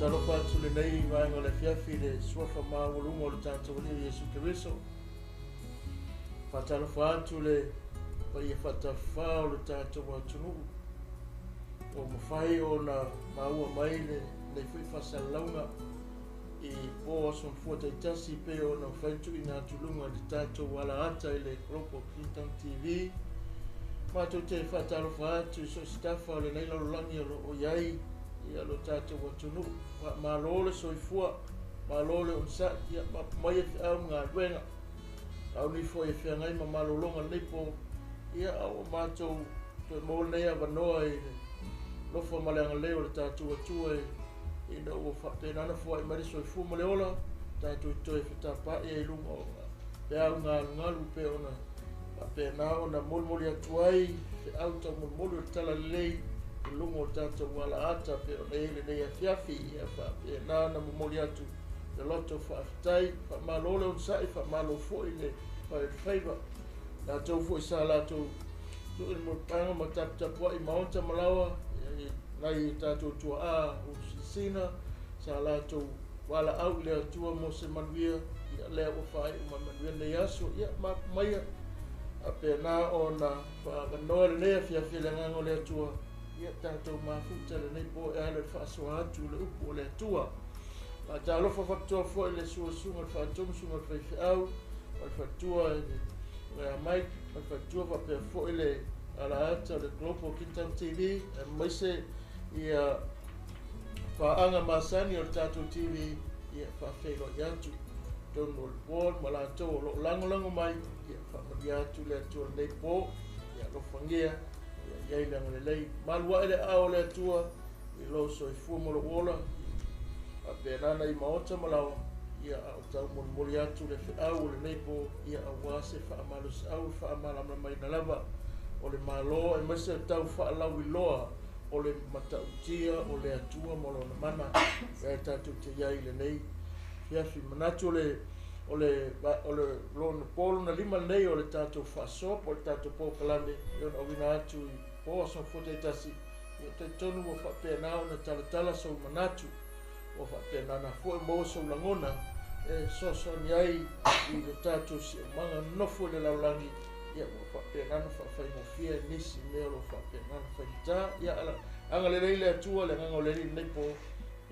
Faatalofa atu lenei vaega o le afiafi i le suafa maualuga o le tatou Alii o Iesu Keriso. Faatalofa atu le paia faatafafa o le tatou atunuu ua mafai ona maua mai lenei foi faasalalauga i po aso mafua taitasi e pei ona mafai ona tuuina atu i luga i le tatou alaata i le Global Kingdom TV. Matou te faatalofa atu i so o se tafa o lenei lalolagi o lo o i ai ia lo tatou atunuu. Faamalo le soifua, malo le onosai, ia mapu mai e feau ma galuega. Auni foi e feagai ma malologa lenei po, ia a ua matou toe maua lenei avanoa i le alofa ma le agalelei o le tatou Atua ina ua faapena ona foai mai le soifua ma le ola, tatou toe fetapaai ai i luga o peau galugalu pei ona faapena ona molimoli atu ai feau taumolimoli o le talalelei i luga o tatou alaata pei ona i ai lenei afiafi. Ia faapena ona momoli atu le loto faafetai, faamalo le onosai, faamalo foi le fai o le faiva. Latou foi sa latou tuu i le mulipapaga ma taputapuai maota ma laoa nai o tatou tuaa ulusilasina sa latou valaau i le Atua mo se manuia, ia lea ua faaiu ma manuia lenei aso, ia mapu maia faapena ona faaavanoa lenei afiafi e le Agaga o le Atua, ia tatou mafuta lenei po e ala i le faasoa atu i le upu o le Atua. Faatalofa faapitoa foi i le suasuga o le faatonu, susuga i le faifeau, ma le faletua ia Mike, ma le faletua faapea foi le alaata o le Global Kingdom TV, aemaise ia paaga masani o le tatou TV, ia faafeiloai atu totonu o le board ma latou o lo o lagolago mai, ia faamanuia atu le Atua lenei po, ia alofagia, ia i ai le agalelei, malu ae le aao o le Atua i lou soifua ma lou ola, faapena nai maota ma laoa, ia a o taumolimoli atu le feau o lenei po, ia aua se faamalosiau e faamalamalamaina lava o le Malo aemaise o tau faalauiloa o le matautia o le Atua ma Lona mana lea tatou te i ai i lenei afiafi. Manatu o le o le o le lona po lona lima lenei o le tatou faasoa po o le tatou polokalame e ono auina atu i po aso Gafua taitasi, ia talitonu ua faapena ona talatala sou manatu, ua faapena ona foi maua sou lagona e fesoasoani ai i le tatou siomaga nonofo i le lalolagi, ia ua faapena ona faafaigofie ai nisi mea o lo o faapena ona faigata. Ia agalelei le Atua, le agaga o le Alii i lenei po,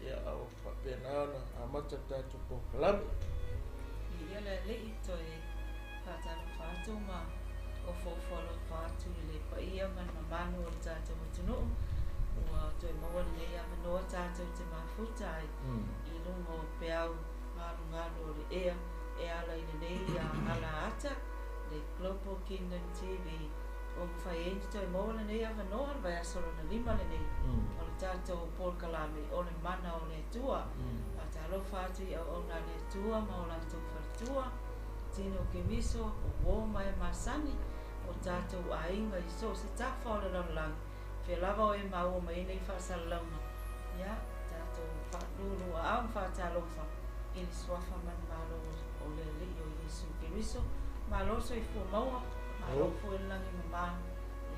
ia a ua faapena ona amata le tatou polokalame. Viia le Alii, toe faatalofa atu ma ofoofo alofa atu i le paia ma le mamalu o le tatou atunuu ua toe maua lenei avanoa tatou te mafuta ai i luga o peau galugalu o le ea e ala i lenei alaata le Global Kingdom TV ua mafai ai ona toe maua lenei avanoa le vaiaso lona lima lenei o le tatou polokalame o le Mana o le Atua. Faatalofa atu i auauna a le Atua ma o latou faletua, Tino Kemiso, o uo ma e masani, o tatou aiga i so o se tafa o le lalolagi, fea lava o e maua mai ai nei faasalalauga, ia, tatou faaluluaau ma faatalofa i le Suafa ma le Malo o le Alii o Iesu Keriso. Malo le soifua maua, malo foi le lagi mama.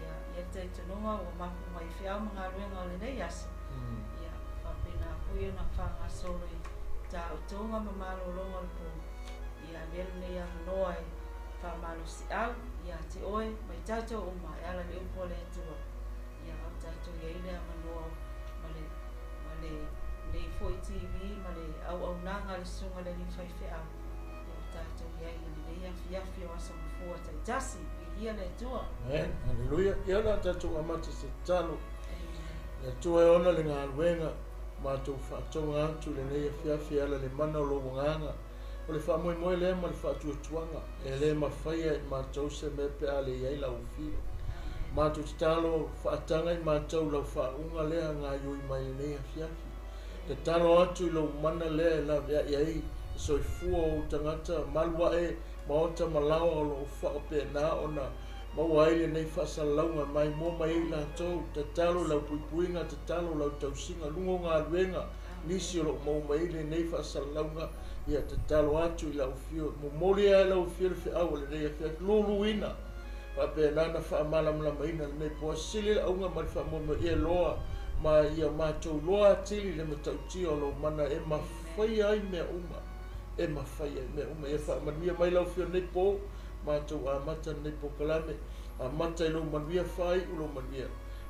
Ia, i ai le talitonuga ua mapu mai feau ma galuega o lenei aso, ia, faapena foi ona faagasolo i taotoga ma malologa o le po. Ia avea lenei avanoa e faamalosiau ia te oe ma i tatou uma e ala i le upu a le Atua. Ia, a o tatou i ai le avanoa ma le, ma le, lenei foi TV ma le auaunaga a le Susuga i le Alii Faifeau, ia ua tatou i ai i lenei afiafi o Aso Gafua taitasi. Viia le Atua. Amen. Haleluia. Ia o le a tatou amata se tatalo. Le Atua e ona le galuega, matou faatoga atu i lenei afiafi e ala i le mana o lou Agaga. O le faamoemoe lea ma le faatuatuaga, e le mafaia e matou se mea pe a le i ai lau afio. Matou tatalo, faataga i matou lau faauuga lea gaioi mai lenei afiafi. Tatalo atu i lou mana lea e laveai ai le soifua o ou tagata, malu ae maota ma laoa o lo o faapena ona maua ai lenei faasalalauga maimoa mai ai latou. Tatalo i lau puipuiga, tatalo i lau tausiga, luga o galuega nisi o lo o maua mai ai lenei faasalalauga, ia tatalo atu i lau afio, momoli lava e lau afio le feau o lenei afiafi, luluina faapena ona faamalamalamaina lenei po. Sili le auga ma le faamoemoe ia loa Ma ia matou iloa atili le matautia o Lou mana e mafaia ai mea uma, e mafaia ai mea uma. Ia faamanuia mai Lau Afioga i lenei po, matou amata lenei polokalame, amata i Lou manuia, faaiu Lou manuia.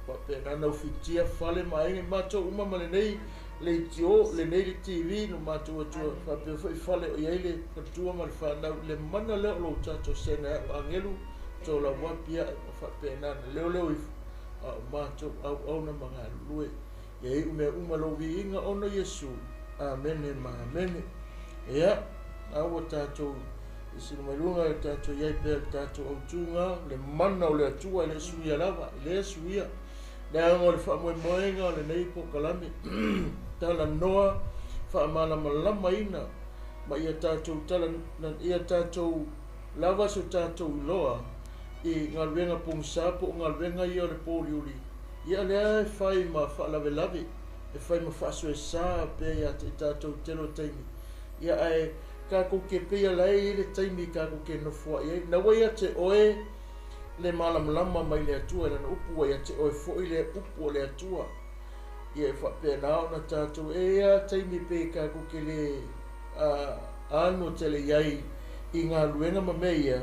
Faapena ona ufitia fale ma aiga i matou uma ma lenei leitio, lenei TV na matou atua, faapea foi fale o i ai le faletua ma le fanau, i le mana lea o Lou tatou sena e au agelu, tolauapi ae ma faapena ona leoleo ifo, a o matou auauna ma galulue. Ia iu mea uma Lou viiga ona o Iesu. Amene ma amene. Ia, a ua tatou i sili mai luga le tatou i ai pea le tatou autuga, le mana o le Atua e le suia lava, e le suia. Leaga o le faamoemoega o lenei polokalame, talanoa faamalamalamaina ma ia tatou tala, ia tatou lava so tatou iloa i galuega pogisa po o galuega ia o le pōliuli, ia lea e fai ma faalavelave, e fai ma faasoesa pea ia te i tatou i tele o taimi. Ia ae tatou te pei la e i ai le taimi tatou te nofoa'i ai. Na ua ia te oe le malamalama mai le Atua i Lana upu, ua ia te oe foi le upu o le Atua. Ia e faapena ona tatou, e i ai lava taimi pei tatou te le ano tele i ai i galuega ma mea ia,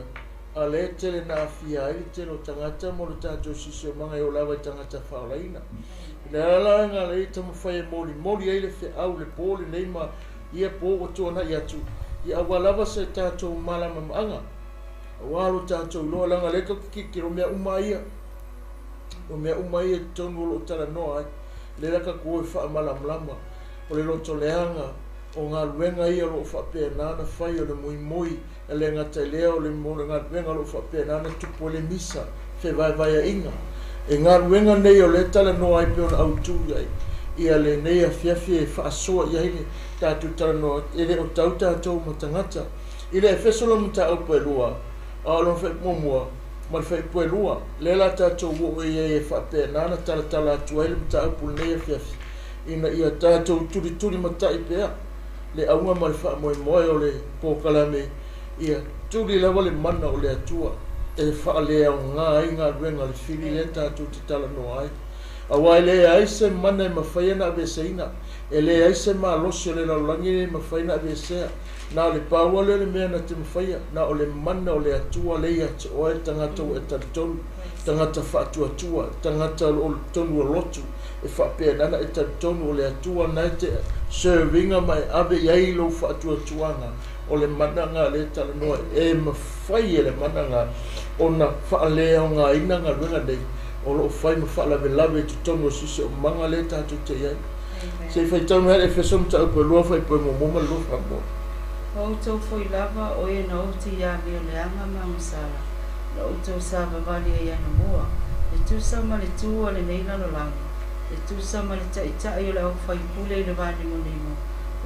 a lea e tele na aafia ai le tele o tagata mo le tatou siosiomaga e oo lava i tagata faaolaina. O le ala la lena lea e taumafai e molimoli ai le feau i le po lenei ma ia po ua tuanai atu, ia aua lava se tatou malamalamaaga, aua lo tatou iloa, leaga o lea tatou te tilotilo mea uma ia, o mea uma ia i totonu o lo o talanoa ai, lea la tatou o e faamalamalama, o le lotoleaga, o galuega ia o lo o faapena ona fai, o le muimui, e le gata i lea, o le galuega o lo o faapena ona tupu ai le misa, fevaevaeaiga. E galuega nei o lea e talanoa ai pei ona autu i ai ia lenei afiafi e faasoa i ai le tatou talanoa, e le o tau tatou ma tagata. I le Efeso lona mataupu e lua, a o lona fuaiupu muamua ma le fuaiupu e lua, lea la tatou oo i ai e faapena ona talatala atu ai le mataupu i lenei afiafi, ina ia tatou tulitulimatai pea le auga ma le faamoemoe o le polokalame, ia tuli lava le mana o le Atua e faaleaoga ai galuega a le fili lea tatou te talanoa ai. Aua e leai se mana e mafai ona aveeseina, e leai se malosi o le lalolagi lenei e mafai ona aveesea. Na o le pau lava lea o le mea na te mafaia, na o le mana o le Atua lea ia te oe, le tagata ua e talitonu, tagata faatuatua, tagata o lo o totonu o lotu, e faapena ona e talitonu o le Atua na e te serve ina ma e ave i ai lou faatuatuaga, o le mana lena lea e talanoa ai. E mafai e le mana lena ona faaleaogaina galuega nei o lo o fai ma faalavelave i totonu o siosiomaga lea tatou te i ai. Se i faitau mai le Efeso mataupu e lua fuaiupu e muamua ma le lua faamoa. O outou foi lava, o e na oti i amio leaga ma agasala, na outou savavali ai anamua, e tusa ma le tu a lenei lalolagi, e tusa ma le taʻitaʻi o le aufaipule i le vanimonimo,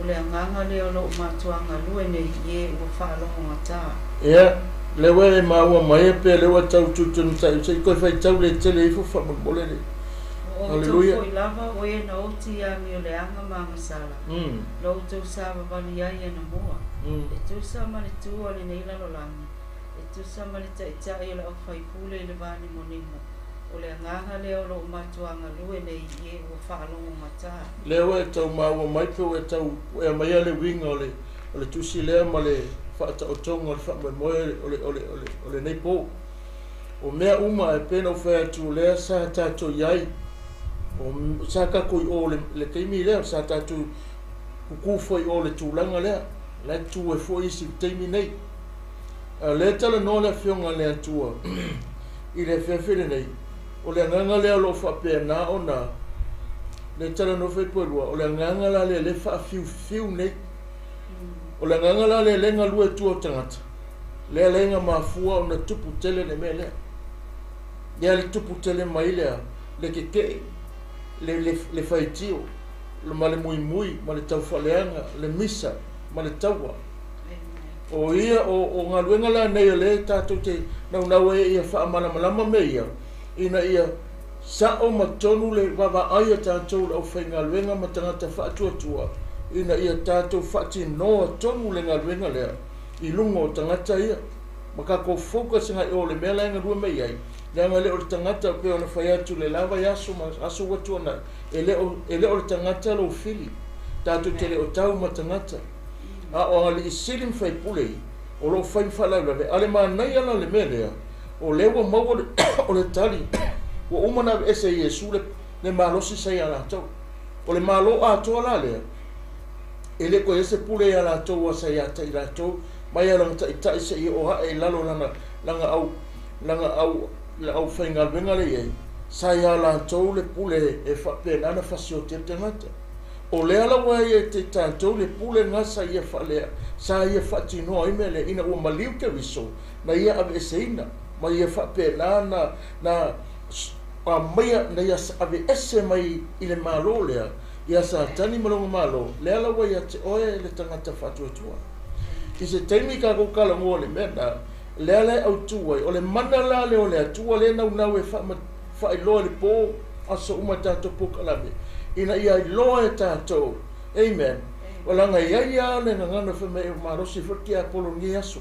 o le agaga lea o lo o matua galue nei i e ua faalogogata. Ia, lea ua e maua mai pe lea ua tau tulitulimatai, se i toe faitau le tele ifo faamolemole le. O outou foi lava, o e na oti i amio leaga ma agasala, na outou savavali ai anamua, e tusa ma le tu a lenei lalolagi, e tusa ma le taʻitaʻi o le aufaipule i le vanimonimo, o le agaga lea o lo o matua galue nei i e ua faalogogata. Lea ua e tau maua mai pe ua e tau puea maia le uiga o le o le tusi lea ma le faataotoga o le faamoemoe o le o le o le o lenei po. O mea uma e pei ona ou fai atu lea sa tatou i ai, o sa tatou i o le taimi lea, sa tatou kuku foi i o le tulaga lea, la e tu ai foi isi i le taimi nei. A o lea e talanoa le Afioga a le Atua i le afiafi lenei, o le agaga lea o lo o faapena ona lea e talanoa fuaiupu e lua, o le agaga la lea lea e faafiufiu nei. O le agaga la lea lea e galue i tua o tagata, lea la na mafua ona tupu tele le mea lea. Lea le tupu tele mai lea, le tetee, le, le, le faitio, ma le muimui, ma le taufaaleaga, le misa, ma le taua. O ia, o, o galuega la nei o lea tatou te naunau ai ia faamalamalama mea ia, ina ia sa'o ma tonu le vaavaai a tatou le aufaigaluega ma tagata faatuatua, ina ia tatou faatinoa tonu le galuega lea i luga o tagata ia, ma tatou focus agai i o le mea la e galue mai ai. Leaga e le o le tagata pei ona fai atu i le la vaiaso ma aso ua tuanai, e le o, e le o le tagata lou fili. Tatou te le o tau ma tagata. A o alii sili ma faipule ia, o lo o fai ma faalavelave. A o le manaia la o le mea lea, o lea ua maua le, o le tali, ua uma ona aveese e Iesu le, le malosi sa ia latou. O le Malo atoa la lea, e le toe i ai se pule ia latou a sa ia te i latou, mai lava lana taitai seia oo ae i lalo o lana, lana au, lana au, le aufaigaluega lea e i ai, sa ia latou le pule e faapena ona fasioti ai le tagata. O lea la ua ia te i tatou le pule lena sa ia faalea, sa ia faatinoa ai mea lea, ina ua maliu Keriso, na ia aveeseina, ma ia faapena na, na aumaia, na ia aveese mai i le Malo lea, ia Satani ma lona Malo, lea la ua ia te oe le tagata faatuatua. I se taimi tatou talanoa i le mea lena, lea la e autu ai, o le mana la lea o le Atua lea e naunau e faailoa i le po, aso uma i tatou polokalame, ina ia iloa e tatou, amen, leaga e i ai lava le gagana fai mai ua malosi foi le tiapolo i lenei aso,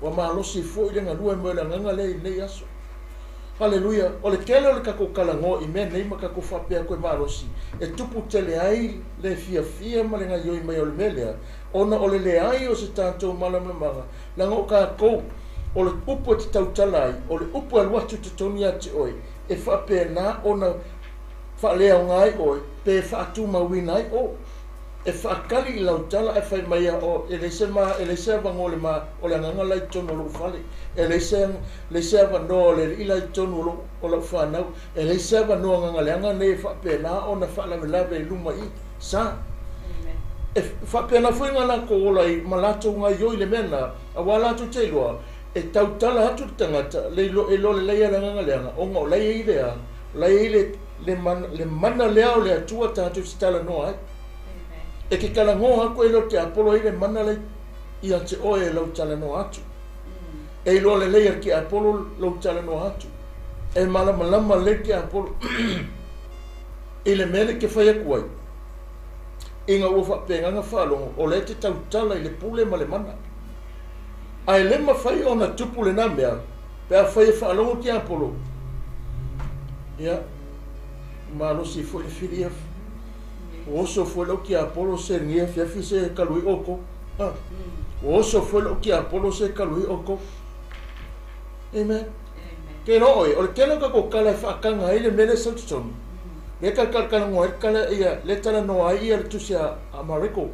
ua malosi foi le galue mai o le agaga lea i lenei aso. Haleluia! O le tele o le tatou talanoa i mea nei ma tatou faapea atu e malosi, e tupu tele ai le fiafia ma le gaoioi mai o le mea lea, ona o le leai o se tatou malamalamaga, leaga o tatou, o le upu e te tautala ai, o le upu e alu atu i totonu ia te oe, e faapena ona faaleaoga ai oe, pe faatumauina ai oe. E faatali i lau tala ae fai mai a o e leai se ma e leai se avanoa o le ma o le agaga la i totonu o lou fale, e leai se leai se avanoa o le alii la i totonu o lou o lau fanau, e leai se avanoa agaga leaga nei e faapena ona faalavelave i luma i sa. E faapena foi na latou ola ai ma latou gaioi i le mea lena, aua latou te iloa e tautala atu le tagata le ilo e iloa lelei e le agaga leaga ona o la e i ai le a, o la e i ai le le mana, le mana lea o le Atua tatou te talanoa ai. E te talanoa atu e le o te apolo ai le mana lea ia te oe e lau talanoa atu. E iloa lelei e le tiapolo lou talanoa atu. E malamalama lelei le tiapolo i le mea lea e te fai atu ai, ina ua faapena ona faalogo o lea e te tautala i le pule ma le mana. Ae le mafai ona tupu lena mea pe afai e faalogo tiapolo, ia, malosi foi le fili ia, ua oso foi lau tiapolo se lenei afiafi se talu ai outou. Ah, ua oso foi lau tiapolo se talu ai outou. Amen. Ke iloa oe, o le tele o tatou tala e faataga ai le mea lea e sau i totonu, lea e talatalanoa ai le tala ia, lea e talanoa ai ia le tusi a Mareko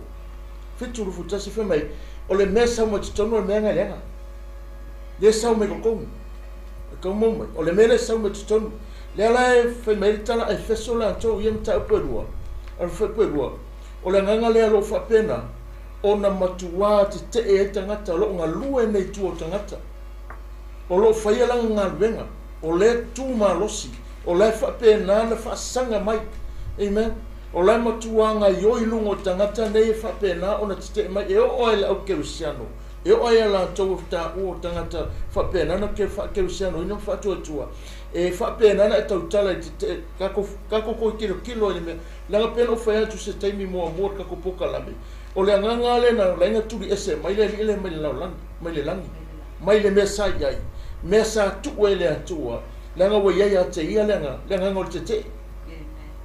7:21 fai mai, o le mea e sau mai totonu o le mea na leaga. Lea e sau mai totonu. E tau mau mai. O le mea lea e sau mai totonu. Lea la e fai mai ai le tala a Efeso latou ia mataupu e lua, a fuaiupu e lua, o le agaga lea o lo o faapena ona matuā tetee ai tagata o lo o galue nei i tua o tagata, o lo o faia lana galuega, o lea e tu malosi, o la e faapena ona faasaga mai. Amen. O la e matuā gaioi i luga o tagata nei e faapena ona tetee mai, e oo lava i le aukerisiano, e oo lava ia latou e taua o tagata faapena ona faakerisianoina ma faatuatua, E faapena ona e tautala i te tatou, tatou toe tilotilo ai i le mea, leaga pei ona ou fai atu i se taimi muamua o le tatou polokalame, o le agaga lava lea na ala ai ona tuli ese mai le alii lea mai le lalolagi, mai le lagi, mai le mea sa i ai, mea sa tuu e le Atua, leaga ua i ai ia te ia le agaga, le agaga o le tetee.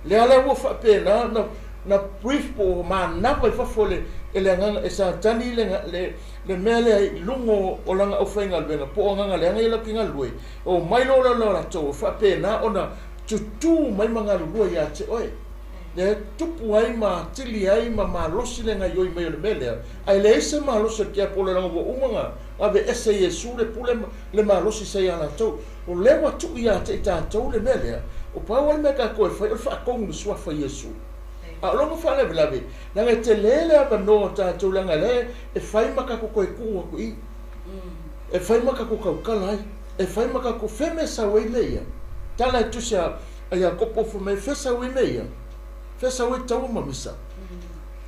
Lea la ua faapena ona na brief po o manava i fafo e le, e le agaga, e Satani le, le, le mea lea i luga o lana aufaigaluega po o agaga leaga ia latou te galulue, Omai loa le latou faapena ona tutū mai ma galulue ia te oe. Lea e tupu ai ma atili ai ma malosi le gaioi mai o le mea lea, ae leai se malosi o le tiapolo leaga ua uma ona aveese e Iesu le pule ma le malosi sa ia latou. O lea ua tuu ia te i tatou le mea lea, o pau lava le mea tatou e fai o le faatonu i le suafa o Iesu. A o lona faalavelave, leaga e tele le avanoa o tatou leaga lea e fai ma tatou toe tuu atu i i. E fai ma tatou tautala ai, e fai ma tatou fea mea sau ai mea ia. Tala e tusi a Iakopo fai mai, fea sau ai mea ia? Fea sau ai taua ma misa?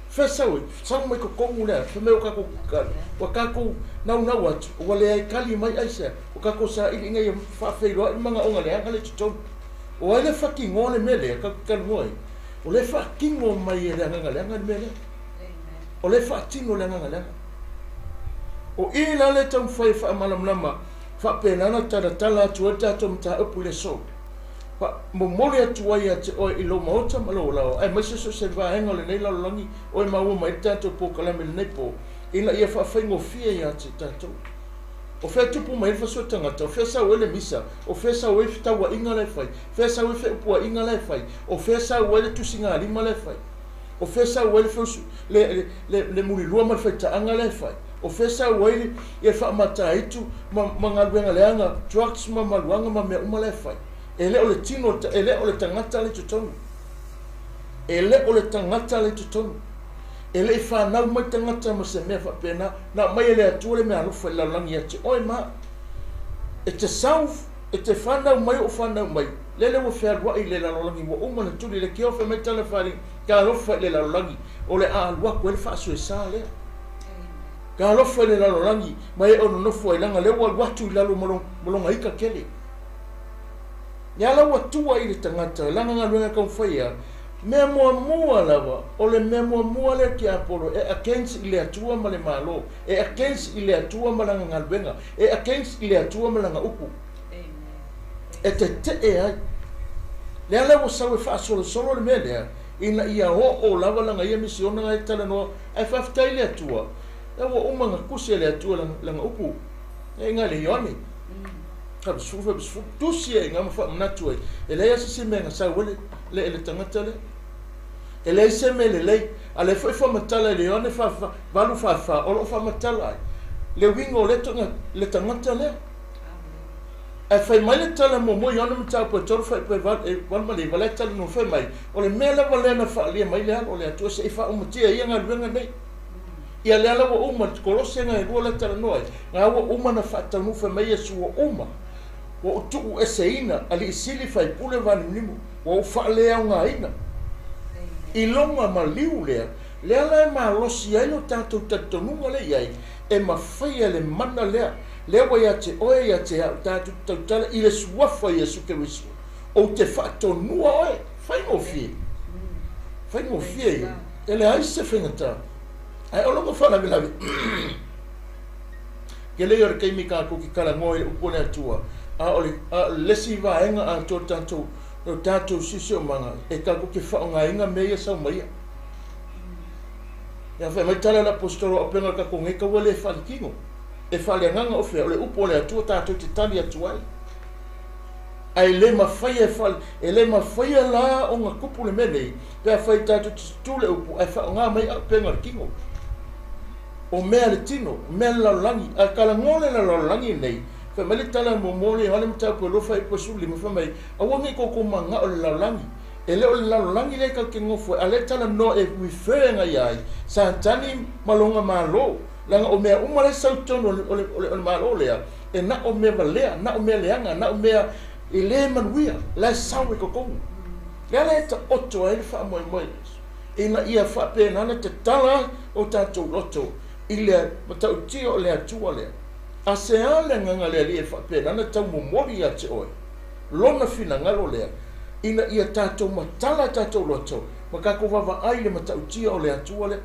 Fea sau ai? Sau mai totonu lea, fai mai o tatou ua tatou naunau atu, ua leai kali mai aisea, o tatou saili ina ia faafeiloai le manaoga leaga lea i totonu. O ai le fatinoa le mea lea tatou te talanoa ai? O lea e faatino mai e le agaga leaga le mea lea. O lea e faatino e le agaga leaga. O i la lea e taumafai e faamalamalama Faapena ona talatala atu ai le tatou mataupu i le aso. Momoli atu ai ia te oe i lou maota ma lou laoa, aemaise so o se vaega o lenei lalolagi o e maua mai ai le tatou polokalame i lenei po, ina ia faafaigofie ia te tatou. O fea e tupu mai ai le fasuo tagata? O fea e sau ai le misa? O fea e sau ai fetauaiga la e fai? O fea e sau ai feupuaiga la e fai? O fea e sau ai le tusigalima la e fai? O fea e sau ai le feusu, le, le, le mulilua ma le faitaaga la e fai? O fea e sau ai le, ia le faamataitu ma, ma galuega leaga, drugs ma maluaga ma mea uma la e fai? E le o le tino, e le o le tagata la i totonu. E le o le tagata la i totonu. E le i fanau mai tagata ma se mea faapena, na aumai e le Atua le meaalofa i le lalolagi ia te oe ma au. E te sau, e te fanau mai ou fanau mai, lele ua fealuai i le lalolagi ua uma ona tuli le keo fai mai tala faaaliga, talofa i le lalolagi o le a alu atu ai le faasoesa lea. Talofa i le lalolagi ma e o nonofo ai leaga lea ua alu atu i lalo ma lona ika tele. Ia la ua tua i le tagata lana galuega taumafai ia, mea muamua lava, o le mea muamua lea tiapolo e against i le Atua ma le Malo, e against i le Atua ma lana galuega, e against i le Atua ma lana upu. E tetee ai. Lea la ua sau e faasolosolo le mea lea, ina ia oo lava lana ia misiona na e talanoa, ae faafetai i le Atua, lea ua uma ona tusi e le Atua lana upu, e iga i le Ioane. 80, 80, tusi ai ma faamanatu ai, e leai lava se isi mea na sau ai le, le tagata lea. E leai se mea lelei. A lea foi faamatala i le Ioane 4, 8, 4, 4, o lo o faamatala ai le uiga o lea toga, le tagata lea. Ae fai mai le tala muamua Ioane mataupu e 3 fuaiupu e 8 ma le 9, la e talanoa fai mai, o le mea lava lea na faaalia mai le Alo o le Atua se i faaumatia ia galuega nei. Ia lea la ua uma, Kolose na e lua la talanoa ai, na ua uma na faataunuu fai mai Iesu ua uma, ua ou tuueseina, alii sili, faipule, vanimunimu, ua ou faaleaogaina. I lona maliu lea, lea la e malosi ai lo tatou talitonuga lea i ai, e mafai e le mana lea, lea ua ia te oe ia te au, tatou te tautala i le suafa o Iesu Keriso, ou te faatonua oe, faigofie, faigofie ia, e leai se faigata. Ae o lona faalavelave, tele ia o le taimi tatou te talanoa i le upu a le Atua, a o le, a o le isi vaega atoa o le tatou, o le tatou siosiomaga, e tatou te faaaogaina mea ia sau mai ia. Ia fai mai tala a le Aposetolo o auupega o le tatou nei taua le faaletino. E faaleagaga o fea? O le upu a le Atua tatou te tali atu ai. Ae le mafai e faale, e le mafaia la ona tupu le mea nei, pe afai tatou te tutū le upu ae faaaoga mai auupega o le tino. O mea a le tino, o mea a le lalolagi. Ae talanoa le lalolagi nei, fai mai le tala muamua o le Ioane mataupu e lua fuaiupu e 15, fai mai, Aua ne i outou manao i le lalolagi. E le o le lalolagi lea tatou te nofo ai, a o lea e talanoa e refer agai ai, Satani ma lona malo. Leaga o mea uma la e sau i totonu o le, o le, o le malo lea, e na o mea valea, na o mea leaga, na o mea e le manuia, la e sau i totonu. Lea la e taoto ai le faamoemoe ina ia faapena ona tatala o tatou loto i le matautia o le Atua lea. A se a le agaga le Alii e faapena ona taumomoli ia te oe Lona finagalo lea, ina ia tatou matala tatou loto ma tatou vaavaai i le matautia o le Atua lea.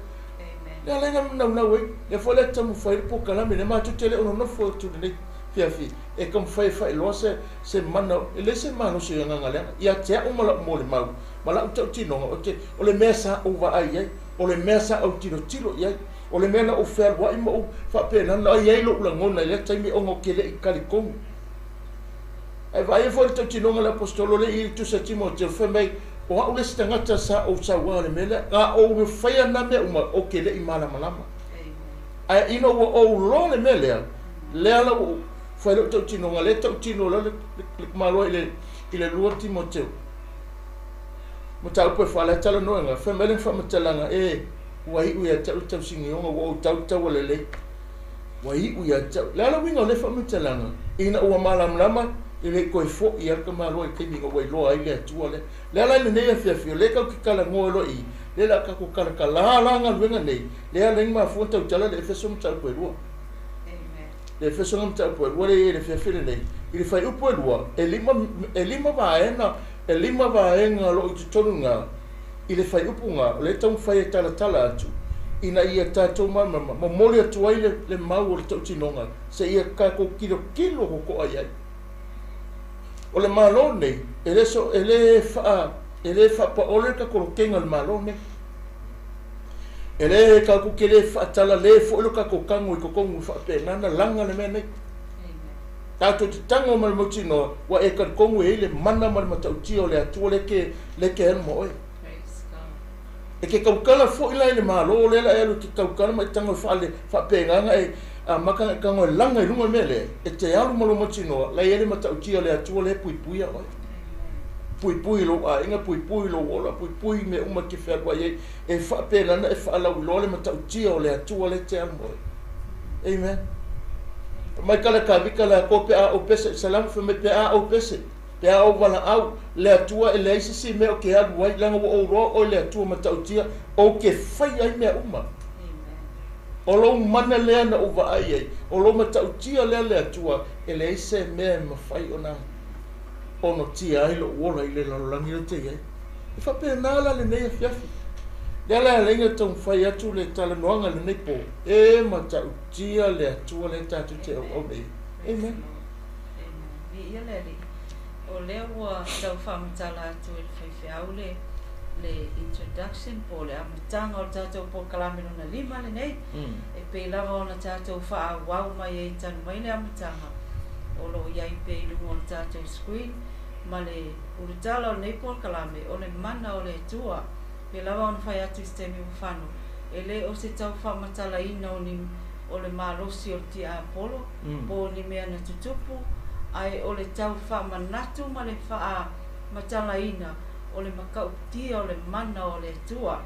Lea la e naunau ai, lea foi la e taumafai ai le polokalame lea, matou te le o nonofo atu i lenei afiafi e taumafai e faailoa se, se mana, e leai se malosi o le agaga leaga ia te au ma lau molimau ma lau tautinoga, ou te, o le mea sa ou vaai i ai, o le mea sa ou tilotilo i ai, o le mea na ou fealuai ma ou faapena na i ai lou lagona i lea taimi ona ou te le i talitonu. Ae vaaia foi le tautinoga a le Aposetolo lea i tusi a Timoteo, fai mai, O au le isi tagata sa ou sauā i le mea lea, a ou faia nā mea uma, ou te le i malamalama. Ae ina ua ou loa le mea lea, lea la ua ou fai lou tautinoga, lea e tautino loa le tamaloa i le, i le 2 Timoteo. Mataupu e fa, la e talanoa iga, fai mai lana faamatalaga, e, ua iu ia te au le tausinioga, ua ou tau i le taua lelei. Ua iu ia te au. Le a le uiga o lea faamatalaga? Ina ua malamalama, e le i toe foi lava le tamaloa i le taimi ina ua iloa ai le Atua lea. Le ala i lenei afiafi, o lea tatou te talanoa loa i i, lea o le a tatou talatala la galuega nei, lea ala ai na mafua ona tautala le Efeso mataupu e lua. Le Efeso mataupu e lua lea e i ai i le afiafi lenei, i le fuaiupu e lua, e lima vaega, e lima vaega o lo o i totonu i ina, i le fuaiupu lena, o lea e taumafai e talatala atu. ina ia tatou malamalama, momoli atu ai le mau o le tautinoga seia tatou tilotilo totoa i ai. O le Malo lenei, e le so, e le faa, e le faapaole le tatou lotega i le Malo lenei. E le tatou te le faatalale foi lo tatou tago i totonu e faapena ona laga le mea nei. Tatou te tago ma le mautinoa, ua e talitonu e i ai le mana ma le matautia o le Atua lea e lea e te alu ma oe. E te tautala foi la i le Malo lea la e alu e te tautala ma e tago e faale faapena ona e amata ona e tago e laga i luga le mea lea, e te alu ma lou mautinoa, la e i ai le matautia o le Atua lea e puipuia oe. Puipui i lou aiga, puipui i lou ola, puipui i mea uma e te fealuai ai, e faapena ona e faalauiloa le matautia o le Atua lea e te alu ma oe. Amen. Fai mai kala Kavika le Atua pe a ou pese, Salamo fai mai pe a ou pese, pe a ou valaau, le Atua e leai se isi mea ou te alu ai, leaga ua ou iloa oe le Atua matautia, ou te faia ai mea uma. O lou mana lea na ou vaai ai, o lou matautia lea le Atua, e leai se mea e mafai ona onotia ai lou ola i le lalolagi lea ou te i ai. E faapena la lenei afiafi. Lea la e ala ai ona taumafai atu le talanoaga i lenei po, e matautia le Atua lea tatou te auauna i ai. Amen. Viia le Alii. O lea ua tau faamatala atu e le faifeau le le introduction po o le amataga o le tatou polokalame lona lima lenei. E pei lava ona tatou faaauau mai ai talu mai le amataga, o lo o i ai pea i luga o le tatou screen ma le ulutala o lenei polokalame, o le mana o le Atua. Pei lava ona fai atu i se taimi ua fano, e le o se tau faamatalaina o ni o le malosi o le tiapolo po o ni mea na tutupu, ae o le tau faamanatu ma le faamatalaina o le matautia o le mana o le Atua.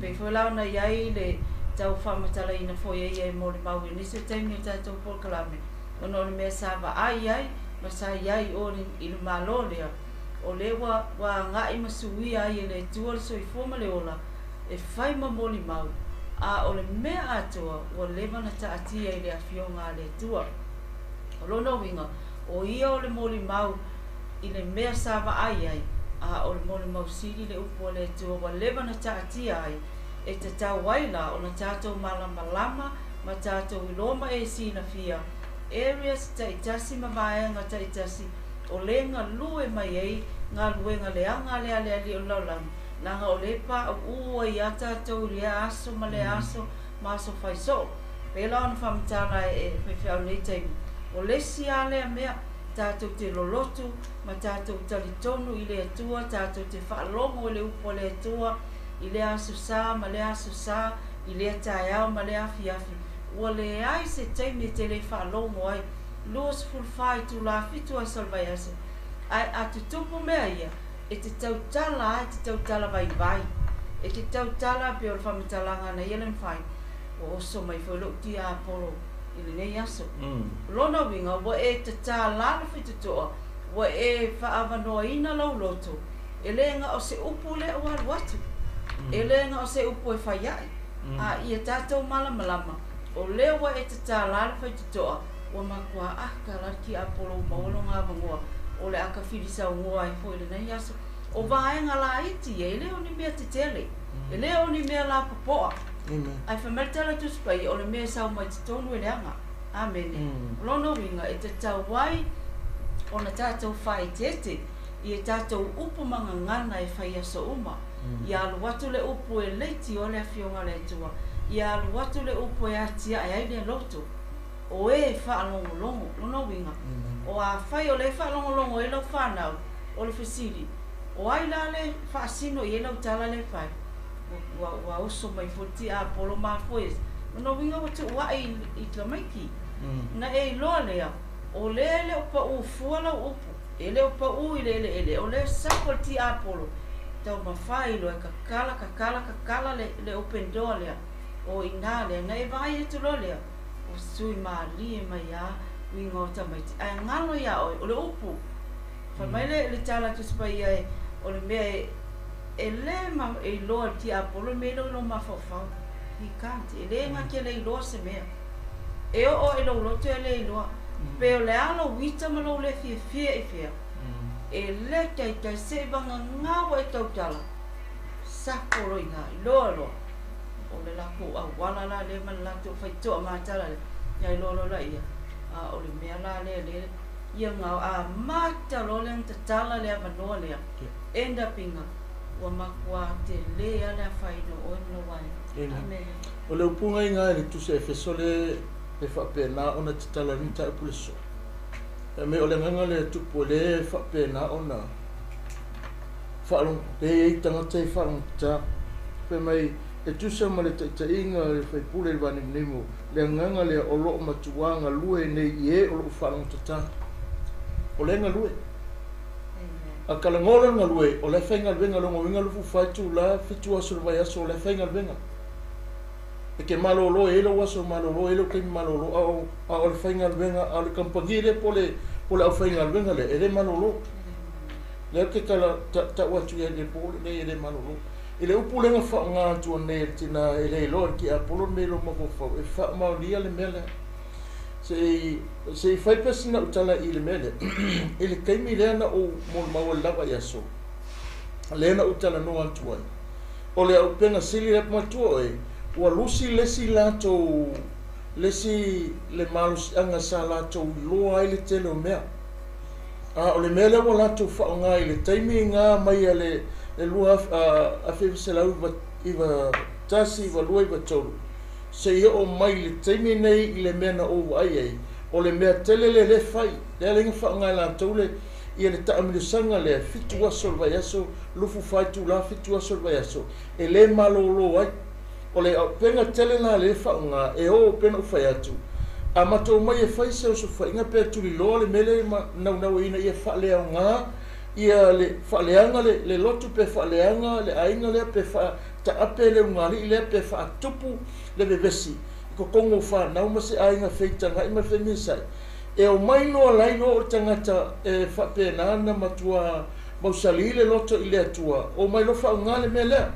Pei foi la ona i ai le tau faamatalaina foi e ia e molimau i nisi o taimi o tatou polokalame, ona o le mea sa vaai ai ma sa i ai i o i le Malo lea, o lea ua ua agai ma suia ai e le Atua le soifua ma le ola e fai ma molimau, a o le mea atoa ua leva ona taatia i le Afioga a le Atua. O lona uiga, o ia o le molimau i le mea sa vaai ai, a o le molimau sili le upu a le Atua ua leva ona taatia ai, e tatau ai la ona tatou malamalama ma tatou iloa ma e silafia areas taitasi ma vaega taitasi o le galue mai ai galuega leaga a le Alealii o le lalolagi, leaga o lea e pauu ai a tatou i lea aso ma lea aso ma aso fai soo. Pei la ona faamatala e faifeau i lenei taimi, o le isi a lea mea, tatou te lolotu ma tatou talitonu i le Atua, tatou te faalogo i le upu a le Atua i lea aso sa ma lea aso sa, i lea taeao ma lea afiafi, ua leai se taimi e te le faalogo ai, 24 itula, 7 aso o le vaiaso. Ae a tutupu mea ia, e te tautala a, e te tautala vaivai. E te tautala pei o le faamatalaga na ia le mafai, ua oso mai foi lou tiapolo i lenei aso. O lona uiga, ua e tatala le faitotoa, ua e faaavanoaina lou loto, e le na o se upu lea ua alu atu, e le na o se upu e fai ae, a ia tatou malamalama, o lea ua e tatala le faitotoa, ua matua aka la le tiapolo ua maua lona avanoa, o le a tafilisaunoa ai foi i lenei aso. O vaega laiti ia, e le o ni mea tetele, e le o ni mea lapopoa. Ae fai mai le tala Tusi Paia, o le mea e sau mai totonu e leaga. Amene. O lona uiga, e tatau ai ona tatou faaeteete i e tatou upu ma gagana e fai aso uma. Ia alu atu le upu e leitioa le Afioga a le Atua, ia alu atu le upu e atiae ai le loto o e faalogologo. Lona uiga, o afai o lea e faalogologo ai lau fanau, o le fesili, o ai la le faasino i ai lau tala lea e fai? Ua, ua oso mai foi le tiapolo ma afua i Lona uiga ua tuuai i tamaiti. Na e iloa lea, o lea e le o paū fua lau upu, e le o paū i le eleele, o lea e sako le tiapolo, taumafai loa e kakala, kakala, kakala le, le open door lea, o i ina lea, na e vaai atu loa lea, ua sui malie mai lava uiga o tamaiti, ae galo iā oe, o le upu. Fai mai le, le tala a Tusi Paia e, o le mea e, e le ma, e iloa e le tiapolo le mea e le o i lou mafaufau. He can't. E le gata e le iloa se mea. E oo i lou loto e le iloa. Pe o le a lou ita ma lou le fiafia i fea, e le taitai se i vagagau e tautala, sako loa i ina, iloa loa. O le latou auala la lea ma le latou faitoamatala lea, ia iloa loa laia, a o le mea la lea lea ia gao amata loa lea ona tatala le avanoa lea, end up ina ua matua tele lava le afaina o oe ma lou aiga. Amene. O le upuga i ina i le Tusi a Efeso lea e faapena ona tatala ai le mataupu i le aso. Fai mai o le agaga lea e tupu o lea e faapena ona faalogo, lea e i ai tagata e faalogotata. Fai mai e tusa ma le taitaiga a le faipule i le vanimonimo, le agaga lea o lo o matua galue nei i e o lo o faalogotata. O lea e galue. A talanoa loa i le galue, o la e faigaluega, lona uiga 24 itula, 7 aso o le vaiaso o la e faigaluega. E te malolo e i ai lou aso malolo, e i ai lou taimi malolo, a o le faigaluega, a o le kamupani lea po o le aufaigaluega lea, e le malolo. Lea ou te tala, tau atu i ai i le po lenei, e le malolo. I le upu lea na faaaoga atu nei e le tina e le iloa e le tiapolo le mea i lou mafaufau, e faamaonia le mea lea. Se i fai pea sina au tala i le mea lea. I le taimi lea na ou molimau ai lava i aso, lea na ou talanoa atu ai, o le auupega sili lea, matua oe, ua lusi le isi latou, le isi le malosiaga sa latou iloa ai le tele o mea. A o le mea lea ua latou faaaoga i le taimi na mai a le 1991, 92, 93, seia oo mai i le taimi nei i le mea na ou vaai ai, o le mea tele lea lea e fai, lea la na faaaoga e latou le, ia le taamilosaga lea, 7 aso o le vaiaso, 24 itula, 7 aso o le vaiaso, e le malolo ai. O le auupega tele la lea e faaaoga, e o pei ona ou fai atu, a matou omai e fai se osofaiga pe tuliloa le mea lea e naunau ai ina ia faaleaoga ia le faaleaga le lotu pe faaleaga le aiga lea pe faataape le ulugalii lea pe faatupu le vevesi i totonu o fanau ma se aiga feitaga'i ma le femisa'i e omai loa la iloa o le tagata e faapena na matua mausali le loto i le Atua omai loa faaaoga le mea lea.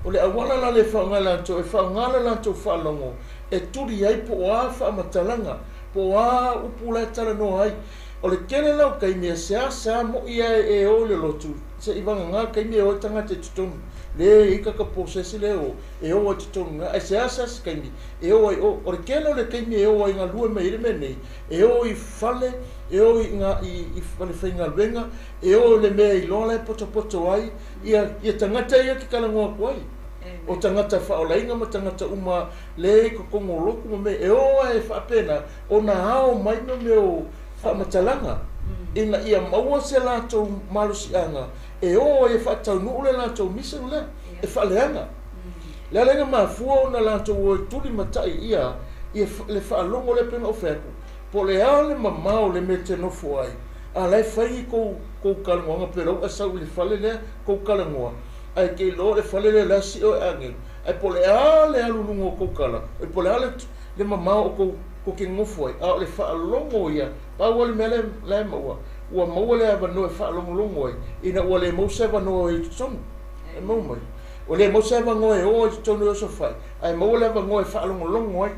O le auala la lea e faaaoga e latou e faaaoga le latou faalogo e tuli ai po o a faamatalaga po o a upu la e talanoa ai. O le tele la o taimi e seasea mo'i a e o i le lotu se'i vagana le taimi e o ai tagata i totonu le i ai kaka posese le o e o ai totonu na ae seasea se taimi e o ai o. O le tele o le taimi e o ai galue mai ai le mea nei e o i fale e o i nga i fale faigaluega e o i le mea iloa la e potopoto ai ia ia tagata ia ke talanoa atu ai. O tagata faaolaina ma tagata uma le i totonu o lotu ma mea e o a e faapena ona ao mai mo mea o faamatalaga ina ia maua se latou malosiaga e o ai e faataunuu le latou mission lea e faaleaga. Le ala na mafua ona latou o e tuli matai ia ia le faalogo lea pei ona ou fai atu, po o le a le mamao o le mea e te nofo ai, a la e fai ni kou kou talanoaga pe lau sau i le fale lea kou talanoa, ae te iloa le fale lea la sio e agelu, ae po o le a le alu i luga o kou tala, oi po o le a le mamao o kou kou te nofo ai, a o le faalogo ia, pau lava le mea la e maua, ua maua le avanoa e faalogologo ai, ina ua le maua se avanoa i totonu, e maua mai. Ua le maua se avanoa e o ai i totonu e osofai, ae maua le avanoa e faalogologo ai.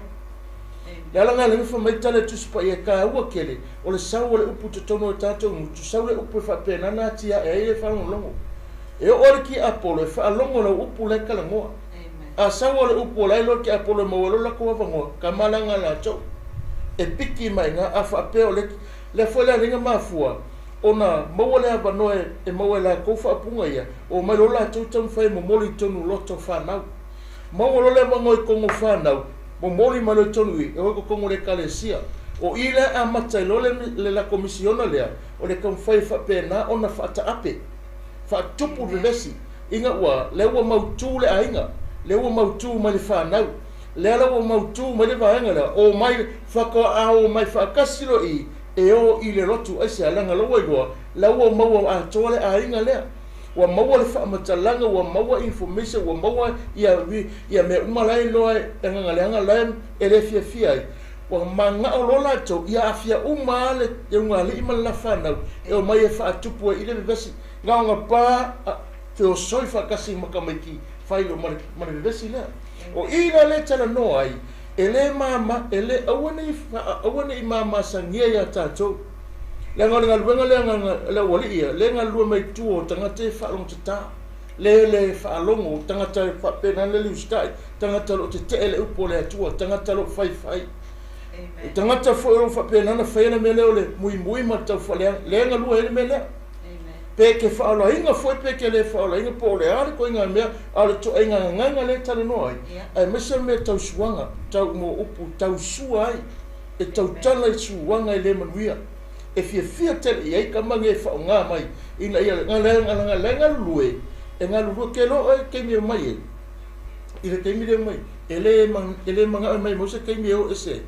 Le ala lena lea na fai mai tala e Tusi Paia e taua tele, o le sau o le upu i totonu o tatou gutu, sau le upu e faapena ona atiae ai le faalogologo. E oo lava le tiapolo e faalogo lau upu la e talanoa. A sau lava le upu o la e iloa le tiapolo e maua ai loa le latou avanoa, tama la na latou. E piki mai ina a faapea o le lea foi la lea na mafua ona maua le avanoa e maua e latou faaupuga ia, omai loa latou taumafai e momoli i totonu o loto fanau. Maua loa le avanoa i totonu o fanau, momoli mai loa i totonu i, e o i totonu o le ekalesia. O i la e amata ai loa le, le latou misiona lea, o le taumafai e faapena ona faataape, faatupu le vevesi, ina ua, lea ua mautu le aiga, lea ua mautu mai le fanau, lea la ua mautu mai le vaega lea, omai, faatoa omai faatasi loa i, e o i le lotu aisea, leaga la ua iloa, la ua maua atoa le aiga lea. Ua maua le faamatalaga, ua maua information, ua maua ia ia mea uma la e iloa e agaga leaga la e le fiafia ai. Ua manao loa latou ia aafia uma lava le ulugalii ma le lafanau e omai e faatupu ai i le vevesi. Na ona pa feosoi faatasi ma tamaiti failo ma le vevesi lea. O i la lea e talanoa ai, e le mama, e le, aua ne i, aua ne i mamasagia ia tatou. Leaga o le galuega lea a le aualii ia, lea e galulue mai tua o tagata ia e faalogotatā. Le le faalogo, tagata e faapena le le usitai, tagata o lo o tetee le upu o le Atua, tagata o lo o faifai. O tagata foi o lo o faapena ona faia le mea lea o le muimui ma le taufaaleaga, lea e galue ai le mea lea. Pe e te faaolaina foi pe e te le faaolaina, po o le a le ituaiga mea, a o le ituaiga gagana lea e talanoa ai, aemaise o le mea tau suaga, tau mo upu tausua ai, e tautala i suaga e le manuia. E fiafia tele i ai tama nei e faaaoga mai ina ia la e galulue, e galulue ke loa oe i le taimi e omai ai, i le taimi lea e omai ai, e le manao e mai maua se taimi e o ese ai.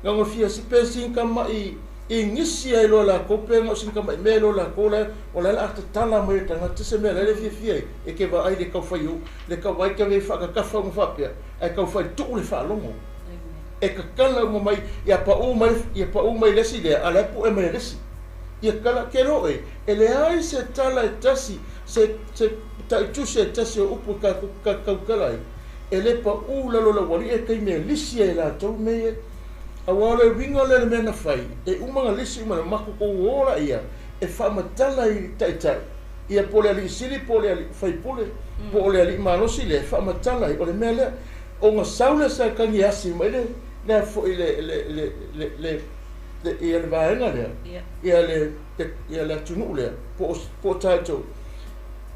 Na ona fia pe sina tamai igisi ai loa latou pe na o sina tamai mea ai loa latou la o la e o le a tatala mai e le tagata se mea la e le fiafia ai, e te vaai i le tau fai o le tau vaai te ave faatatafa uma faapea ae tau fai tuu le faalogo. E tatala uma mai ia pau mai ia pau mai le isi lea a la e pue mai e le isi. Ia tala ke loa oe, e leai se tala e tasi se se taitusi e tasi o upu e ka tautala ai, e le paʻū lalo o le aualii e taimi e lisi ai e latou mea ia. Aua o le uiga lea o le mea na fai, e uma na lisi uma matou o laia e faamatala i taitai, ia po o le alii sili po o le alii faipule, po o le alii malosi lea e faamatala ai, o le mea lea. Ona sau lea sa tagi asi mai le lea foi le le le le le le ia le vaega lea, ia le ia le atunuu lea, po o tatou,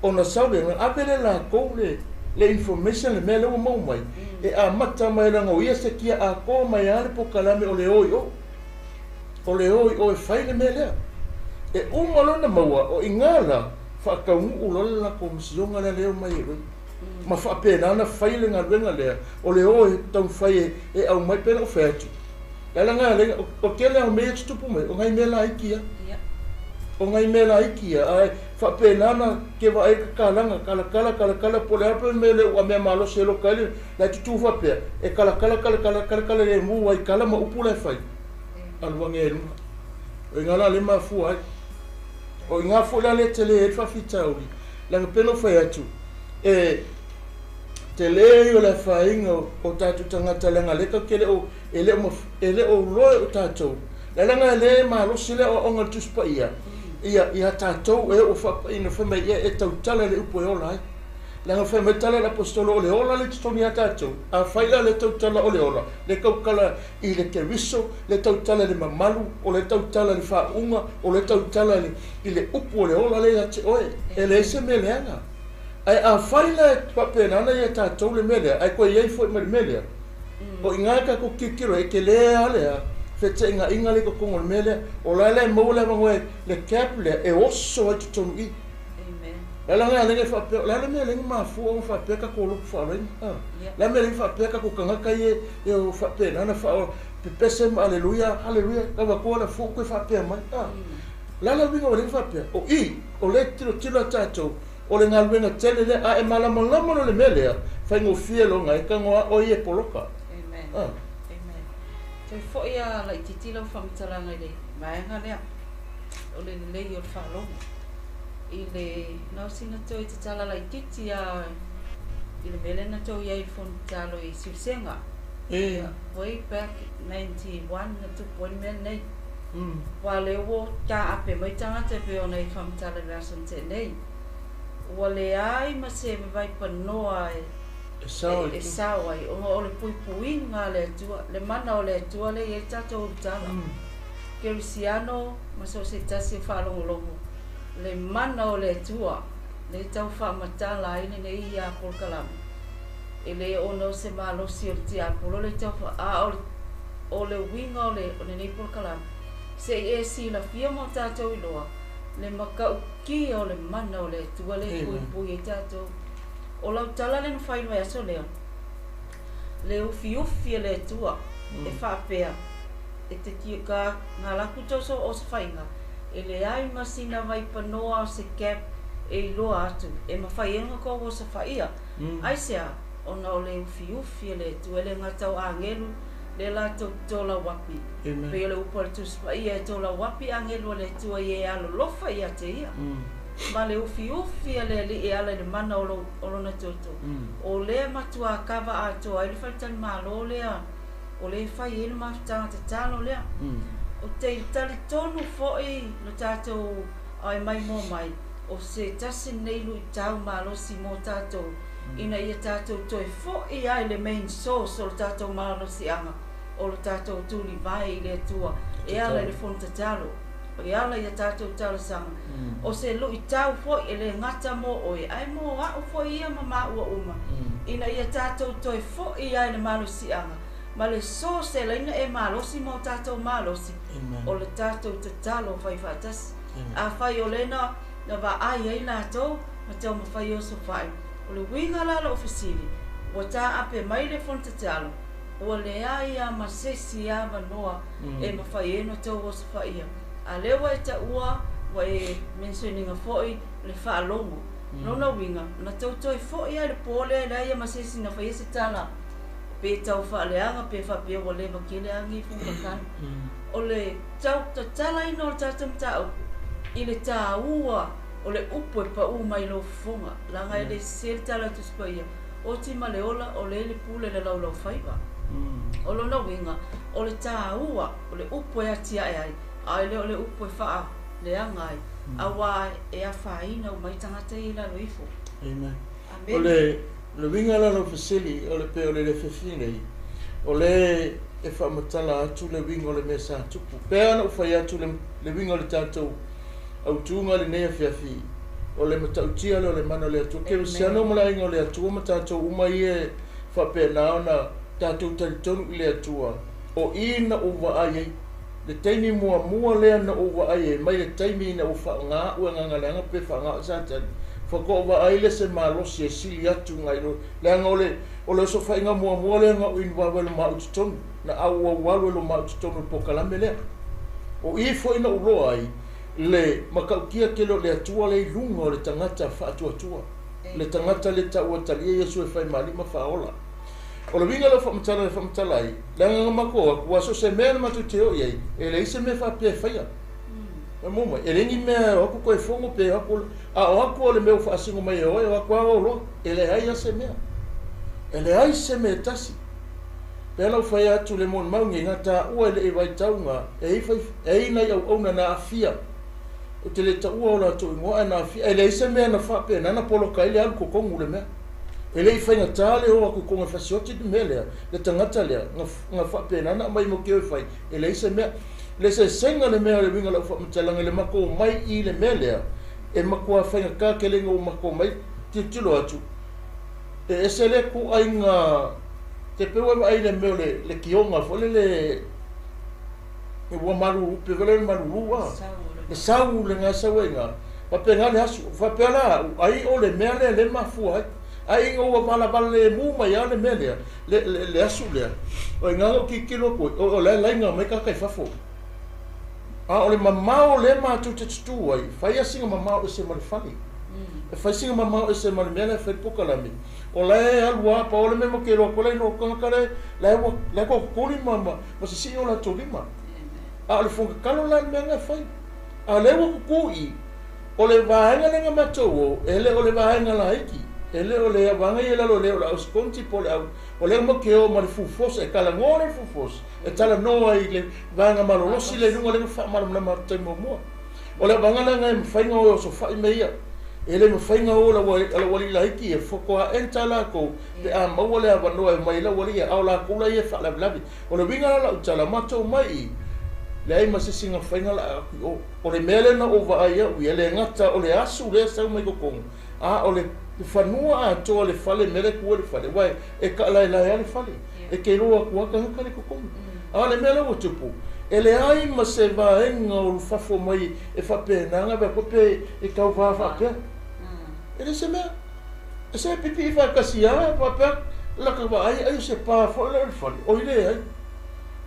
ona sau lea, ona ave lea e latou le le information le mea lea ua maua mai, e amata mai leaga o ia se kia atoa mai lava le polokalame o le o i o. O le o i o e fai le mea lea. E uma loa ona maua, o i ina la, faataunuu loa le latou misioga lea e omai ai ma faapena ona fai le galuega lea o le o e taumafai e aumai pei ona ou fai atu. O le ala lena e ala ai o le tele lava o mea ia e tutupu mai, o nai mea laiti ia. O nai mea laiti ia, ae faapena ona ke vaai le tatalaga, talatala, talatala, po o le a le mea lea ua mea malosi e loka ai le, la e tutu faapea, e talatala, talatala, talatala lemu ai i tala ma upu la e fai, alu ane ai i luga. O i ina la lea e mafua ai. O i ina foi la lea e tele ai le faafitauli, leaga pei ona ou fai atu, e tele ia o le afaina o tatou tagata leaga lea tatou te le o, e le o, e le o iloa e o tatou. Le ala lena lea e malosi le aoaoga a le Tusi Paia ia, ia tatou e ua faapaina fai mai ia e tautala i le upu e ola ai. Leaga fai mai tala a le Aposetolo o le ola lea i totonu ia tatou. Afai la le tautala o le ola, le tautala i le Keriso, le tautala i le mamalu, o le tautala i le faauuga, o le tautala i le upu o le ola lea ia te oe. E leai se mea leaga. Ae afai la e faapena ona ia tatou le mea lea, ae toe i ai foi ma le mea lea, o i ina tatou tilotilo ai, e tele lava le feeteenaiga lea i totonu o le mea lea. O la e maua le avanoa le gap lea e oso ai i totonu i i. O le ala lena e faapea, o le a le mea e ala ai ona mafua ona faapea tatou lotu faaolaina? O le a le mea e ala ai ona faapea tatou tagata ia e faapena ona faapepese ma aleluia, haleluia, tau atu ala fou toe faapea mai. O le a le uiga ua ala ai ona faapea? O i, o lea e tilotilo lava tatou, o le galuega tele lea, a e malamalama loa i le mea lea, faigofie loa ona e tago lava oe ia e poloka. Amen. Amen. Toe foi a laitiiti lau faamatalaga i le vaega lea o le lelei o le faalogo. I le na o sina toe tatala laitiiti a i le mea lea na tou i ai i le fono tatalo i Siusega. E. Way back 91 na tupu ai le mea lenei. Aua o lea ua taape mai tagata e pei ona i faamatala i le aso na tea nei. Ua leai ma se vaipanoa e e sao ai, ona o le puipuiga a le Atua, le mana o le Atua lea e i ai le tatou ulutala. Kerisiano ma so o se tasi o faalogologo, le mana o le Atua lea e tau faamatala ai lenei polokalame. E le ona o se malosi o le tiapolo lea e tau faa, a o le, o le uiga o le, o lenei polokalame, se i e silafia ma o tatou iloa le matautia o le mana o le Atua lea e puipui ai tatou. O lau tala lea na fai mai aso lea, le ufiufi e le Atua e faapea, e te ka ngalaku toso o se faiga, e leai ma sina vaipanoa o se gap e iloa atu, e mafai ai ona tou osofaia. Aisea? Ona o le ufiufi e le Atua, e le gata o agelu le latou tolauapi. Pei o le upu a le Tusi Paia, e tolauapi agelu a le Atua i e alolofa ia te ia. Ma le ufiufi a le Alii e ala i le mana o lou, o lona toto. O lea e matuā kava atoa ai le faletalimalo lea, o lea e fai ai le mafutaga tatalo lea. Ou te talitonu foi lo tatou ae maimoa mai, O se tasi lenei luitau malosi mo tatou ina ia tatou toe fo'i ai le main source o le tatou malosiaga o lo tatou tulivae i le Atua e ala i le fono tatalo, e ala i a tatou talosaga. O se luitau foi e le gata mo oe ae mo a'u foi ia ma maua uma ina ia tatou toe fo'i ai le malosiaga ma le source e laina e malosi ma o tatou malosi o le tatou tatalo fai faatasi. Afai o lena na vaai ai latou ma taumafai e osofai, o le uiga la lou fesili, ua taape mai le fono tatalo, ua leai a ma se isi avanoa e mafai ai ona tou osofaia. A lea ua e taua, ua e mention ina foi le faalogo. Lona uiga, na tou toe foi a i le po lea e leai a ma se isi na faia se tala pe tau faaleaga pe faapea ua leva tele agi fono tatalo. O le tau tatalaina o le tatou mataupu i le taua o le upu e paū mai lou fofoga, leaga e le sese le tala a le Tusi Paia, Oti ma le ola, o le le pule le laulaufaiva. O lona uiga, o le taua o le upu e atiae ai, a e le o le upu e faaleaga ai, aua e afaina uma ai tagata ia i lalo ifo. Amen. Amene. O le uiga la o lau fesili, o le pei o le le fiafia nei, o le e faamatala atu le uiga o le mea sa tupu. Pea ona ou fai atu le, le uiga o le tatou autuga lenei afiafi, o le matautia lea o le mana o le Atua. Kerisiano ma le aiga o le Atua ma tatou uma ia e faapena ona tatou talitonu i le Atua, o i na ou vaai ai, le taimi muamua lea na ou vaai ai, mai le taimi ina ua faaaoga a'u e agaga leaga pe faaaoga a'u e Satani, faatoa ou vaai lea se malosi e sili atu nai lo, leaga o le, o le osofaiga muamua lea na ou involve ai loma a'u i totonu, na auaualu ai loma a'u i totonu o le polokalame lea. O i foi na ou iloa ai le matautia tele o le Atua lea i luga o le tagata faatuatua, le tagata lea taua talia Iesu e fai ma Alii ma Faaola. O le uiga o lau faamatala e faamatala ai, leaga na matou o atu, ua so o se mea na matou te o i ai, e leai se mea faapea e faia. E mua mai, e leai ni mea e o atu toe fono pe o atu, a o atu o le mea ua faasino mai e oe, o atu lava o loa. E leai lava se mea. E leai se mea e tasi. Pea lau fai atu le molimau nei, na taua e le i vaitauga, e i fai, e i nai auauna na aafia. Ou te le taua o latou igoa ae na aafia. E leai se mea na faapena na poloka ai le alu totonu o le mea. E le i faigata le o atu i totonu e fasioti le mea lea, le tagata lea, na, na faapena ona aumai mo ke o e fai, e leai se mea. Le eseesega le mea o le uiga o lau faamatalaga i le matou omai i le mea lea, e matua faigata tele ina ua matou omai, tilotilo atu, e ese le ituaiga, te pei ua e vaai i le mea o le, le tioga foi lele, ua malulu, pei foi lele malulu a. Le sau le ga sau ai ga. Faapena le aso. Faapea la au, ai o le mea lea le mafua ai. Ai ina ua valavala lemu mai lava le mea lea, le, le, le asu lea, o i ina na ou tilotilo atu ai, o, o la e laina mai tagata i fafo. A o le mamao lea matou te tutū ai, fai lava sina mamao ese ma le fale. E fai sina mamao ese ma le mea la e fai le polokalame. O la e alu lava, pau o le mea matou te iloa atu ai la e iloa atu tagata la e, la e ua, la e toatutuli ma, ma, ma sisii o latou lima. A o le fono tatalo la le mea lena e fai. A o lea ua tutū i, o le vaega lea na matou o, e le o le vaega laiti, e le o le vaega ia i lalo lea o le au sikonti po o le au, o lea matou te o ma le full force, e talanoa le full force, e talanoa i le vaega malolosi lea i luga lea na faamalamalama atu i le taimi muamua. O le vaega lea na e mafai ona o e osofai mea ia. E le mafai ona o lau alii laiti e faatoa enter latou pe a maua le avanoa e omai ai lau alii, a o latou la ia e faalavelave. O le uiga la o lau tala, matou mai i, leai ma se isi na faiga la atu i o. O le mea lea na ou vaai au ia, le gata o le asu lea e sau mai totonu, a o le fanua atoa le fale, mea lea e tu ai le fale, aua e taalaelae lava le fale, e te iloa atu lava tagata lea i totonu. A o le mea lea ua tupu, e leai ma se vaega o fafo mai e faapena ona avea pe e tauva faapea. E le se mea. E se pipii faatasi lava faapea laka vaai ai o se pa foi lea o le fale, oi leai.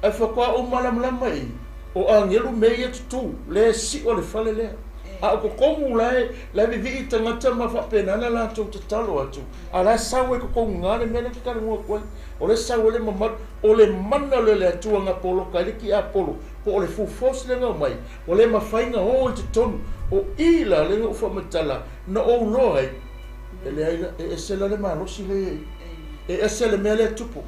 Ae faatoa ou malamalama i o agelu mea ia tutū, lea e sio le fale lea. A o totonu la e, la e vivii tagata ma faapena ona latou tatalo atu, a o la e sau ai totonu i ina le mea lea e te talanoa atu ai. O lea e sau ai le mamalu, o le mana lea o le Atua na poloka ai le tiapolo, po o le full force lea na omai, ua le mafai ona o i totonu. O i la lea na ou faamatala, na ou iloa ai, e leai la, e ese la le malosi lea e i ai. E ese le mea lea e tupu.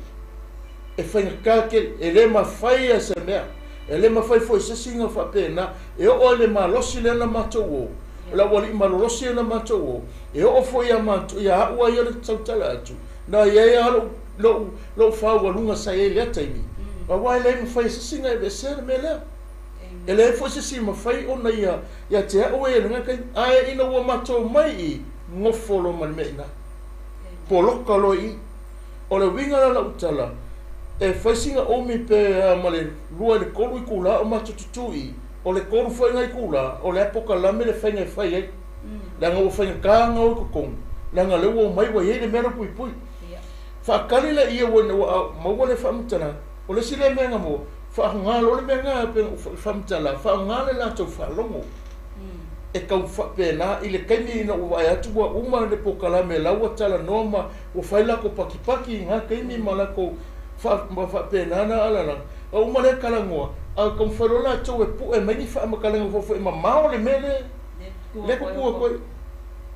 E faigata tele, e le mafai lava e se mea, e le mafai foi e se isi ona faapena, e oo lava i le malosi lea na matou o, O le aualii malolosi na matou o, e oo foi ia matou, ia au a ia le tautala atu, na i ai lava lou, lou, lou faaualuga sa i ai i lea taimi, aua e leai mafai e se isi ona aveesea le mea lea. E leai foi se isi e mafai ona ia, ia te au e i lena taimi. Ae ina ua matou mai i, nofo loa ma le mea i ina. Poloka loa i i. O le uiga la o lau tala, e fai sina umi pe a ma le 2 i le 3 itula o matou tutū i i, o le 3 foi na itula, o le a pokalame le faiga e fai ai. Leaga ua faigata ona o i totonu, leaga o lea ua omai ua i ai le mea lea puipui. Faatali laia ua ina ua maua le faamatalaga. O le isi lea mea na maua, faaaoga loa le mea lena pei ona ou faamatala, faaaoga le latou faalogo e tau faapena i le taimi ina ua vaai atu ua uma le polokalame la ua talanoa ma ua fai latou patipati i na taimi ma latou ma faapena na alalaga. A uma lea talanoa, a taumafai loa latou e pue mai ni faamatalaga fou foi e mamao le mea lea lea tutu atu ai.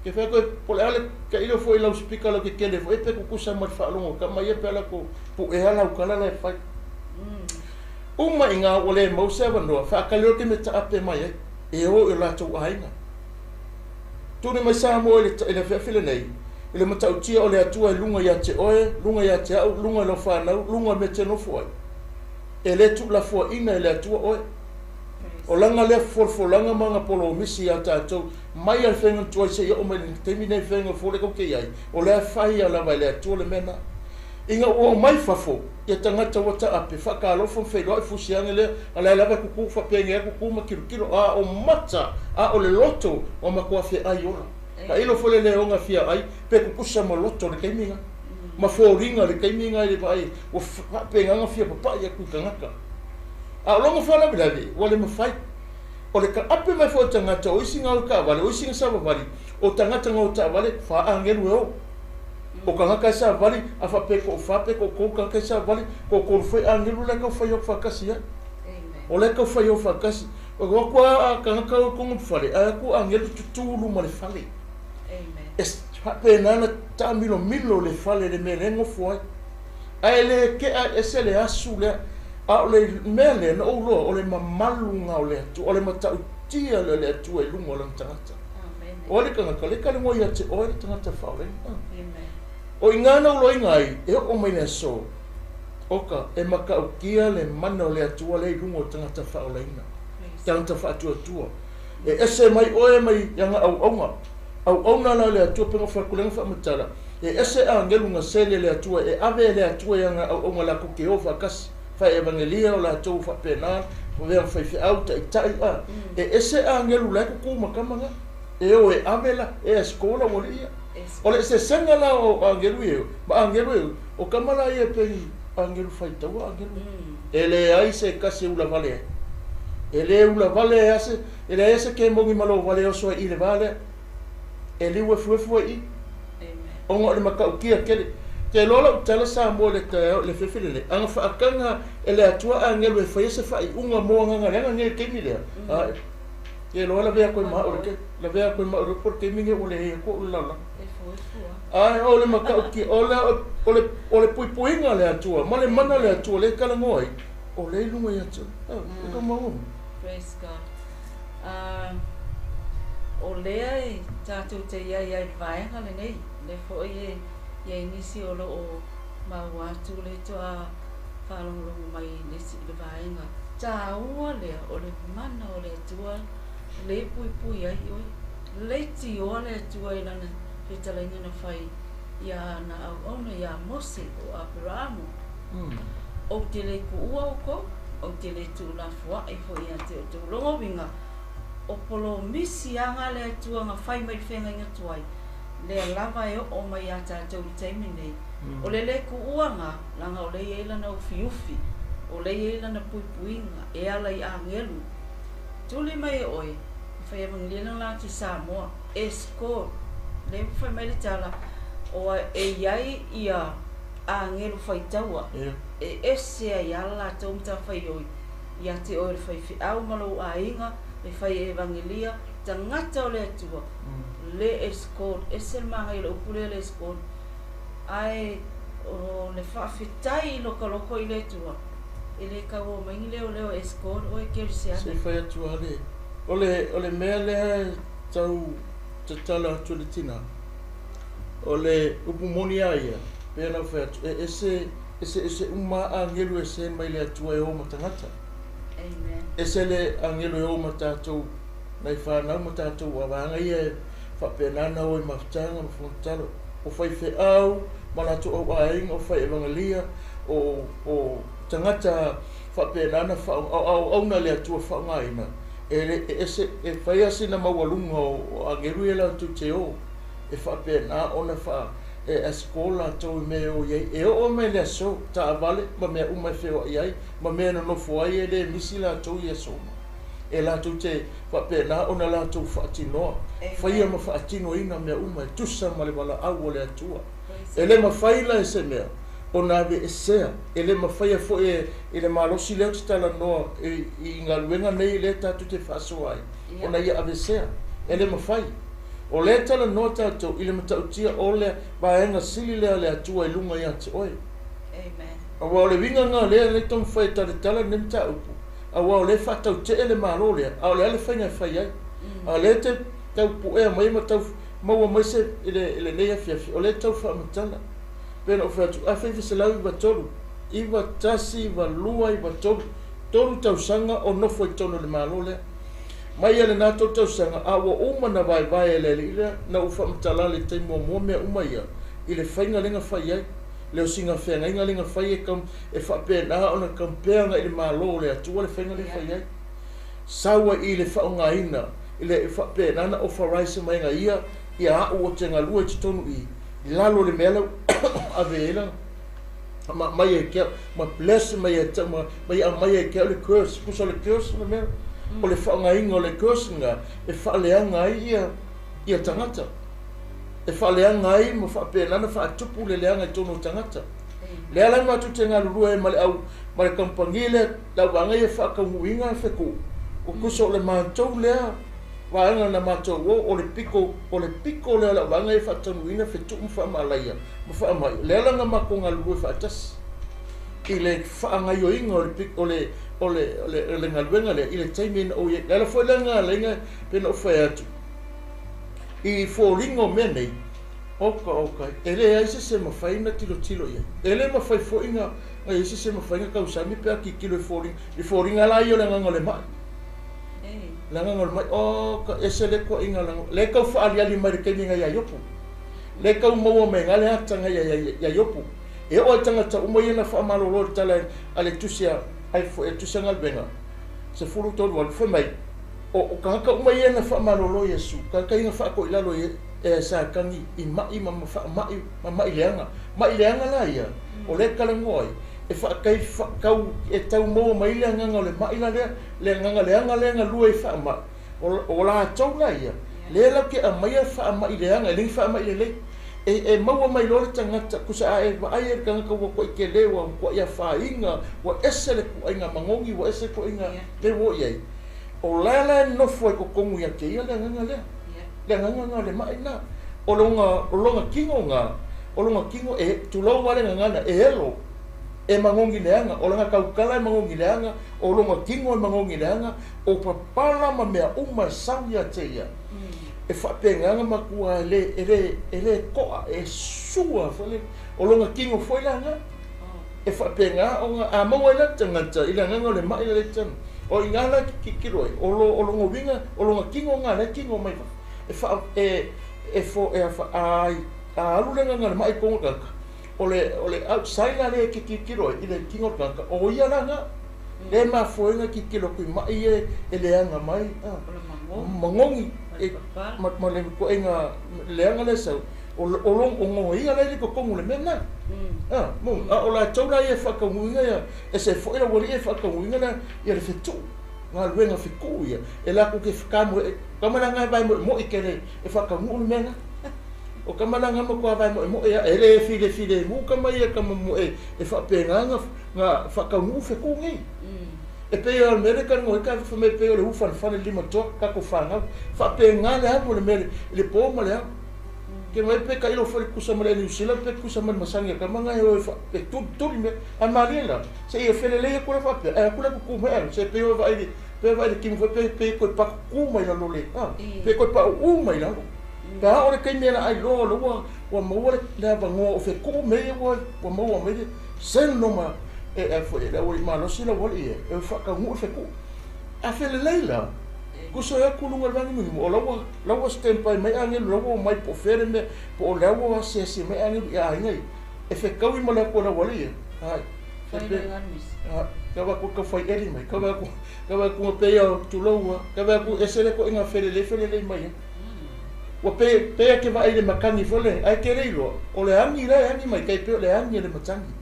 Ke fai atu ai po o le a le tailo foi i loudspeaker lautetele foi pe tutusa ma le faalogo a tama ia pe a latou puea lau tala la e fai. Uma i ina ua le maua se avanoa, faatali loa le taimi e taape mai ai, e o i o latou aiga. Tuli mai Samoa i le i le afiafi lenei, i le matautia o le Atua i luga ia te oe, luga ia te au, luga i lau fanau, luga i le mea e te nofo ai. E le tuulafoaina e le Atua oe. O lana lea folafolaga ma ana polomisi ia tatou, mai lava i le faiga tuai seia oo mai i le taimi lenei i le faiga fou lea tatou te i ai, o lea e fai lava e le Atua le mea lena. Ina ua omai fafo ia tagata ua taape, faatalofa ma feiloai fusiage lea, a la e lava e kuku faapenei atu kuku ma tilotilo, a o mata, a o le loto, ua matua feai ola. Tailo foi le leoga fia ai, pe tutusa ma loto i le taimi lena, ma foliga i le taimi lena i le vaai, ua faapenaga fia papai atu i tagata. A o lona faalavelave, ua le mafai. O le taape mai foi o tagata, o isi na o i taavale, o isi na savavali, o tagata na o i taavale, fa agelu e o. O tagata e savali, a faapea toafa pe toatolu tagata e savali, toatolu foi agelu la e tau fai o faatasi ai. O la e tau fai o faatasi. O atu a tagata o i totonu o le fale, ae atu agelu tutu luma o le fale. E faapena ona taamilomilo le fale i le mea lea e nofo ai. Ae le tea ese le asu lea. A o le mea lea na ou iloa, o le mamalu na o le Atua, o le matautia lea o le Atua i luga o lana tagata. O ai le tagata, le talanoa ia te oe le tagata faaolaina. O i ina na ou iloaina ai, e oo mai le aso, oka, e matautia le mana o le Atua lea i luga o tagata faaolaina, tagata faatuatua. E ese mai oe mai ana auauna. Auauna la le Atua pei ona fai atu lea na faamatala, e ese agelu na sele le Atua, e ave e le Atua i ana auauna latou te o faatasi, fai evangelia o latou faapena, avea ma faifeau, taitai, a. E ese agelu la e kuku ma tama na, e o e ave la, e escort aualii ia. O le eseesega la o agelu ia ma agelu ia, o tama la ia pei agelu faitaua agelu ia. E leai se tasi e ulavale ai. E le ulavale a se, E leai se kemoni ma lou vale oso ai i le va lea. E liu efuefu ai i. Ona o le matautia tele. Te iloa lau tala Samoa i le taeao i le afiafi lenei, ana faataga e le Atua agelu e faia se faaiuga mo agaga leaga nei i le taimi lea, a te iloa lavea atu ai ma au i le lavea atu ai ma au i le upu o le taimi lenei ua leai atu au i le lalolagi. Ae o le matautia, o le, o le, o le puipuiga a le Atua ma le mana o le Atua lea e talanoa ai, o lea i luga ia te oe. E tau maua mai. Praise God. O lea e tatou te i ai ai i le vaega lenei, lea foi e i ai nisi o lo o maua atu le toa faalogologo mai i le isi i le vaega taua lea o le mana o le Atua le puipui ai oe. Leitioa le Atua i lana fetalaiga na fai ia ana auauna ia Mose o Aperaamu. Ou te le kuua oukou, ou te le tuulafoaʻi foi ia te outou logowiga, o polomisi aga le Atua na fai mai le feagaiga tuai, lea lava e oo mai iā tatou i le taimi nei. O le le kuua ga, laga o lea e i ai lana ufiufi, o lea e i ai lana puipuiga, e ala i agelu. Tuli mai e oe, na fai evangelia la atu i Samoa, escort, lea ua fai mai le tala, o e i ai ia agelu faitaua, e ese ai lava le latou matafaioi ia te oe o le faifeau ma lou aiga, le fai evangelia, tagata o le Atua, le escort, ese le manaia o le upu lea le escort, ae o le faafetai i loka loko i le Atua, e le tau omai ni leoleo e escort oe kerisiano. Se i fai atu lava le, o le, o le mea lea Tau tatala atu le tina. O le upu moni lava ia, pei ona ou fai atu, e ese, eseese uma agelu e send mai le Atua e o ma tagata. Amen. Ese le agelu e o ma tatou nai fanau ma tatou vaega ia e faapena ona o i mafutaga ma fonotatalo. O faifeau ma latou auaiga, o fai evagalia, o tagata faapena ona auauna le Atua faaaogaina, e le e ese, e fai lava sina maualuga o agelu ia latou te o e faapena ona faa e escort latou i mea e o i ai. E oo mai le aso, taavale ma mea uma e feoai ai, ma mea e nonofo ai, e le misi latou i aso uma. E latou te faapena ona latou faatinoa, faia ma faatinoina mea uma e tusa ma le valaau o le Atua. E le mafai la e se mea ona aveesea, e le mafaia foi e i le malosi lea ou te talanoa i galuega nei lea tatou te faasoa ai, ona ia aveesea. E le mafai. O lea e talanoa tatou i le matautia o le vaega sili lea a le Atua i luga ia te oe. Aua o le uiga lena lea e taumafai e talatala lenei mataupu, aua o lea e faatautee le Malo lea, a o le a le faiga e fai ai. A o lea e te tau puea mai ma tau maua mai se i lenei afiafi, o lea e tau faamatala. Pei ona ou fai atu, 1993, 91, 92, 93, tolu tausaga o nofo i totonu o le Malo lea. Mai ia lena 3 tausaga, a ua uma na vaevae e le alii lea, na ou faamatala le taimi muamua mea uma ia, i le faiga lea na fai ai, le osiga feagaiga lea na fai e, e faapena ona compare agai i le Malo o le Atua le faiga lea fai ai. Sau ai i le faaaogaina, i le faapena na authorize mai na ia, ia au o te galue i totonu i, i lalo o le mea lau ave ai la ma mai e ke ma bless mai e te ma mai a mai e ke o le curse, kusa o le curse le mea, o le faaaogaina o le curse nga e faaleaga ai ia ia tagata. E faaleaga ai ma faapena na faatupu le leaga i totonu o tagata. Lea la matou te galulue ai ma le au ma le kamupani lea, le auvaega ia e faataunuuina fetu, o tusa o le matou lea vaega na matou o, o le pito, o le pito lea o le auvaega ia e faataunuuina fetuu ma faamalaia ma faamai. Lea la na matou galulue faatasi i le faagaioiga o le o le o le o le, o le galuega lea i le taimi na ou i ai. Le ala foi lea na ala ai na pei ona ou fai atu i foliga o mea nei, oka oka, e leai se se mafai na tilotilo i ai. E le mafai foi na na i se se mafai na tausami pe a tilotilo i foliga. I foliga la ia o le agaga o le mai. Le agaga o le mai, oka, ese le toaiga le tau faaliali mai le taimi na ia Iopu. Le tau maua mai na le ata na ia Iopu. E oo ai tagata uma ia na faamalolo le tala a le tusi a ai foi e tusi a galuega 13 fai mai o tagata uma ia na faamalolo Iesu, tagata ia na faatoilalo e Satani i mai ma faamai ma mai leaga. Mai leaga la ia, o lea talanoa ai, e faatai tau e tau maua mai le agaga o le mai la lea, le agaga leaga lea na lua i faamai, o latou la ia, lea latou te aumaia faamai leaga, e le ni faamai lelei. E maua mai loa le tagata, tusa a e vaai e le tagata ua toai tele, ua toai afaina, ua ese le tuaiga magogi, ua ese le tuaiga le ua oo i ai. O la la e nofo ai totonu ia te ia le agaga lea. Le agaga lena o le mai lena. O lona tino na, o lona tino e tulou lava le gagana, e elo, e magogi leaga, o lana tautala e magogi leaga, o lona tino e magogi leaga, o papala ma mea uma e sau ia te ia. E faapena na matua e le, e le, e le toa, e sua foi le, o lona tino foi la na. E faapena ona a maua ai la le tagata i le agaga o le mai la le tanu. O i ina la tilotilo ai, o lo, o lona uiga, o lona tino na lea e tino mai fafo. E faa, e, e fo, e afa, a, a alu le agaga o le mai i totonu o le tagata, o le, o le outside la lea e te tilotilo ai i le tino o le tagata, o ia la na. Lea e mafua ai ona tilotilo atu i mai ia e leaga mai, a, magogi, e, ma, ma le ituaiga leaga lea e sau, o, o, o ia la e le i totonu o le mea lena. A, mo, a o latou la ia e faataunuuina ia, e se foi le aualii e faataunuuina la ia le fetuu, galuega fetuu ia, e latou te whakamoe, kama la ngai vai moemoe ke le e whakaunuu le mea lena. O kama la nga matua vai moemoe ia, e le file file mu kama ia kama moe e whaapena nga, nga whakaunuu fetuu nei. E pei o le mea le talanoa ai ka fai mai pei o le ufanefane lima toa tatou fanau. Faapena le alu o le mea i le po ma le ao. Ke mai pe tailo foi le tusa ma le New Zealand pe tusa ma le masani a tama na e o e fa e tuli tuli mea. Ae malie la, se i e felelei atu la faapea, ae atu la tutu mai alu, se pei o e vaai Pe vaai i le timu foi pe pe toe pakukū mai lalo le a pe toe pauu mai lalo. Pe a oo le taimi e laai loa o le ua ua maua le le avanoa o fetuu mea ia ua ua maua mai le selo ma e e foi e le aualii malosi le aualii e e faataunuu le fetuu. A felelei la, tusa ai atu luga o le vanimunimu o la ua la ua standby mai agelu la ua omai po o fea le mea po o la ua asiasi mai agelu i aiga ia e fetaui ma le atu a le aualii e. Ai, e Fai pe le galuisi. a tau atu tau fai eli mai, tau atu tau atu na pei o tulou a, tau atu ese le toaiga felelei felelei mai ai. Ua pei pei e te vaai i le matagi foi le ae te le iloa o le agi la e agi mai tai pei o le agi a le matagi.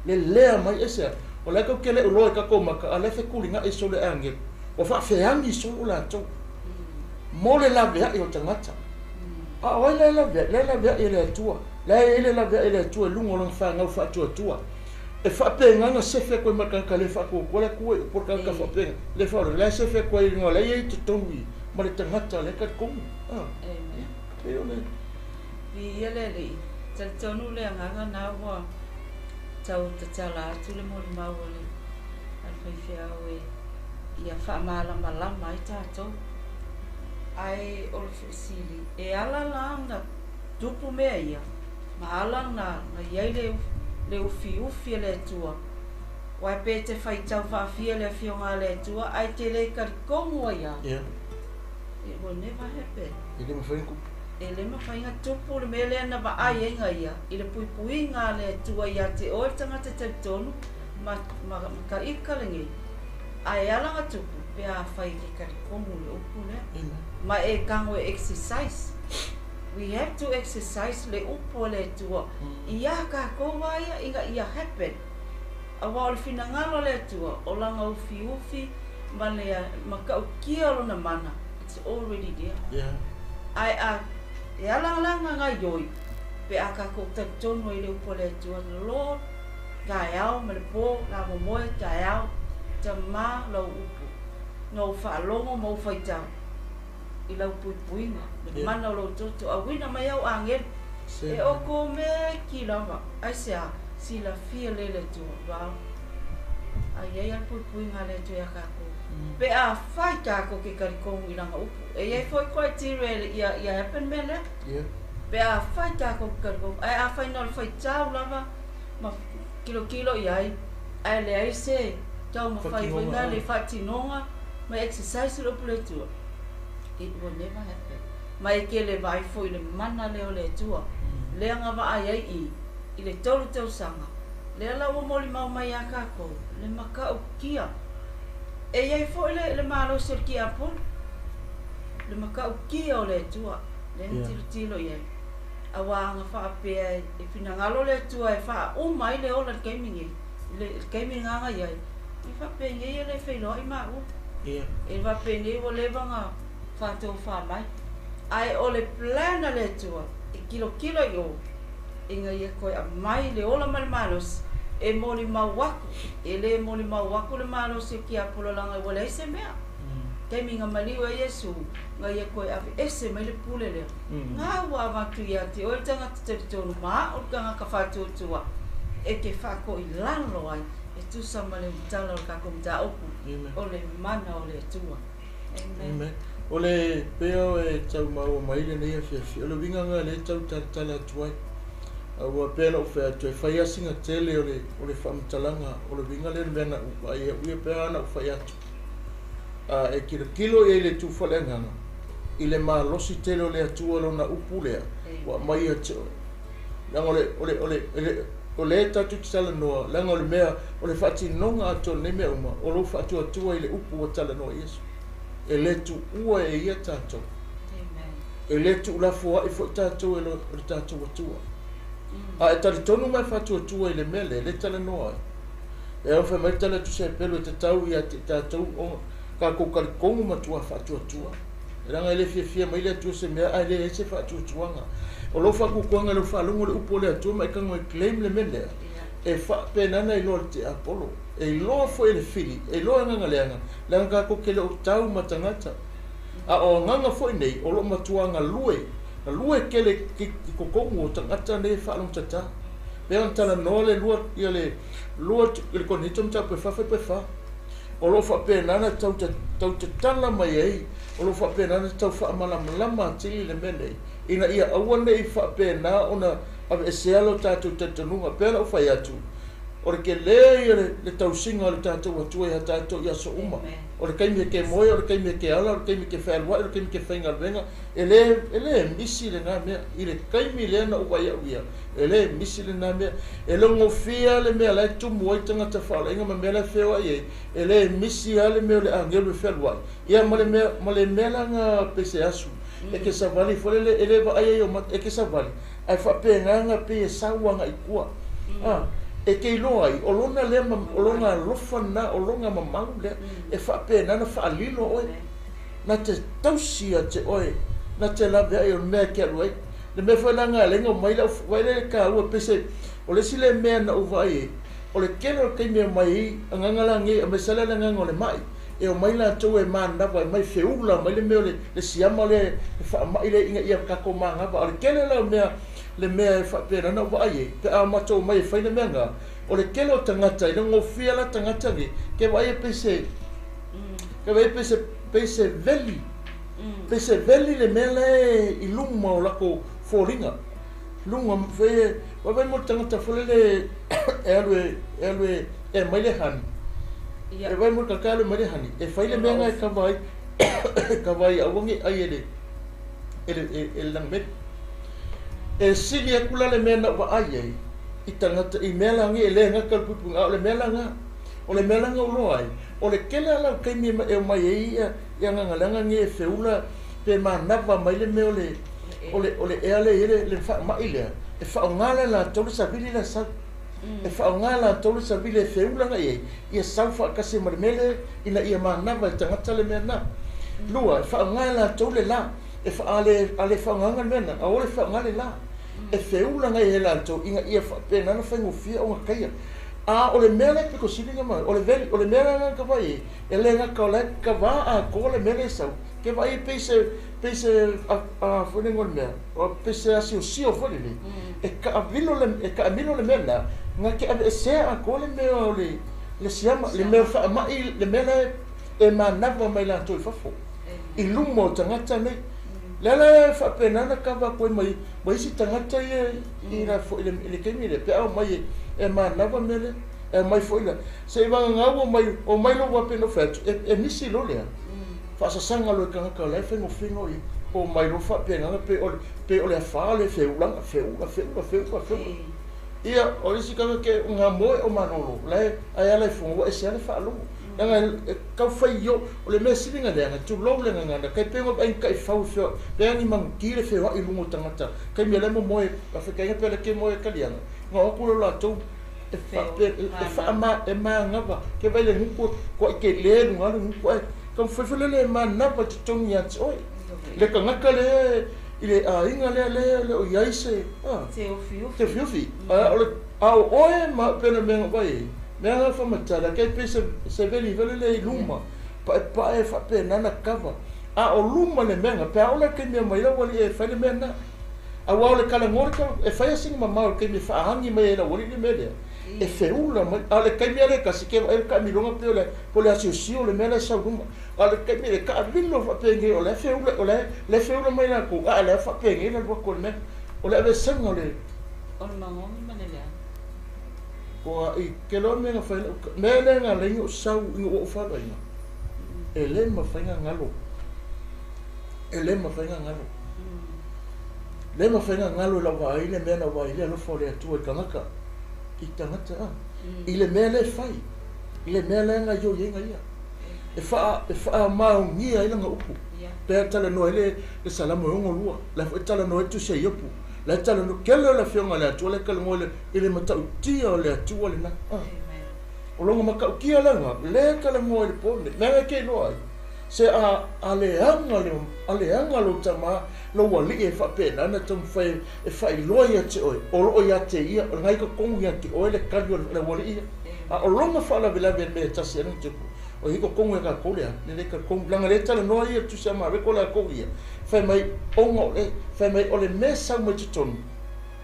Lelea mai ese a o la e tou te le iloa i tatou maka a o la e fetulinai solo e agelu. Ua faafeagi solo latou mo le laveai o tagata. A o ai la e laveai? La e laveai e le Atua. La e i ai le laveai e le Atua i luga o lana fanau faatuatua. E faapena ona sefe atu ai ma le tagata le faatuatua le Atua i po o le tagata faapena le faaola, la e sefe atu ai i luga o la e i ai i totonu i ma le tagata lea e talitonu. A, Amen. pei o le. Viia le Alii. Talitonu le agaga na ua tau tatala atu le molimau a le a le faifeau e ia faamalamalama ai tatou. Ae o le feesili, e ala la ona tupu mea ia, ma ala na na i ai le le ufiufi a le Atua, aua pe te faitau faafia le Afioga a le Atua ae te le talitonu ai lava, Yeah. it will never happen. E le mafai ona tupu. E le mafai ona tupu le mea lea na vaai ai ia i le puipuiga a le Atua ia te oe le tagata talitonu ma ma ma taika lenei. Ae ala ona tupu pe afai e te talitonu i le upu lea. Amen. Ma e tago e exercise. We have to exercise le upu a le Atua iā tatou lava ia ina ia happen. Aua o le finagalo a le Atua, o lana ufiufi ma le matautia o lona mana, it's already there. Yeah. Ae a e ala la ona gaioi pe a tatou talitonu ai i le upu a le Atua, Lord, taeao ma le po, la momoe, taeao, tama lau upu, na ou faalogo ma ou faitau i lau puipuiga, le mana o lou toto, auina mai au agelu, e oko meki lava, aisea, silafia lea e le Atua, wow, a i ai lava le puipuiga a le Atua iā tatou, pe afai tatou te talitonu i lana upu. E i ai foi criteria ia, ia happen mea lea, pe afai tatou te talitonu, ae afai na o le faitau lava ma tilotilo i ai, ae leai se taumafai foi na le faatinoga ma exercise le upu le Atua, it will never happen. Ma e tele vaai foi i le mana lea o le Atua, lea na vaai ai i i le 3 tausaga, lea la ua molimau mai ia tatou le matautia. E i ai foi le le malosi o le tiapolo, le matautia o le Atua, lea na tilotilo i ai. Aua ana faapea e finagalo le Atua e faauma ai le ola i le taimi nei, i le taimi lena na i ai, e faapenei e le feiloai maua. E faapenei ua leva ona faatofa mai. Ae o le plan a le Atua e tilotilo i o ina ia toe aumai le ola ma le malosi e molimau atu. E le molimau atu le malosi o tiapolo leaga ua leai se mea. Taimi na maliu ai Iesu, na ia toe aveese mai le pule lea. Na ua avatu ia te oe le tagata talitonu ma a'u le tagata faatuatua e te faatoilalo ai e tusa ma le utala o le tatou mataupu o le mana o le Atua. Amen. Amen. O le pea e tau maua mai lenei afiafi, o le uiga lena lea e tau talatala atu ai. Aua pei ona ou fai atu, e fai lava sina tele o le, o le faamatalaga, o le uiga lea o le mea na ou vaai ai au ia pe a na ou fai atu. A e tilotilo i ai le Tuufaleagaga i le malosi tele o le Atua lona upu lea ua aumai ia te oe. Leaga o le, o le, o le, le, o lea tatou te talanoa, leaga o le mea, o le faatinoga atoa o lenei mea uma, o lou faatuatua i le upu ua talanoa i Iesu. E le tuua e ia tatou. E le tuulafoai foi tatou e lo, e le tatou Atua. A e talitonu ma e faatuatua i le mea lea, le talanoa ai. E ao fai mai le tala a Tusepelu e tatau ia te tatou ona tatou talitonu matua faatuatua. Leaga e le fiafia mai le Atua se mea ae leai se faatuatuaga. O lou faatuatuaga i lou faalogo i le upu a le Atua ma e tago e claim le mea lea, e faapena ona iloa e le tiapolo, e iloa foi e le fili, e iloa e agaga leaga, leaga tatou te le o tau ma tagata. A o agaga foi nei o lo o matua galue, galue tele i totonu o tagata nei e faalogotata. Pei ona talanoa le lua, ia le lua, le Korinito mataupu e 4 fuaiupu e 4. O lo o faapena ona tau tau tatala mai ai, o lo o faapena ona tau faamalamalama atili le mea nei, ina ia aua ne i faapena ona aveesea lo tatou talitonuga. Pei ona ou fai atu, o le telē ia le tausiga o le tatou Atua iā tatou i aso uma. O le taimi e ke moe, o le taimi e ke ala, o le taimi e ke fealuai, o le taimi e ke faigaluega, e lē, e lē misi lenā mea. I le taimi lea na ou vaai au ia, e lē misi lenā mea. E logofia le mea la e tumu ai tagata faalaina ma mea la e feoai ai, e lē misi lava le mea o le agelu e fealuai, ia ma le mea, ma le mea la na pei se asu, e te savali foi lele, e le vaai ai ou mata, e te savali, ae faapena na pei e sau agai i tua. A, e te iloa ai, o lona lea, o lona alofa lena, o lona mamalu lea, e faapena ona faalilo oe, na te tausi ia te oe, na te laveai o le mea e te alu ai. Le mea foi la na ala ai ona omai lau, vaai lea i le taua, pei se, o le isi lea mea na ou vaai ai, o le tele o le taimi e omai ai agaga la nei, aemaise lava le agaga o le mai, e omai latou e manava, e omai feula mai le mea o le siama lea, le faamai lea ina ia tatou manava. A o le tele la o mea, le mea e faapena ona ou vaai ai, pe a matou omai e fai le mea lena, o le tele o tagata, e le gofie la tagata nei, ke vaai e pei se, ke vaai e pei se, pei se veli, pei se veli le mea la e i luma o latou foliga. Luga, fai e, vaivai mo le tagata foi lele e alu e, e alu e, e aumai le honey. E vaai mo le tagata e alu e aumai le honey, e fai le mea lena e kava ai, e kava ai aua ne i ai e le, e le, e le lagimeli. E sili atu la le mea na ou vaai ai i tagata i mea la nei e le gata le puipuiga, a o le mea la na, o le mea la na ou iloa ai, o le tele lava o taimi e omai ai ia agaga leaga nei e feula pe manava mai le mea o le, o le, o le ea lea e i ai le, le faamai lea, e faaaoga la e latou le savili lea e sau. E faaaoga e latou le savili e feula agai ai, ia sau faatasi ma le mea lea ina ia manava e tagata le mea lena. Lua, e faaaoga e latou le la, e a le, a le faaaogaina le mea lena, aua le faaaoga le la, e feula agai ai e latou ina ia faapena ona faigofie ona taia. A o le mea lea e pito sili ona o le veli, o le mea lea na vaai ai, e le gata o la e kava atoa le mea lea e sau, ke vaai e pei se, pei se a foi le igoa o le mea, pei se asiosio foi lele, e taamilo le, e taamilo le mea lena, na te aveesea atoa le mea o le, le siama, le mea faamai, le mea la e manava mai latou i fafo, i luma o tagata nei. Le ala e faapena ona kava atu ai ma, ma isi tagata ia i la foi i le taimi lea, pe a omai e manava mea lea. E aumai foi la, se i vagana ua omai, omai lou ape na ou fai atu, e misi loa lea. Faasasaga loa i tagata o la e faigofie ona o i ai. Omai loa faapena pei o le, pei o le afa le feulaga, feula, feula, feula, feula. Ia, o le isi tagata ke ngā moe o malolo, la e, ae ala i foga, ua ese lava le faalogo. Leaga e tau fai o, o le mea sili ona leaga, tulou le gagana, kai pei ona vaai ni taifau e feoai, pe a ni manuti le feoai i luga o tagata, taimi o la e momoe, a fetaina pe o la e ke moe e kaliaga, ona o atu lea o latou e faapea, e faama, e manava, ke vaai le gutu e toai tele i luga o le gutu ae taumafai foi lele e manava i totonu ia te oe. Le tagata lea i le aiga lea lea e le o i ai se, a, Se ufiufi. Se ufiufi. A o le, a o oe ma pei o le mea na ou vaai ai, mea na faamatala, kai pei se, se veli foi lele i luma, paepae faapena ona kava. A o luma le mea na, pe a oo la i le taimi e omai ai le aualii e fai le mea lena. Aua o le talanoa le tau, e fai lava sina mamao i le taimi e faaagi mai ai e le aualii le mea lea, e feula mai. A o le taimi lava lea e tasi, ke vaai le taamiloga pei o le, po o le asiosio o le mea la e sau i luma. A o le taimi e taamilo faapenei o la e feula, o la e, la e feula mai latou, a o la e faapenei le alu atu o le mea. O le aveesega o le. O le magogi ma le leaga. Ua i ke loa mea na fai lau, mea lea na ala ai ona ou sau ina ua ou faaluaina, e le mafai ona galo. E le mafai ona galo. Le mafai ona galo i lau vaai le mea na ou vaai ai le alofa o le Atua i tagata, i tagata a, i le mea lea e fai, i le mea lea na ioi ai na ia. E faa, e faamaonia ai lana upu. Pea e talanoa ai le, le Salamo e 62, la foi e talanoa ai le Tusi a Iopu, la e talanoa, kele o le Afioga a le Atua la e talanoa i le, i le matautia o le Atua lena. A. O lona matautia lena, lea e talanoa i le po lenei. Mea e te iloa ai, se a, a leaga le, a leaga lou tama, lou alii e faapena ona taumafai e faailoa ia te oe, o lo o ia te ia, o lena i totonu ia te oe le tali o le aualii ia. A o lona faalavelave i le mea e tasi ai lona tupu, o i totonu ia tatou le a, le le talitonu, leaga lea e talanoa ia le Tusi a Mareko latou ia, fai mai ona o le, fai mai o le mea e sau mai totonu.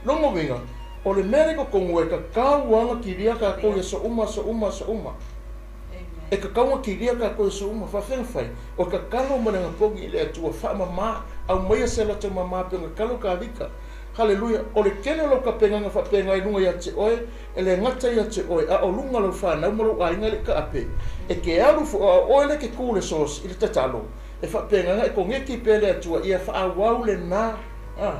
Lona uiga, o le mea lea i totonu e tatau lava ona kilia tatou i aso uma, aso uma, aso uma. E tatau ona kilia tatou i aso uma, faafefea ona fai? O le tatalo ma le anapogi i le Atua, faamama, aumaia se loto mama pei ona tatalo Tavita. Haleluia! O le tele o lau tapenaga faapena i luga ia te oe, e le gata ia te oe, a o luga o lau fanau ma lou aiga e le i taape. E te alu foi, a o oe lea e te tu i le source, i le tatalo, e faapena ona e koneti pea le Atua, ia faaauau lena, a,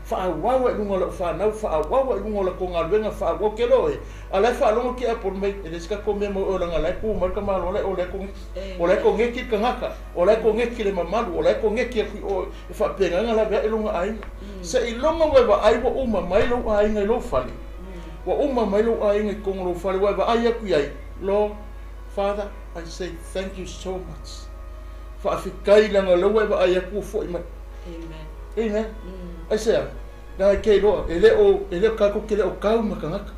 faaauau ai i luga o lau fanau, faaauau ai i luga o latou galuega, faaauau. Ke loa oe, a o la e faalogo tiapolo mai, e leai se tatou mea mo oe leaga o la e tu mai le tamaloa la e o la e koneti. O la e koneti le tagata, o la e koneti le mamalu, o la e koneti atu i o e faapena ona laveai lona aiga. Seiloga ua e vaai ua uma mai lou aiga i lou fale, ua uma mai lou aiga i totonu o lou fale, ua e vaai atu i ai, Lord, Father, I say thank you so much. Faafetai leaga o lea ua e vaai atu ua foi mai. Amen. Amen. Aisea? Leaga e te iloa, e le o, e le o tatou te le o tau ma tagata.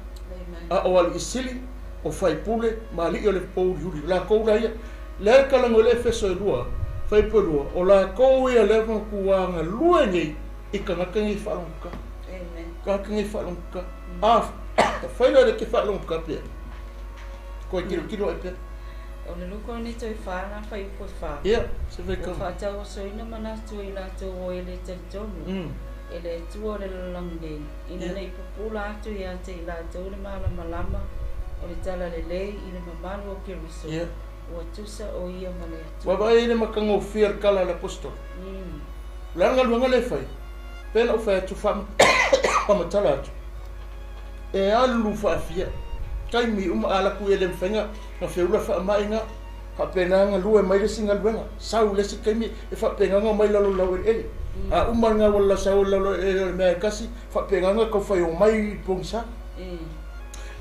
A o alii sili, o faipule, ma alii o le pouliuli, o latou la ia. Lea e talanoa i le Efeso e 2, fuaiupu e 2, o latou ia lea ua matua galue nei i tagata nei faalogotata. Tagata nei faalogotata. A fai loa e te faalogotata pea, koe tilotilo ai pea. O le luka o nei toe fa na fuaiupu e 4. Ia, se fai Ua kau. faatauasoina manatu e i latou o e le talitonu, e le Atua o le lalolagi nei, ina nei pupula atu ia te i latou le malamalama o le talalelei i le mamalu o Keriso, ua tusa o ia ma le Ua Atua. vaai i le matagofie o le tala a le Aposetolo. O le a le galuega lea e fai? Pei ona ou fai atu, faamatala atu, e alu faafia taimi uma a alu atu ia e le mafai ona feula faamai na, faapena ona lue mai le isi galuega, sau le isi taimi e faapena ona omai i lalo o le laueleele. A uma lena ua sau i lalo o le laueleele o le mea e tasi, faapena ona tau fai omai i le pogisa.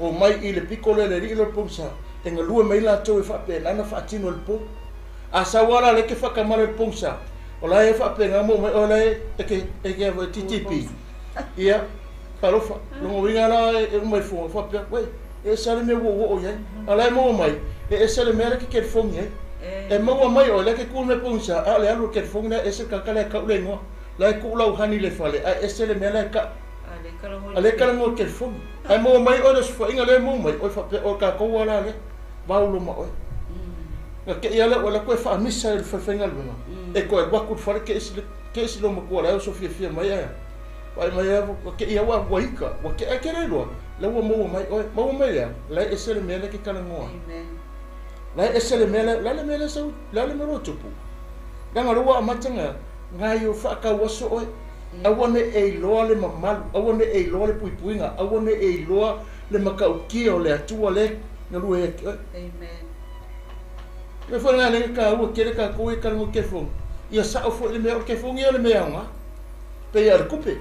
Omai i le pito lea le alii lea o le pogisa, e galue mai latou e faapena ona faatino i le po. A sau lava la lea e te faatamala i le pogisa, o la e faapena ona omai oe la e te e te TTP. Ia, talofa, lona uiga la e uma ifo faapea, uei, e ese lava le mea ua ou oo i ai. A o la e maua mai, e ese le mea lea e te telefoni ai. E maua mai oe, la e te tu i le mea pogisa, a o le alu o le telefoni la e ese le tagata la e tau le igoa. La e tuu lau honey i le fale, ae ese le mea la e tau. A lea e talanoa i le telefoni. Ae maua mai oe le osofaiga lea e maua mai oe faapea, o tatou lava la lea, vau loma oe. Na te i lava lea ua alu atu e faamisa i le falefaigaluega, e toe alu atu i le fale te isi lou matua la e oso fiafia mai ae a. Vaai mai lava, ua te i lava ua ika, ua te, ae te le iloa, la ua maua mai oe. Maua mai le a? La e ese le mea lea e te talanoa ai. La e ese le mea lea, la le mea lea sau, la le mea lea ua tupu. Leaga o lea ua amata ona gaio faatauaso oe. Aua ne i e iloa le mamalu, aua ne i e iloa le puipuiga, aua ne i e iloa le matautia o le Atua lea e galue ia te oe. Amen. O le mea foi lena lea e taua tele tatou ia e talanoa i telefoni, ia sao foi le mea, o le telefoni ia o le mea e aoga, pei lava o le tupe,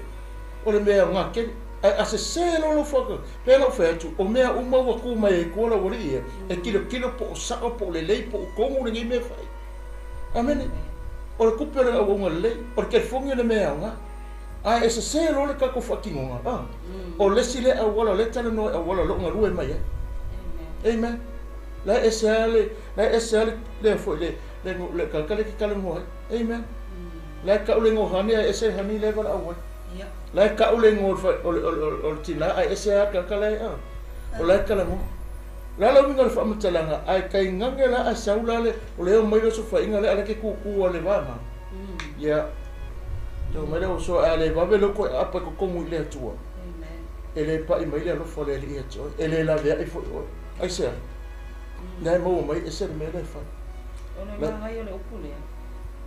o le mea e aoga tele. Ae a sese loa lou faautaga, pei ona ou fai atu, o mea uma ua tu mai ai i tua lau alii ia, e tilotilo po o sao, po o lelei, po o tonu lenei mea e fai. Amene. O le tupe o le auauna lelei, o le telefoni o le mea e aoga. Ae e sese loa le tatou faatinoga, a, o le isi lea auala o lea e talanoa i auala o lo o galue mai ai. Amen. La e ese lava le, la e ese lava le, lea foi le, le, le tagata lea e te talanoa ai. Amen. La e tau le igoa honey ae ese le honey lea e valaau ai. La e tau le igoa o le, o le, o le tina ae ese lava le tagata la e, a, o la e talanoa. O le a le uiga o le faamatalaga, ae tainane la a sau la le, o le omai le osofaiga lea a la e te kūkū a le va ma. Ia, tau mai le oso a le vave lou toe aapa i totonu i le Atua. E le pai mai le alofa o le Alii ia te oe, e le laveai foi oe. Aisea? Lea e maua mai ese le mea lea e fai. O le magaia o le upu lea,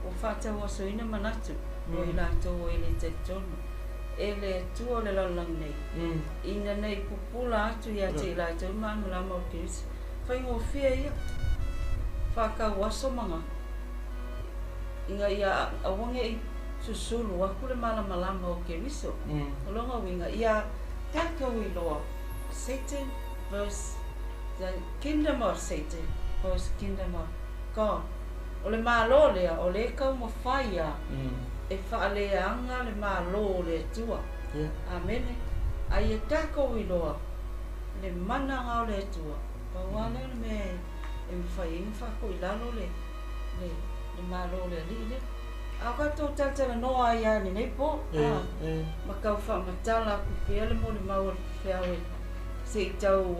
ua faatauasoina manatu o i latou e le talitonu e le Atua o le lalolagi nei, ina nei pupula atu ia te i latou le malamalama o Keriso. Faigofie ia, faatauaso manatu, ina ia aua ne i susulu atu le malamalama o Keriso. O lona uiga, ia tatou iloa, Satan versus the kingdom of Satan versus kingdom of God. O le Malo lea, o lea e taumafai a e faaleaga le Malo o le Atua. Amene. A ia tatou iloa le mana o le Atua, pau lava lea o le mea e mafai ai ona faafoilalo le, le, le Malo o le Alii lea. A o tatou talatalanoa ai lava i lenei po, a, ma tau faamatala atu pea le molimau a le faifeau e se i tau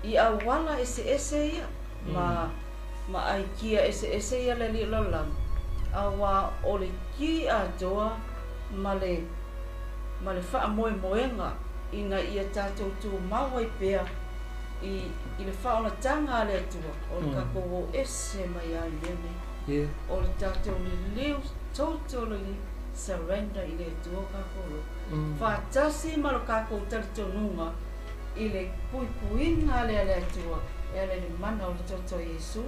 i auala eseese ia ma. Ma aikia eseese ia le alii o le lalolagi, auā o le ki atoa ma le ma le faamoemoega ina ia tatou tumau ai pea i i le faaolataga a le Atua, o le tatou o ese mai lava i mea nei. O le tatou liliu totally surrender i le Atua o tatou loto, faatasi ma lo tatou talitonuga i le puipuiga lea a le Atua e ala i le mana o le toto o Iesu,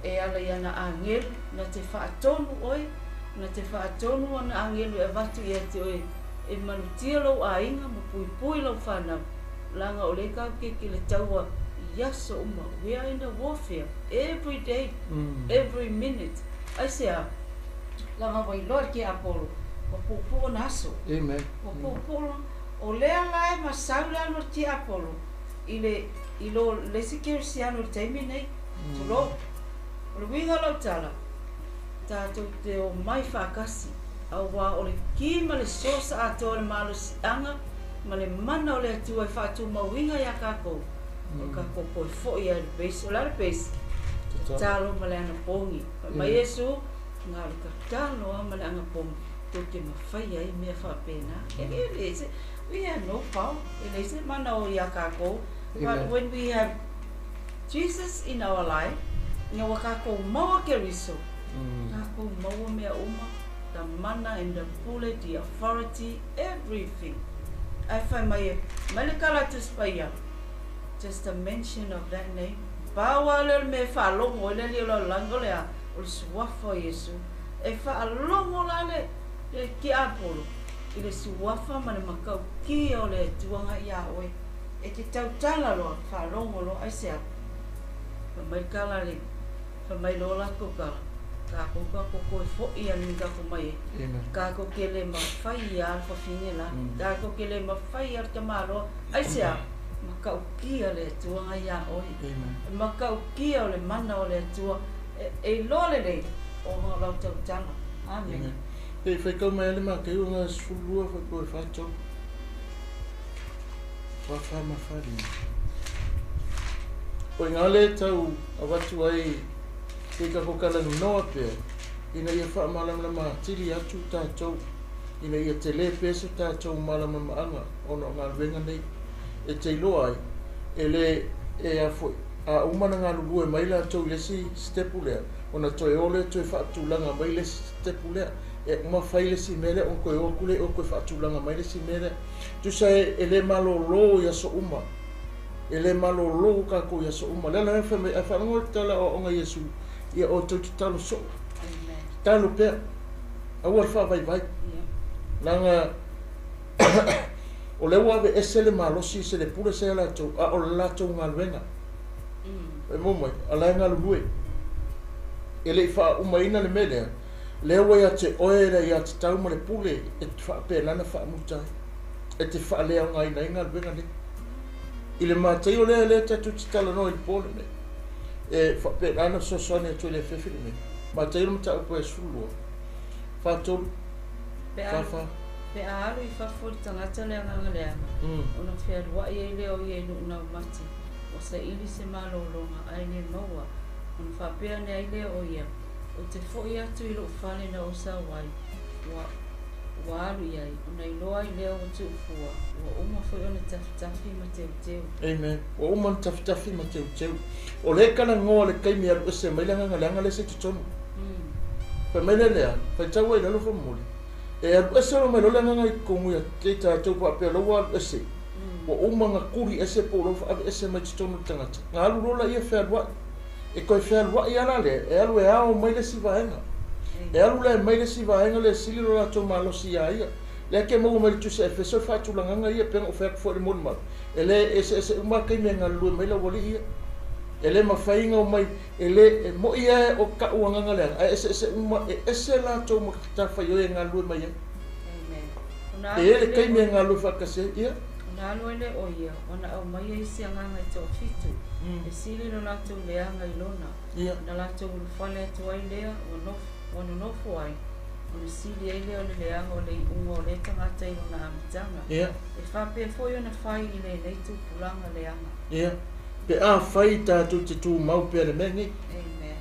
e ala i ana agelu na te faatonu oe, na te faatonu ana agelu e avatu ia te oe e malutia lou aiga ma puipui lau fanau, leaga o lea tatou te i le taua i aso uma, we are in a warfare every day, every minute. Aisea? Leaga ua iloa e le tiapolo ua puupuu ona aso. Amen. Ua puupuu lona, o lea la e masau le alu a le tiapolo i le i lo le isi kerisiano i le taimi lenei, tulou. O le uiga o lau tala, tatou te omai faatasi, auā o le ki ma le source atoa o le malosiaga ma le mana o le Atua e faatumauina iā tatou, o le tatou toe foi lava i le base. O le a le base? Tatalo ma le anapogi. Fai mai Iesu, na o le tatalo lava ma le anapogi tou te mafaia ai mea faapena. E le se, we have no power, e leai se mana o iā tatou. But when we have Jesus in our life, ina ua tatou maua Keriso, tatou maua mea uma, the mana and the pule, the authority, everything. Ae fai mai e, mai le tala a Tusi Paia, just the mention of that name, pau lava lea o le mea e faalogo ai le alii o le lalolagi, o le a? O le suafa o Iesu. E faalogo la le le tiapolo i le suafa ma le matautia o le Atua na iā oe. E te tautala loa, faalogo loa, aisea? Fai mai le tala a le, fai mai loa latou tala, tatou tatou toe foi lava i le mea tatou mai ai. Tatou te le mafai lava le fafine la, tatou te le mafai lava le tamaloa, aisea? Matautia le Atua na iā oe. E matautia o le mana o le Atua, e iloa lelei ona o lau tautala. Amene. E faitau mai lava le Mateu ona 12 faipea e 43. 44 ma 45. O i ina lea e tau avatu ai i tatou talanoa pea ina ia faamalamalama atili atu tatou ina ia tele pea se tatou malamalamaaga ona o galuega nei e te iloa ai e le e a foi a uma ona galulue mai latou i le isi sitepu lea ona toe o lea toe faatulaga mai le isi sitepu lea e uma fai le isi mea lea ona toe o atu lea i o toe faatulaga mai le isi mea lea. Tusa e le malolo i aso uma, e le malolo tatou i aso uma. O le ala lea fai mai, a faalogo le tala o aoga Iesu, ia outou tatalo soo, tatalo pea, aua le faavaivai. Leaga o lea ua aveese le malosi i se le pule sa ia latou, a o le latou galuega. E maua mai, a la e galulue. E le i faaumaina le mea lea, lea ua ia te oe le aiatatau ma le pule e te faapena ona faamuta ai, e te faaleaogaina ai galuega nei. I le mataio lea, lea tatou te talanoa i le po lenei, e faapena ona fesoasoani atu i le afiafi lenei. Mataio le mataupu e 12, 43, 44. Pe a alu i fafo le tagata le agaga leaga, ona fealuai ai lea o ia i nuu laumati, ua saili se malologa ae le maua, ona faapea ane ai lea o ia, Ou te foi atu i lou fale na ou sau ai, ua, ua alu i ai, ona iloa ai lea ua tuufua, ua uma foi ona tafitafi ma teuteu. Amen. Ua uma ona tafitafi ma teuteu. O lea e talanoa le taimi e alu ese mai le agaga leaga lea sa i totonu. Fai mai lea lea, faitau ai i lalo faamolemole. E alu ese loa mai loa le agaga i totonu ia te tatou faapea loa ua alu ese. Ua uma ona tuli ese po o ua aveese mai totonu o le tagata. Na alu loa laia fealuai. E toe fealuai lava la lea, e alu e ao mai le isi vaega. E alu la e mai le isi vaega lea e sili lo latou malosi iā ia. Lea ke maua mai le Tusi a Efeso le faatulagaga ia, pei ona ou fai atu foi i le molimau, e le eseese uma lava taimi e galulue mai le aualii ia. E le mafai ona omai, e le, e moʻi lava o taʻu agaga leaga, ae eseese uma, e ese latou matafaioi e galulue mai ai. E i ai le taimi e galulue faatasi ai, ia. Ona alu ai lea o ia, ona aumai ai se agaga e toafitu, e sili lo latou leaga i lona, ona latou ulufale atu ai lea ua nonofo ai, ona sili ai lea o le leaga o le iuga o lea tagata i lona amataga. E faapea foi ona fai i lenei tupulaga leaga. Ia, pe afai tatou te tumau pea i le mea lenei. Amen.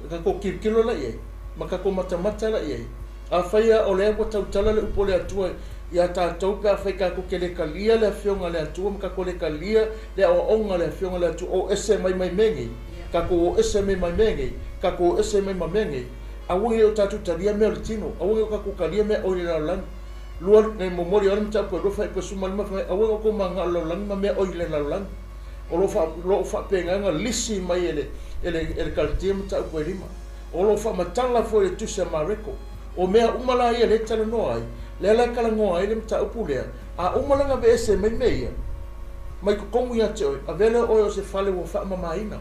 Tatou tilotilo la i ai, ma tatou matamata la i ai. Afai lava o lea ua tautala le upu a le Atua ia tatou pe afai tatou te le talia le Afioga a le Atua ma tatou le talia le aoaoga a le Afioga a le Atua, o ese mai mai mea nei, tatou o ese mai mai mea nei, tatou o ese mai ma mea nei, aua ne i o tatou talia mea o le tino, aua ne i o tatou talia mea oi le lalolagi. Lua, ne momoli ai le mataupu e lua faaipu e 15 fai mai, aua ne i outou manao i le lalolagi ma mea oi le lalolagi. O lo o lo o faapena ona lisi mai e le e le e le Kalatia mataupu e lima. O lo o faamatala foi i le Tusi a Mareko. O mea uma la ia lea e talanoa ai, lea la e talanoa ai le mataupu lea, a uma la ona aveese mai mea ia, mai totonu ia te oe, avea lea oe o se fale ua faamamaina.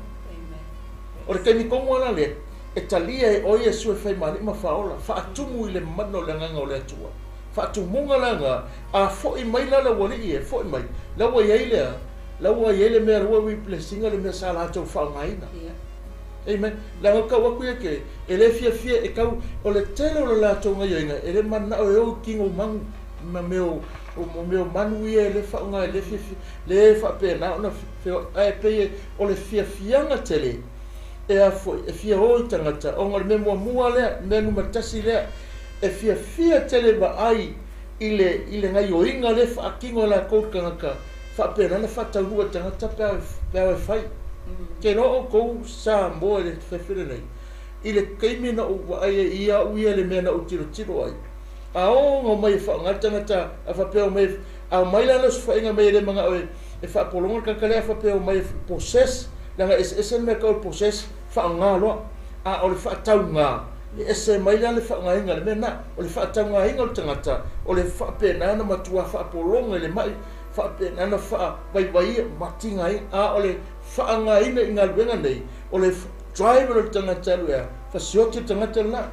O le taimi tonu lava la lea, e talia e oe Iesu e fai ma Alii ma Faaola, faatumu i le mana o le Agaga o le Atua. Faatumuga la na, a foi mai la le aualii e foi mai, la ua i ai le a? La ua i ai le mea la ua replace ina le mea sa latou faaaogaina. Amen. Leaga o tau atu ia ke, e le fiafia e tau, o le tele o le latou gaioiga, e le mananao e o i tino manu, ma mea o, o mea o manu ia e le faaaoga, e le fiafia, le faapena ona feoai, ae pei o le fiafiaga tele, e a foi, e fia o i tagata, ona o le mea muamua lea, mea numera tasi lea, e fiafia tele vaai i le, i le gaioiga lea e faatino e latou i tagata, faapena ona faataunuu e tagata pe a, pe a e fai. Ke iloa outou Samoa i le fefe lenei, i le taimi na ou vaai ai ia au ia i le mea na ou tilotilo ai, a oo ona omai e faaaoga le tagata, a faapea omai, a omai la le osofaiga mai e le manao e, e faapologa le tagata lea, a faapea omai e possess, leaga e eseese le mea tau o le possess, faaaoga loa, a o le faatauga, E ese mai la le faaaogaina o le mea lena. O le faataugaina o le tagata, o le faapena ona matua faapologa i le mai, faapena ona faavaivaia ma tigaina. A o le faaaogaina i galuega nei, o le drive o le tagata e alu e a? Fasioti le tagata lena.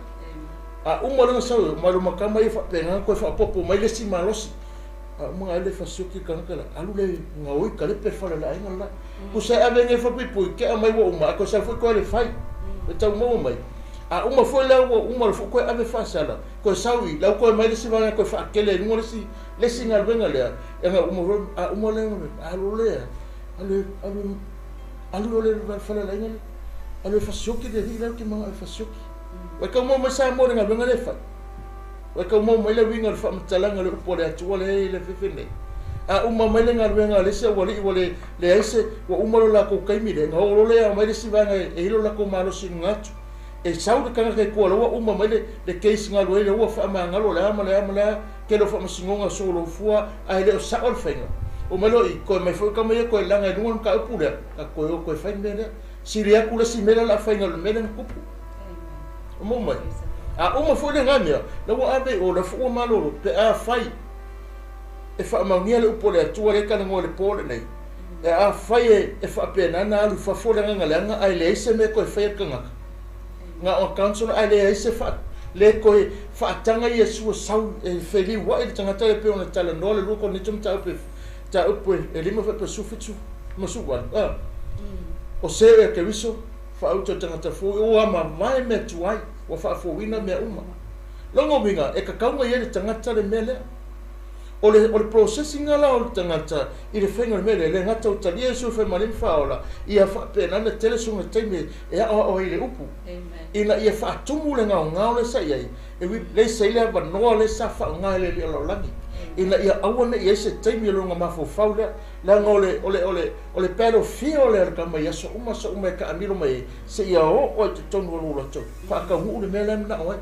A uma lona sau, mai loma tama ia faapena ona toe faaopoopo mai le isi malosi. A uma ona alu e fasioti le tagata lena, alu lea e gaoi kalepe le fale o le aiga lena. Tusa e ave nei fapuipui, tea mai ua uma, ae toe sau foi toe le fai. E tau maua mai. A uma foi la ua uma le foi toe ave faasala, toe sau i, la ua toe mai le isi vaega toe faatele ai luga le isi, le isi galuega lea, e na uma foi, a uma lea, alu lea, alu, alu, alu le fale o le aiga lea, alu e fasioki le alii la ou te manao e fasioki. Ua tau maua mai Samoa i le galuega lea e fai. Ua tau maua mai le uiga o le faamatalaga o le upu a le Atua lea e i le fefe nei. A uma mai le galuega a le isi aualii ua le leai se, ua uma lo latou taimi lea, ona oo loa lea aumai le isi vaega e i ai lo latou malosi i luga atu. E sau le tagata i tua la ua uma mai le, le case galue ai la ua faamagalo o le a ma le a ma le a, tele o faamasinoga solofua ae le o sao le faiga. Omai loa i, toe aumai foi tama ia toe laga i luga le mataupu lea, a toe o toe fai le mea lea. Sili atu le isi mea lea o le a faiga o le mea lea na tupu. O maua mai. A uma foi lena mea, la ua ave i o, la foi ua malolo, pe afai e faamaonia le upu a le Atua lea e talanoa i le po lenei, e afai e, e faapena ona alu i fafo le agaga leaga ae leai se mea e toe faia le tagata, na o counsellor ae leai se faa, le toe faataga Iesu e sau e feliuai le tagata lea pei ona talanoa le lua Korinito mataupu e mataupu e lima faapea 17 ma 18, a. O se e Keriso faauta o tagata fou, ua mavae mea tuai, ua faafouina mea uma. Lona uiga, e tatau ona i ai le tagata le mea lea. O le, o le processing la o le tagata i le faiga o le mea lea, e le gata ua talia Iesu e fai ma alii ma faaola, ia faapena ona tele sona taimi e aoao ai i le upu, ina ia faatumu le gaogao lea sa i ai, e replace ai le avanoa lea sa faaaoga e le Alii o le lalolagi, ina ia aua ne i i ai se taimi o lona mafaufau lea, leaga o le, o le, o le, o le battlefield lea a le tama i aso uma aso uma e taamilo mai ai, seia oo i totonu o lou loto, faataunuu le mea la e manao ai.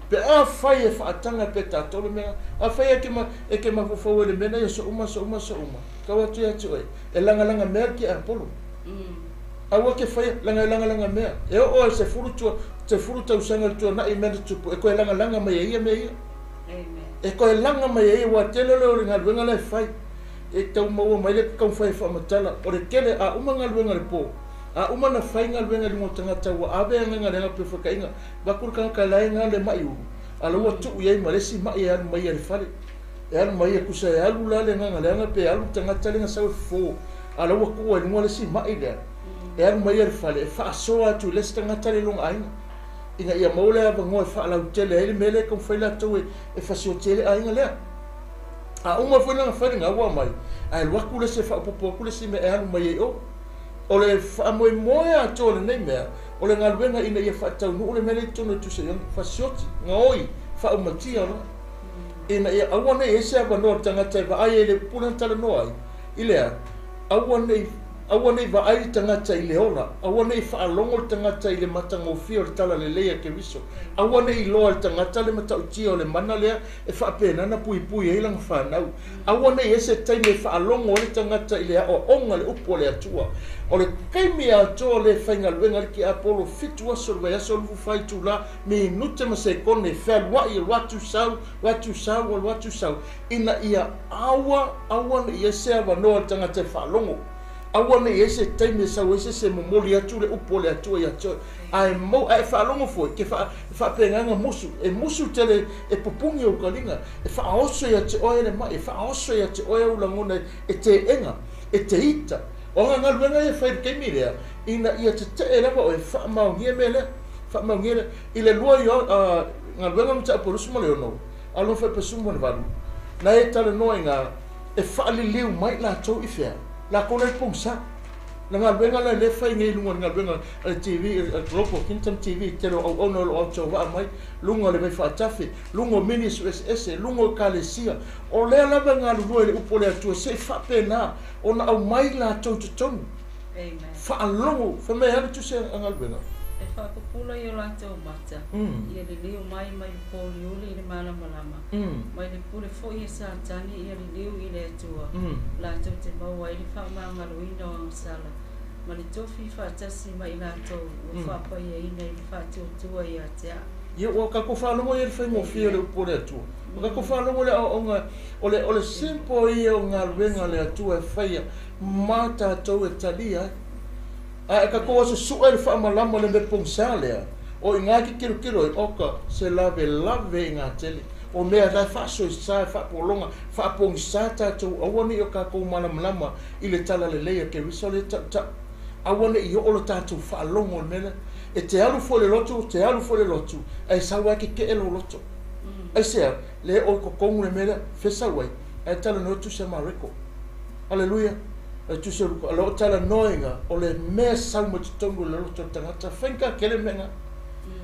Pe afai e faataga pea tatou le mea, afai e te, e te mafaufau ai i le mea lea i aso uma aso uma aso uma, tau atu ia te oe, e lagalaga mea le tiapolo. Aua te faia, leaga e lagalaga mea. E oo lava i le 10 tua, 10 tausaga i le tuanai i mea na tutupu, e toe lagalaga mai e ia mea ia. E toe laga mai e ia, aua tele lea o le galuega la e fai. E tau maua mai le taumafai e faamatala, o le tele, a uma galuega i le po, a uma ona fai galuega i luga o tagata ua ave agaga leaga pei o feutaiga, vaku le tagata la e na le mai ulu, a la ua tuu i ai ma le isi mai e alu mai ia i le fale. E alu mai ia, tusa e alu la le agaga leaga pe alu le tagata lea na sau e fofo, a la ua tuu ai i luga le isi mai lea, e alu mai ia i le fale e faasoa atu i le isi tagata lea i lona aiga, ina ia maua le avanoa e faalautele ai le mea lea e taumafai latou e fasioti ai le aiga lea. A uma foi lana fai lena ua aumai, ae alu atu le isi e faaopoopo atu le isi mea e alu mai ai i o. O le faamoemoe atoa o lenei mea, O le galuega ina ia faataunuu le mea lea i totonu o le Tusi a Ioane, fasioti, gaoi, faaumatia loa, ina ia aua ne i i ai se avanoa o le tagata e vaai ai i le upu lea na talanoa ai, i le a? Aua ne i, aua ne i vaai le tagata i le ola, aua ne i faalogo le tagata i le matagofie o le talalelei a Keriso, aua ne i iloa e le tagata le matautia o le mana lea e faapena ona puipui ai lana fanau. Aua ne i i ai se taimi e faalogo ai le tagata i le aoaoga i le upu a le Atua. O le taimi atoa lea e faigaluega ai le tiapolo, fitu aso i le vaiaso, 24 itula, minute ma sekone, fealuai, alu atu sau, alu atu sau, alu atu sau, ina ia aua, aua ne i i ai se avanoa o le tagata e faalogo. Aua ne i i ai se taimi e sau ai se isi e momoli atu le upu a le Atua ia te oe. Ae mou, ae faalogo foi, ke faa, faapegaga musu, e musu tele e pupugi ou kaliga, e faaoso ia te oe le mai, e faaoso ia te oe ou lagona e teena, e te ita. O aga galuega ia e fai i le taimi lea, ina ia tetee lava oe, faamaonia mea lea, faamaonia lea. I le lua i galuega o Mataupu 26, a lona faipasumu le valu, na e talanoa i ga, e faaliliu mai latou i fea, lakou la i pogisa. Le galuega lea lea e fai nei i luga o le galuega a le TV, a le Global Kingdom TV, i tele o auauna o lo o autauvaa mai, luga o le vai faatafe, luga o ministry eseese, luga o ekalesia. O lea lava e galulue i le upu a le Atua se i faapena ona aumai latou i totonu. Faalogo, fai mai e alu tusi a galuega. E faapupula i o latou mata, ia liliu mai mai le pouliuli i le malamalama, mai le pule foi a Satani ia liliu i le Atua, latou te maua ai le faamagaloina o agasala, ma le tofi faatasi ma i latou ua faapaiaina i le faatuatua ia te a'u. Ia, ua tatou faalogo ia i le faigofie o le upu a le Atua. Ua tatou faalogo i le aoaoga, o le, o le simple ia o galuega a le Atua e faia ma tatou e talia ai. A e tatou aso sue le faamalama o le mea pogisa lea, o i ina e te tilotilo ai, oka, se lavelave i ina tele. O mea la e faasoesa e faapologa, faapogisa tatou, aua ne i o tatou malamalama i le talalelei a Keriso lea e tautau. Aua ne i oo le tatou faalogo i le mea lea. E te alu foi i le lotu, te alu foi i le lotu, ae sau lava e tetee lou loto. Aisea? Le oo i totonu le mea lea, fesau ai, ae talanoa atu si a Mareko. Aleluia! E tusa o Luka, o lo o talanoaina, o le mea e sau mai totonu o le loto o le tagata, faigata tele mea na.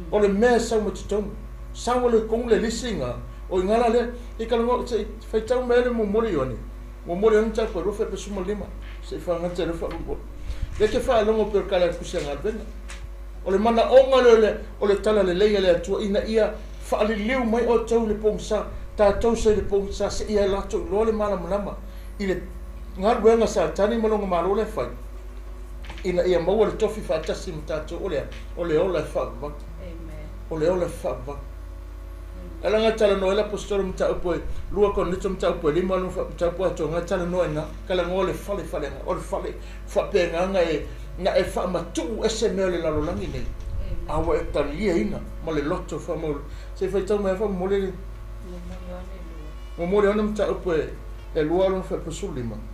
O le mea e sau mai totonu, sau le tonu le lisi na, o i ina la lea, i talanoa, se i faitau mai le momoli Ioane, momoli Ioane mataupu e 25, se i faagata i le faamolemole. Lea e te faalogo pei o le tala a le Tusi a Galuega. O le manaoga lea o le talalelei a le Atua ina ia faaliliu mai outou i le pogisa, tatou sa i le pogisa seia latou iloa le malamalama i le galuega Satani ma lona malo lea e fai, ina ia maua le tofi faatasi ma tatou, o le a? O le ola e faavavau. O le ola e faavavau. Ae leaga e talanoa ai le Aposetolo mataupu e 2 Korinito mataupu e 5 lona mataupu atoa e talanoa i ina, talanoa le fale faleaga, o le fale faapegaga e na e faamatuu ese mea o le lalolagi nei, a ua e taliaina ma le loto faamaulu. Se i faitau mai lava faamolemole le Momoli ona mataupu e 2 lona 15.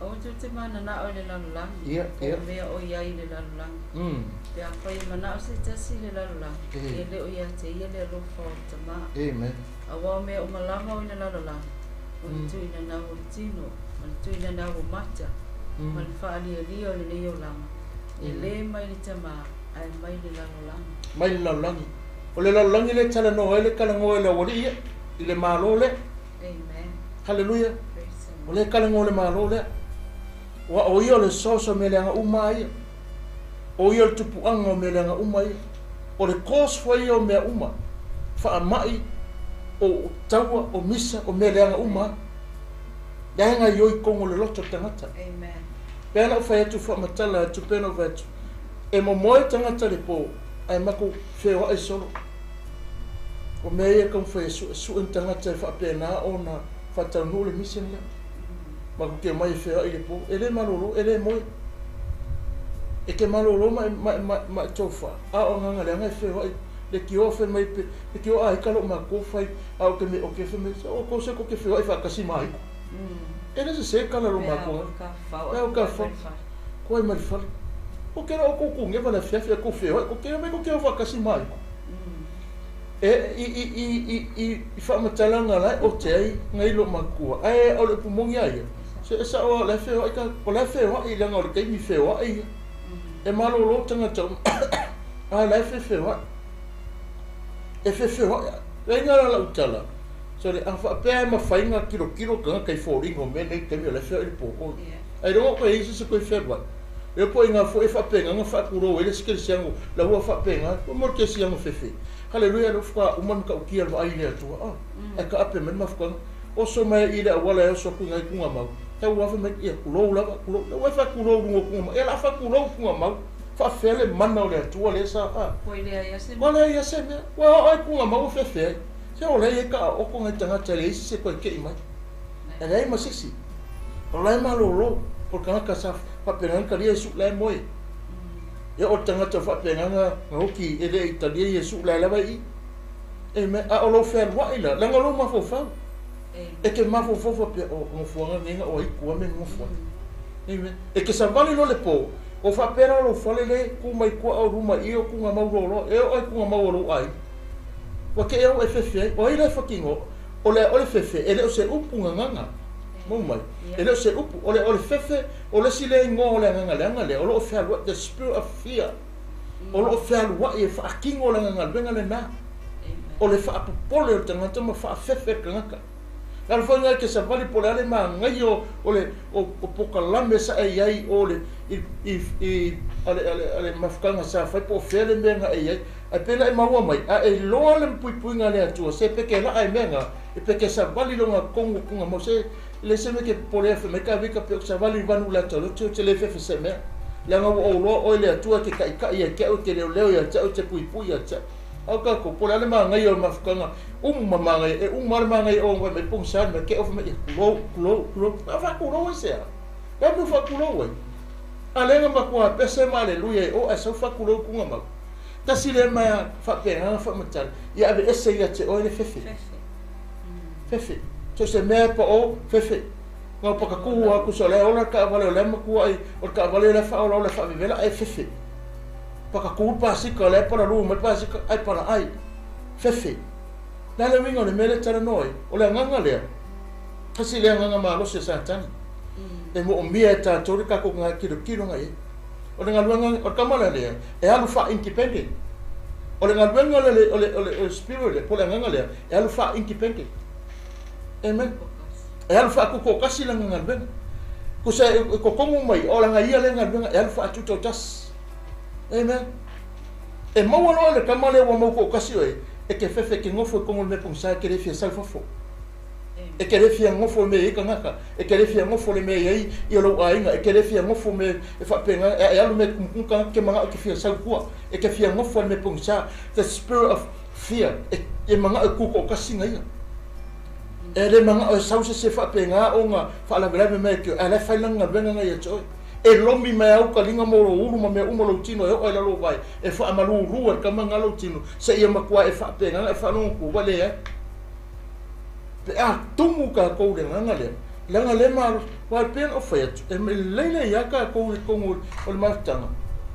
Aua tou te mananao i le lalolagi, po o mea o i ai i le lalolagi. Pe afai e manao se tasi i le lalolagi, e le o ia te ia le alofa o le Tamā. Aua o mea uma lava o i le lalolagi, o le tuinanau o le tino, ma le tuinanau o mata, ma le faalialia o lenei olaga, e le mai le Tamā, ae mai le lalolagi. Mai le lalolagi. O le lalolagi lea e talanoa ai le talanoa i le aualii ia, i le Malo lea. Amen. Haleluia. O lea e talanoa i le Malo lea. Ua o ia o le source o mea leaga uma ia. O ia o le tupuaga o mea leaga uma ia. O le cause foi ia o mea uma. Faamai, o taua, o misa, o mea leaga uma. Lea e gaioi i totonu o le loto o le tagata. Amen. Pei ona ou fai atu, faamatala atu, pei ona ou fai atu, e momoe tagata i le po, ae matou feoai solo. O mea ia e taumafai e suesue ni tagata e faapena ona faataunuu le mission lea. Matou te omai e feoai i le po, e le malolo, e le moe. E te malolo ma e, ma e, ma, ma e tofa, a o agaga leaga e feoai. Le tioa fai mai pe, le tioa aika lou matua fai, a o te me, o te fai mai, o tou se tou te feoai faatasi ma aiku. E le sese kala lou matua. Pe au ka fao, koe mai le fale. O ke o kou kugeva le afiafi a kou feoai, ko ke omai ko ke o faatasi ma aiku. E i i i i i i faamatalaga la e ote ai ngai lou matua, ae o le upu moni a ia, se e sao lava o la e feoai ka, o la e feoai leaga o le taimi feoai ia. E malolo tagata uma. A la e feofeoa'i. E feofeoa'i. Leai la lau tala, sole, a faapea e mafai ona tilotilo tagata i foliga o mea nei i taimi o la e feoai le pōkoli. Ailoga koe i ai se isi koe fealuai. Lea po i ina foi e faapena ona faatulou ai le isi kerisiano la ua faapena ua mo le kerisiano fefe. Haleluia lea ua faatoa uma le matautia le vaai i le Atua oh ae taape mai le mafuaaga oso mai i le auala e oso atu i ina i Tugamau tau ave mai ia tulou lava tulou lea ua e faatulou i luga o Tugamau ia la faatulou i Tugamau faafefea le mana o le Atua lea sa ah Ua leai lava se ua leai lava se mea ua oo i Tugamau ua fefe ai se o lea e i ai kaaoto nai tagata e leai se isi e toe kei mai e leai ma se isi. O la e malolo, o le tagata sa faapena ona talia Iesu la e moe. Ia o le tagata faapena na oti e le i talia Iesu la e lava i i. Amen. A o lou fealuai la, leaga o lou mafaufau. E te mafaufau faapea, o nofoaga nei na o ai tua me nofo ai. Amen. E te savali loa le po, o faapea la o lou fale le tu mai tua o luma i o tuna mau loa loa, e oo i tuna mau o lou aiga. Ua te i au e fefe ai, o ai la e fatino, o le o le fefe, e le o se upu gagana. Mau mai. E le o se upu, o le, o le fefe, o le isi lea igoa o le agaga leaga lea, o lo o fealuai, the spirit of fear, o lo o fealuai e faatino lana galuega lena, o le faapopole o le tagata ma faafefe le tagata. Le ala foi lena e te savali po o le a le manaia o le o, o polokalame sa e i ai o le i, i, i a le, a le, a le mafutaga sa fai po o fea le mea na e i ai. Ae pei la e maua mai, a e iloa le puipuiga a le Atua, se peke laa i mea na, e peke savali lona tonu o tona mau, se le se mea ke popole ai fai mai ka vika pe o savali i vanu le ata lote o te le fefe se mea. Leaga ua ou loa oe le Atua e te taitai ia te au, e te leoleo ia te au, e te puipui ia te au. A o tatou, po o le a le manaia o le mafutaga, uma manaia, e uma lava le manaia o fai mai pogisa le mea, ke o fai mai, ia tulou, tulou, tulou. A faatulou ai se a? Le a le mea o faatulou ai? A lea na matua pese ma aleluia i o ae sau faatulou i tuna mau. Tasi lea mea faapena na faamatala, ia aveese ia te oe le fefe. Fefe. So se mea e pao, fefe. Na o pakakū atu so lea ola le taavale o lea matuai, o le taavale lea faaolaola e faavevela ae fefe. Pakakū le pasika, lea palalū mai le pasika, ae palaai. Fefe. Le a le uiga o le mea lea e talanoa ai? O le agaga lea, tasi lea agaga malosi a Satani, e moomia e tatou le tatou tilotilo agai i ai. O le galuega, o le tama lea lea, e alu faa-independent. O le galuega lea, o le, o le, o le spirit lea, po o le agaga lea, e alu faa-independent. Amen. E alu faatutoatasi lana galuega. Tusa e totogi mai, o lana ia lea galuega, e alu faatutoatasi. Amen. E maua loa le tama lea ua mau toatasi oe, e te fefe e te nofo i totonu o le mea pogisa e te le fia sau i fafo. E te le fia nofo i mea e i ai tagata, e te le fia nofo i le mea e i ai ia lou aiga, e te le fia nofo i mea e faapena, e alu mea e tumutumu tagata, e te manao e te fia sau i tua, e te fia nofo i le mea pogisa, the spirit of fear, e manao e tutoatasi na ia. E le manao e sau se isi e faapena ona faalavelave mai ia te oe, ae la e fai lana galuega na ia te oe. E lomi mai au taliga mo lou ulu ma mea uma lou tino e oo ai lalo vai, e faamalulu e le tama lena lou tino, seia matua e faapena ona e faalogo atu, ua leai. Pe a tumu tatou i le agaga lea, leaga lea malosi, aua e pei ona ou fai atu, e lelei lelei lava tatou i totonu o le mafutaga,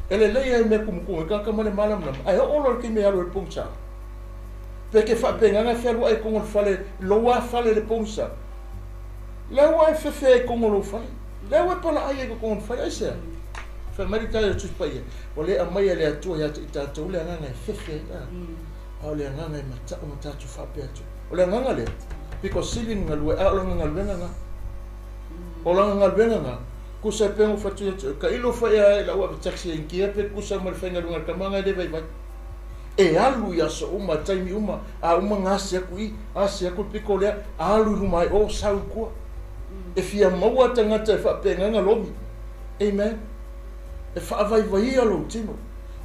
e lelei lava i mea tumutumu ai tagata ma le malamalama, ae oo loa i le taimi e alu ai i le pogisa, pe te faapena ona e fealuai i totonu o le fale, lou lava fale i le pogisa, lea ua e fefe ai i totonu o lou fale, lea ua e palaai ai i totonu o le fale, aisea? Fai mai le tala o le Tusi Paia, ua le aumaia e le Atua ia te i tatou le agaga e fefe ai, a. A o le agaga e mata'u ma tatou faapea atu, o le agaga lea, pito sili ona galue, a o lana galuega na. O lana galuega na, tusa e pei ona ou fai atu, e tailo foi a i lau ave taxi e Initia pe tusa ma le faigaluega a le tama na e le vaivai. E alu i aso uma, taimi uma, a uma ona asi atu i, asi atu le pito lea, alu i luma ai o, sau i tua. E fia maua tagata e faapena ona lomi. Amen. E faavaivaia lou tino.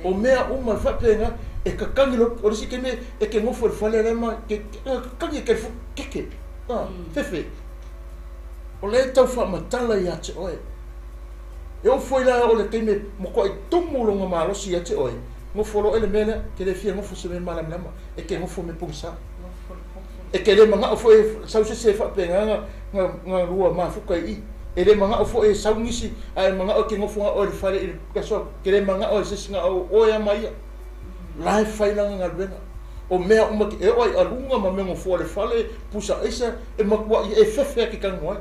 O mea uma e faapena, e kakagi loa, o le isi taimi e te nofo i le fale lea ma te kakagi e telefoni, keke, a, fefe. O lea e tau faamatala ia te oe. E oo foi la o le taimi e matuai tumu lona malosi ia te oe, nofo loa oe i le mea lea, e te le fia nofo i se mea malamalama, e te nofo me pogisa. E te le manao foi e sau se isi e faapena na lua mafuta i i. E le manao foi e sau nisi, ae manao e te nofo na oe i le fale i le aso, te le manao e se isi na o oe a ma ia. La e fai lana galuega. O mea uma ke, e oo ai aluga ma mea nofoa i le fale, pusa aisa, e matuai e fefe a ke tago ai.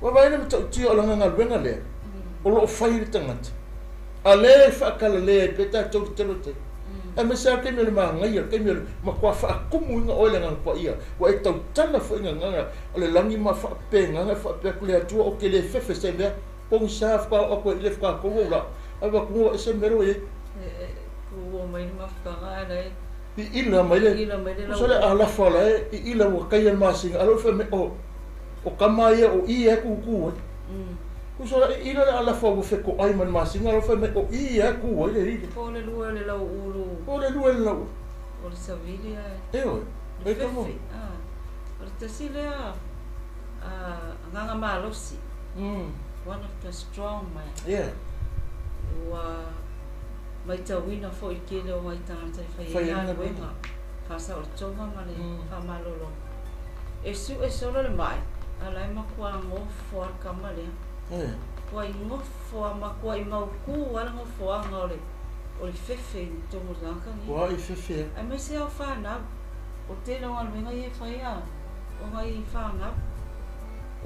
Vaavaai le matautia o lana galuega lea, o lo o fai e le tagata. A lea e faakalalea ai pea tatou i le tele o taimi. Aemaise lava le taimi o le manaia, le taimi o le matua faatumuina oe e le Agaga Paia, ua e tautala foi i gagana o le lagi ma faapegaga e faapea atu le Atua, Ou te le fefe se mea, pogisa faatoa oo atu ai i le faatoa tolu ou laa, ae vaai atu ua ese le mea lea ua i ai. E tuua mai le mafutaga ae la e iila mai le, iila mai le tusa le alafa o la e iila ua taia le masina, a o lea ua fai mai, o, o tama ia o i e tutu ai. Tusa la iila le alafa ua fetoai ma le masina, a o lea ua fai mai, o i e tu ai le ila. Po o le lua le lauulu. Po o le lua le lauulu. O le savili ae. Ioe. Le fefe. O le tasi lea agaga malosi. One of the strong man. Yeah. Ua maitauina foi i le tele o nai tagata e fai ai galuega faasaolotoga ma le faamalologa. E sue solo le mai, a o la e matua gofo lava le tama lea. Matuai gofo lava, matuai mautu lava le nofoaga o le o le fefe i totonu o le tagata nei. Ua i fefe a. Aemaise lava o fanau. O le tele o galuega ia e fai a o nai fanau.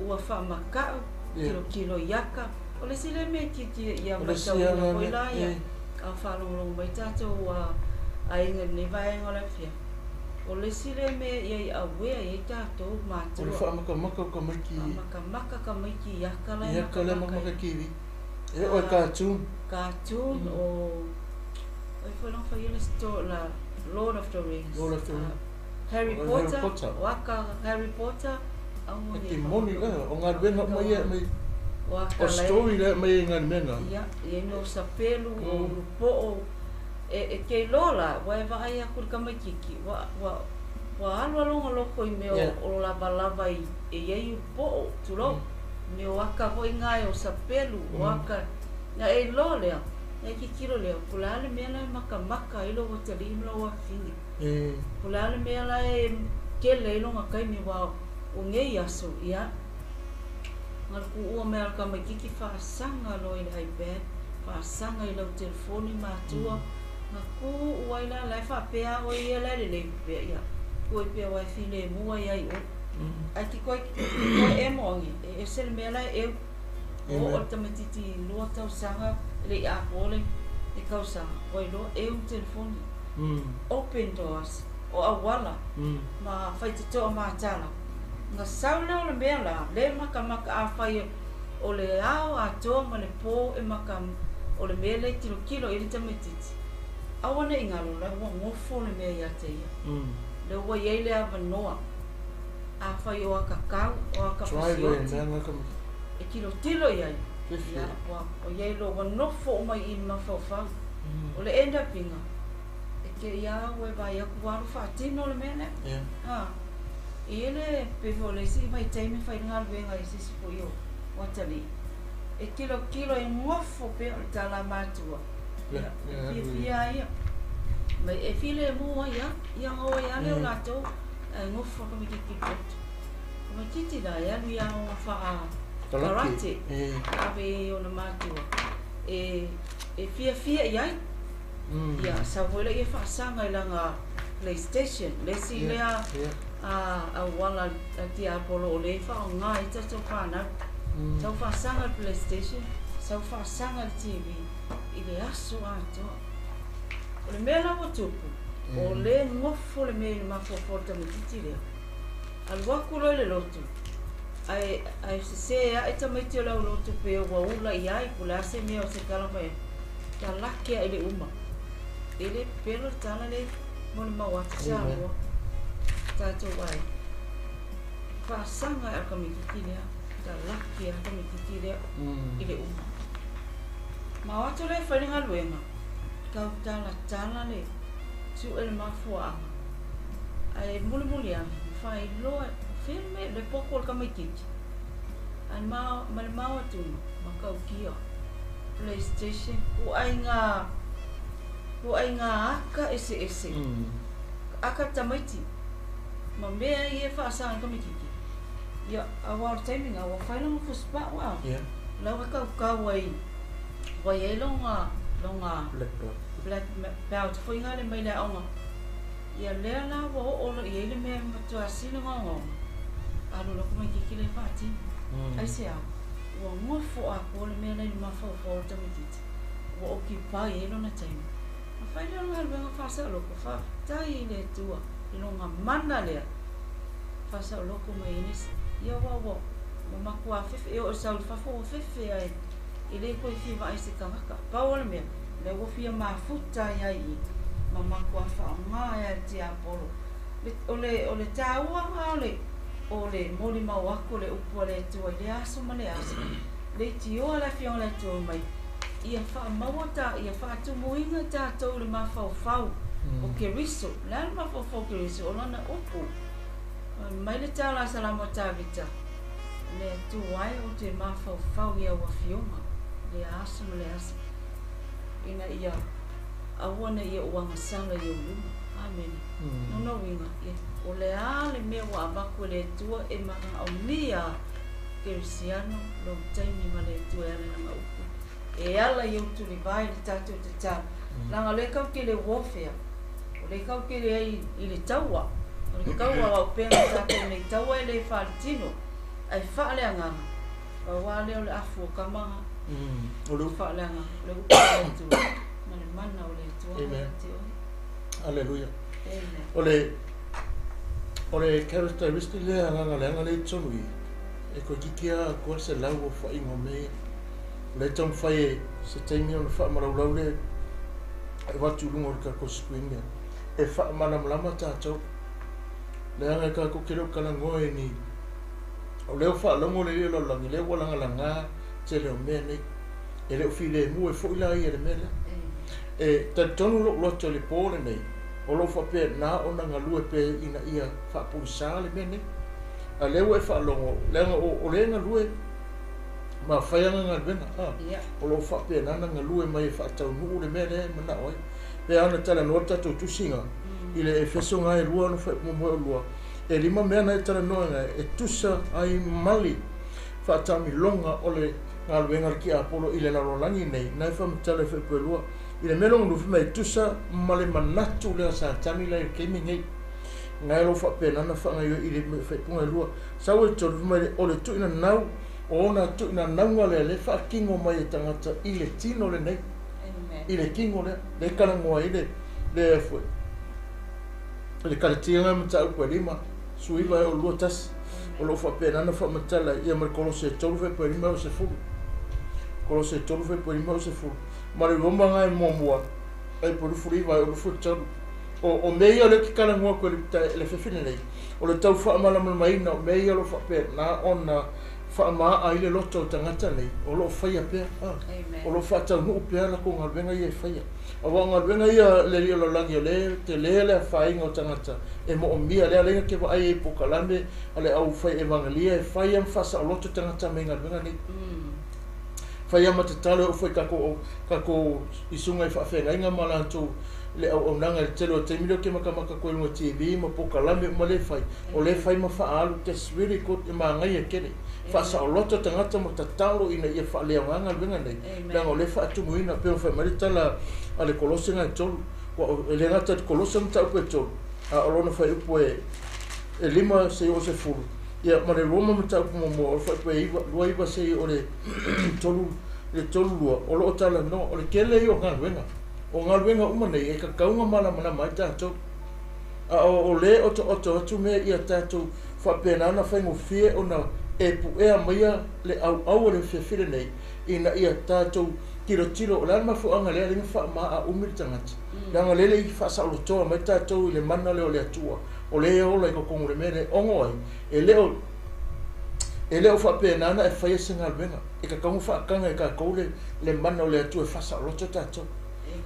Ua faamata'u, tilotilo i aka. O le isi lea mea itiiti ia matauina foi la ia, a o faalogologo mai tatou aiga i lenei vaega o le afiafi. O le isi lea mea ia i aware i ai tatou matua. O le faamatamata o tamaiti. Faamatamata tamaiti i aka la e I aka la e matamata TV. E oo i cartoon. Cartoon o ai foi la na faia le story la Lord of the Rings. Lord of the Rings. Harry Potter, o aka Harry Potter, aua E ne te i moni faamatamata. la, o galuega uma ia e aumai. O aka O la e. story la e aumai ai i galuega. Ia, e i ai no sapelu, o ulupo'o, e te iloa la, ua e vaai atu i le tamaitiiti, ua, ua, ua alu lava lona loto i mea o lavalava e i ai ulupo'o, tulou, mea o aka foi na e o sapelu, o aka, na e iloa lea, na e tilotilo lea, po o le a le mea la e makamaka ai lou atalii ma lou afafine. Po o le a le mea la e tele ai lona taimi aua o nei aso, ia, na o le tuua mai lava o le tamaitiiti faasaga loa i le iPad, faasaga i lau telefoni matua, na tuu ai la, la e faapea lava oe ia la e lelei pea, ia, tuu ai pea aua e filemu ai lava i o. Ae te toe emo agi, e ese le mea la e eu. Ua oo le tamaitiiti i 2 tausaga, e le i atoa le tausaga, ua iloa eu le telefoni. Open doors, o auala ma faitotoa matala. Na sau lea o le mea la, le makamaka afai o le ao atoa ma le po e maka o le mea lea e tilotilo i ai le tamaitiiti. Aua ne i galo la ua nofo le mea ia te ia. Lea ua i ai le avanoa afai o akakau, o akapasioti e tilotilo i ai, ia ua i ai loa ua nofo uma i i le mafaufau. O le end up iga, e te i a ua e vaai atu ua alu faatino le mea lea. Ha. E i ai le, pei foi o le isi vaitaimi fai le galuega i se isi foi o atalii, e tilotilo e nofo pea o le tala a matua, ia, e fiafia lava ia. Ma e filemu ai lava, ia ona o ai lava lea o latou ae nofo le tamaitiiti i le poto. Tamaitiiti la e alu i aoga faa karate, na ave ai e ona matua e fiafia i ai. Ia sau foi lea e faasaga i lana PlayStation, le isi lea auala a le tiapolo o lea e faaaoga ai tatou fanau. Sau faasaga i le PlayStation, sau faasaga i le TV i le aso atoa. O le mea la ua tupu, o lea e nofo le mea i le mafaufau o le tamaitiiti lea. Alu atu loa i le lotu, ae, ae sese ae tamaiti o le aulotu pe ua ula i ai, po o le a se mea o se tala fai atu, talake ae i le uma. E le pepelo le tala lea molimau atu Samoa, tatou aiga. Faasaga ae o le tamaitiiti lea, talake lava le tamaitiiti lea i le uma. Ma o atu lea e fai le galuega, tau talatala le sue le mafuaaga. Ae mulimuli ane, na faailoa o fea le mea, le poto o le tamaitiiti. Ae ma, ma le mao atuga, matautia, PlayStation, ituaiga, ituaiga aka eseese, aka tamaiti, ma mea ia e faasaga i le tamaitiiti. Ia, aua o le taimi lena, ua fai lona fusipau, a. La ua kaukau ai, ua i ai lona, lona Black belt. Black belt foi gale mai le aoga. Ia lea la ua oo loa i ai le mea e matua sili ogaogaoga, alu loa tamaitiiti lea e faatino. Aisea? Ua nofo atoa le mea la i le mafaufau o le tamaitiiti. Ua occupy ai lona taimi. Ona fai lea o le galuega faasaoloko, faafetai i le Atua i lona mana lea, faasaoloko mai ai nisi. Ia aua ua ua matua fefe, e oo i sau i fafo ua fefe ai, e le toe fia vaai i se tagata. Pau o le mea, o lea ua fia mafuta ai lava i i, ma matua faaaoga ai lava e le tiapolo. O le, o le taua lena o le, o le molimau atu o le upu a le Atua i lea aso ma lea aso. Leitioa le Afioga i le Atua mai, ia faamaua ta, ia faatumuina i tatou i le mafaufau o Keriso. O le a le mafaufau o Keriso? O Lana upu. Fai mai le tala a Salamo a Tavita, Le Atua e, ou te mafaufau i au Afioga i lea aso ma lea aso, ina ia aua ne i ou agasala i ou luma. Amene. Lona uiga, ia, o le a le mea ua avatu e le Atua e manaomia Kerisiano lou taimi ma le Atua e ala i lana upu, e ala i ou tulivae le tatou tatalo. Leaga o lea e tatou te le warfare, o lea e tatou te leai i le taua, o le taua o auupega o tatou nei taua e le faaletino, ae faaleagaga, pau lava lea o le afu o tama O le upu. Faaleagaga, o le upu a le Atua, ma le mana o le Atua. Amen. Ia te oe. Aleluia. Amen. O le characteristic lea agaga leaga lea i totonu i i, e toeitiiti lava atoa le 100 o faiga o mea ia. O lea e taumafai e se taimi ona faamalaulau le avatu i luga o le tatou screen lea e faamalamalama tatou. Leaga e tatou te le o talanoa i ni o lea ua faalogo le lalolagi lea ua lagalaga tele o mea nei. E le o filemu ai foi la ia le mea lea. E talitonu lou loto i le po lenei, o lo o faapena ona galue pea ina ia faapulisa le mea nei. A lea ua e faalogo, leaga o lea e galue ma fai ana galuega, a, o lo o faapena ona galue mai e faataunuu le mea lea e manao ai. Pe a ona talanoa le tatou tusiga i le Efeso ga e 2 ona faaipomomoe o lua, e lima mea na e talanoa ai e tusa ai ma le faataamiloga o le galuega a le tiapolo i le lalolagi nei, na e faamatala i faaipoe lua. I le mea lona lua, fai mai e tusa ma le manatu lea Satani la i le taimi nei. Na e lo faapena na faagaoioi i le faaipoga e lua. Sau e tolu, fai mai o le tuuina nau, o ona tuuina nauga lea le faatino mai e tagata i le tino lenei. I le tino lea, le talanoa ai le foi. Le Kalatia nga mataupu e 5, 19 e o 21. O lo o faapena na faamatala ia ma le Kolose e 3 faaipoe 5 e o 10. Kolose e 3 faaipoe 5 e o 10. Ma le Roma nga e muamua, faaipoe 29 e o 23. O mea ia o lea ou te talanoa atu i le afiafi lenei, o le tau faamalamalamaina o mea ia o lo o faapena ona faamaa ai le loto o tagata nei, o lo o faia pea, o lo o faataunuu pea latou galuega ia e faia. Aua o galuega ia le alii o le lalolagi o lea e tele le afaina o tagata e moomia lea lea te vaai ai i polokalame a le aufai evagelia e fai ma faasaoloto tagata mai galuega nei. Fai ma tatalo e oo foi tatou i susuga i faafeagaiga ma latou le auaunaga i le tele o taimi lea ou te matamata atu ai i luga TV ma polokalame uma lea e fai, o lea e fai ma faaalu, that's really good, e manaia tele. Faasaoloto tagata ma tatalo ina ia faaleaoga galuega nei, leaga o lea e faatumuina, pei ona fai mai le tala a le Kolose ga e 3, e le gata i le Kolose mataupu e 3, a o lona fuaiupu e 5 seia oo 10, ia ma le Roma mataupu muamua o le fuaiupu e 29 seia oo le 3 le 32, o lo o talanoa, o le tele ia o galuega. O galuega uma nei e tatau ona malamalama ai tatou. A o le otooto atu mea ia tatou faapena ona faigofie ona e puea maia le auau o le afiafi lenei ina ia tatou tilotilo o le a le mafuaaga lea na faamaa umi le tagata. Leaga o lea e le i faasaolotoa mai tatou i le mana lea o le Atua, o lea e ola i totonu o le mea lea e ono ai, e le o faapena ona e faia se galuega. E tatau ona faataga e tatou le mana o le Atua e faasaoloto tatou.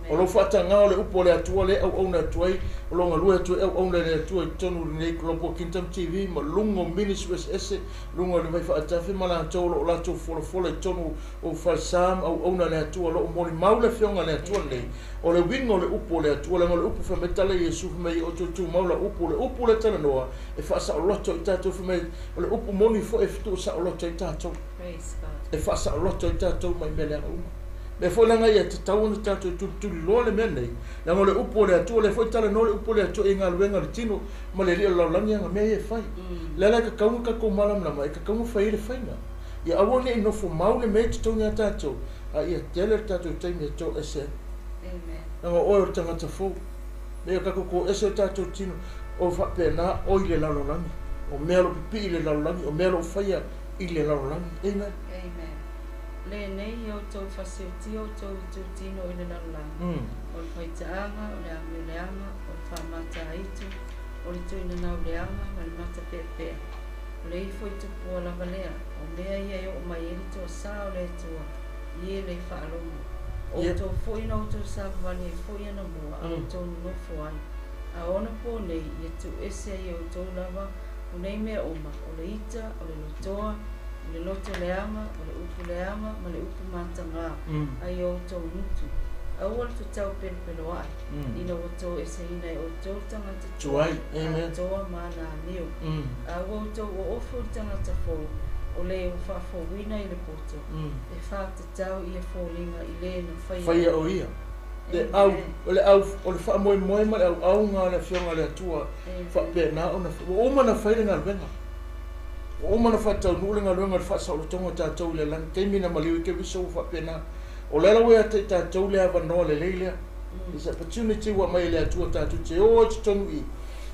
O lou faataga o le upu o le Atua lea e auauna atu ai, o lo o galue atu ai auauna i le Atua i totonu o lenei Global Kingdom TV ma luga o ministry eseese, luga o le vai faatafe ma latou o lo o latou folafola i totonu o falesa ma auauna a le Atua, o lo o molimau le afioga a le Atua lenei. O le uiga o le upu o le Atua, leaga o le upu fai mai tala Iesu fai mai o outou tumau lau upu, o le upu lea talanoa e faasaoloto i tatou, fai mai o le upu moni foi e tuusaoloto ai tatou. Praise God. E faasaoloto ai tatou mai mea leaga uma. Mea foi leaga ia tatau ona tatou tulituliloa le mea nei, leaga o le upu o le Atua, lea foi talanoa le upu o le Atua i galuega o le tino ma le alii o le lalolagi aga mea ia e fai. Le ala e tatau ona tatou malamalama, e tatau ona fai ai le faiga. Ia aua ne i nofo mau le mea i totonu ia tatou, A ia tele le tatou taimi e toese ai. Amen. Leaga o oe o le tagata fou. Mea tatou toese o tatou tino, o faapena oi le lalolagi. O mea o lo o pipii i le lalolagi, o mea o lo o faia i le lalolagi. Amen. Amen. Lenei ia outou fasiotia outou itutino i le lalolagi, o le faitaaga, o le amioleaga, o le faamataitu, o le tuinanauleaga ma le matapeapea, o le ifo i tupua lava lea, o mea ia e oo mai ai le toasā o le Atua i e le faalogo. O outou foi na outou savavali ai foi anamua a outou nonofo ai, a o anapo nei ia tuuese ai e outou lava o nei mea uma, o le ita, o le lotoa, o le loto leaga, o le upu leaga ma le upu matagā ai o outou gutu. Aua le fetaupelopeloaʻi, ina ua toeseina e outou le tagata tuai atoa ma ana amio. A ua outou oofo i le tagata fou, o le ua faafouina i le poto, e faatatau ia foliga i le na faia faia o ia. Le au, o le au, o le faamoemoe ma le auauga a le Afioga a le Atua, faapena ona, ua uma ona fai le galuega. Ua uma ona faataunuu le galuega o le faasaolotoga o tatou i le lagi, taimi na maliu ai Keriso ua faapena. O le ala ua ia te i tatou le avanoa lelei lea. It's opportunity ua aumai e le Atua tatou te o ai i totonu i i,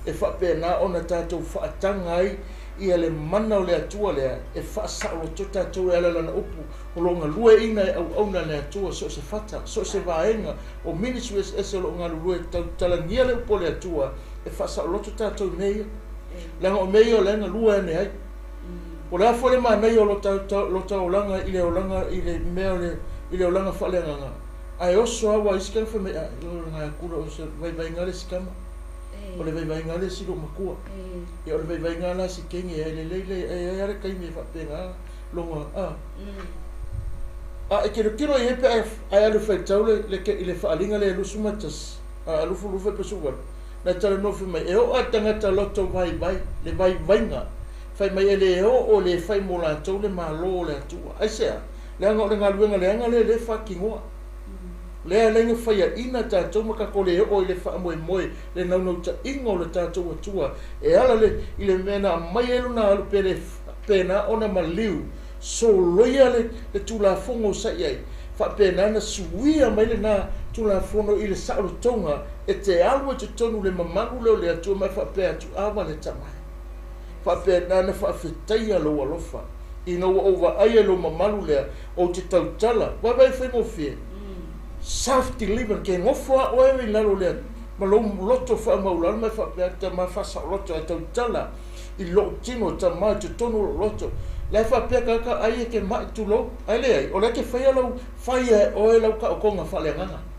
e faapena ona tatou faataga ai ia le mana o le Atua lea e faasaoloto tatou e ala i Lana upu o lo o galueaiina e auauna a le Atua so o se fata, so o se vaega o ministry eseese o lo o galulue e tautalagia le upu a le Atua e faasaoloto tatou i mea ia. Leaga o mea ia o lea e galue ane ai. O le a foi le manaia o lo ta olaga i le olaga i le mea o le i le olaga faaleagaga, ae oso lava aua isi tagata fai mai, a, o le gakula o se vaivaiga le isi tama, o le vaivaiga le isi loomatua, ia o le vaivaiga la si kenge ai lelei le e ai lava le taimi e faapena loga a. A e tilotilo i ai pe a e alu e faitau le le i le faaaliga lea e 21 a 22 pe 18, na talanoa fai mai e oo lava i le tagata loto vaivai, le vaivaiga, fai mai e le oo le fai mo latou le Malo o le Atua. Aisea? Leaga o le galuega leaga lea lea e faatinoa. Lea e ala ai ona faiaina tatou ma tatou le oo i le faamoemoe, le naunautaiga o le tatou Atua e ala le, i le mea na aumai ai lona alu pe le faapena ona maliu soloia le, le Tulafono sa i ai, faapena ona suia mai lena Tulafono i le saolotoga e te alu ai totonu le mamalu lea o le Atua ma e faapea atu, Ava le tama e. Faapena ona faafetaia lou alofa. Ina ua ou vaaia i lou mamalu lea, ou te tautala, vaavaai e faigofie, self deliverance, ke nofo lava oe i lalo o le ma lou loto faamaulalo ma e faapea atu, Tama faasaoloto, ae tautala i lou tino, Tama i totonu o lou loto. La e faapea tagata ai e te mai, tulou, ae leai, o la e te faia lau, faia e oe lau taotoga faaleagaga.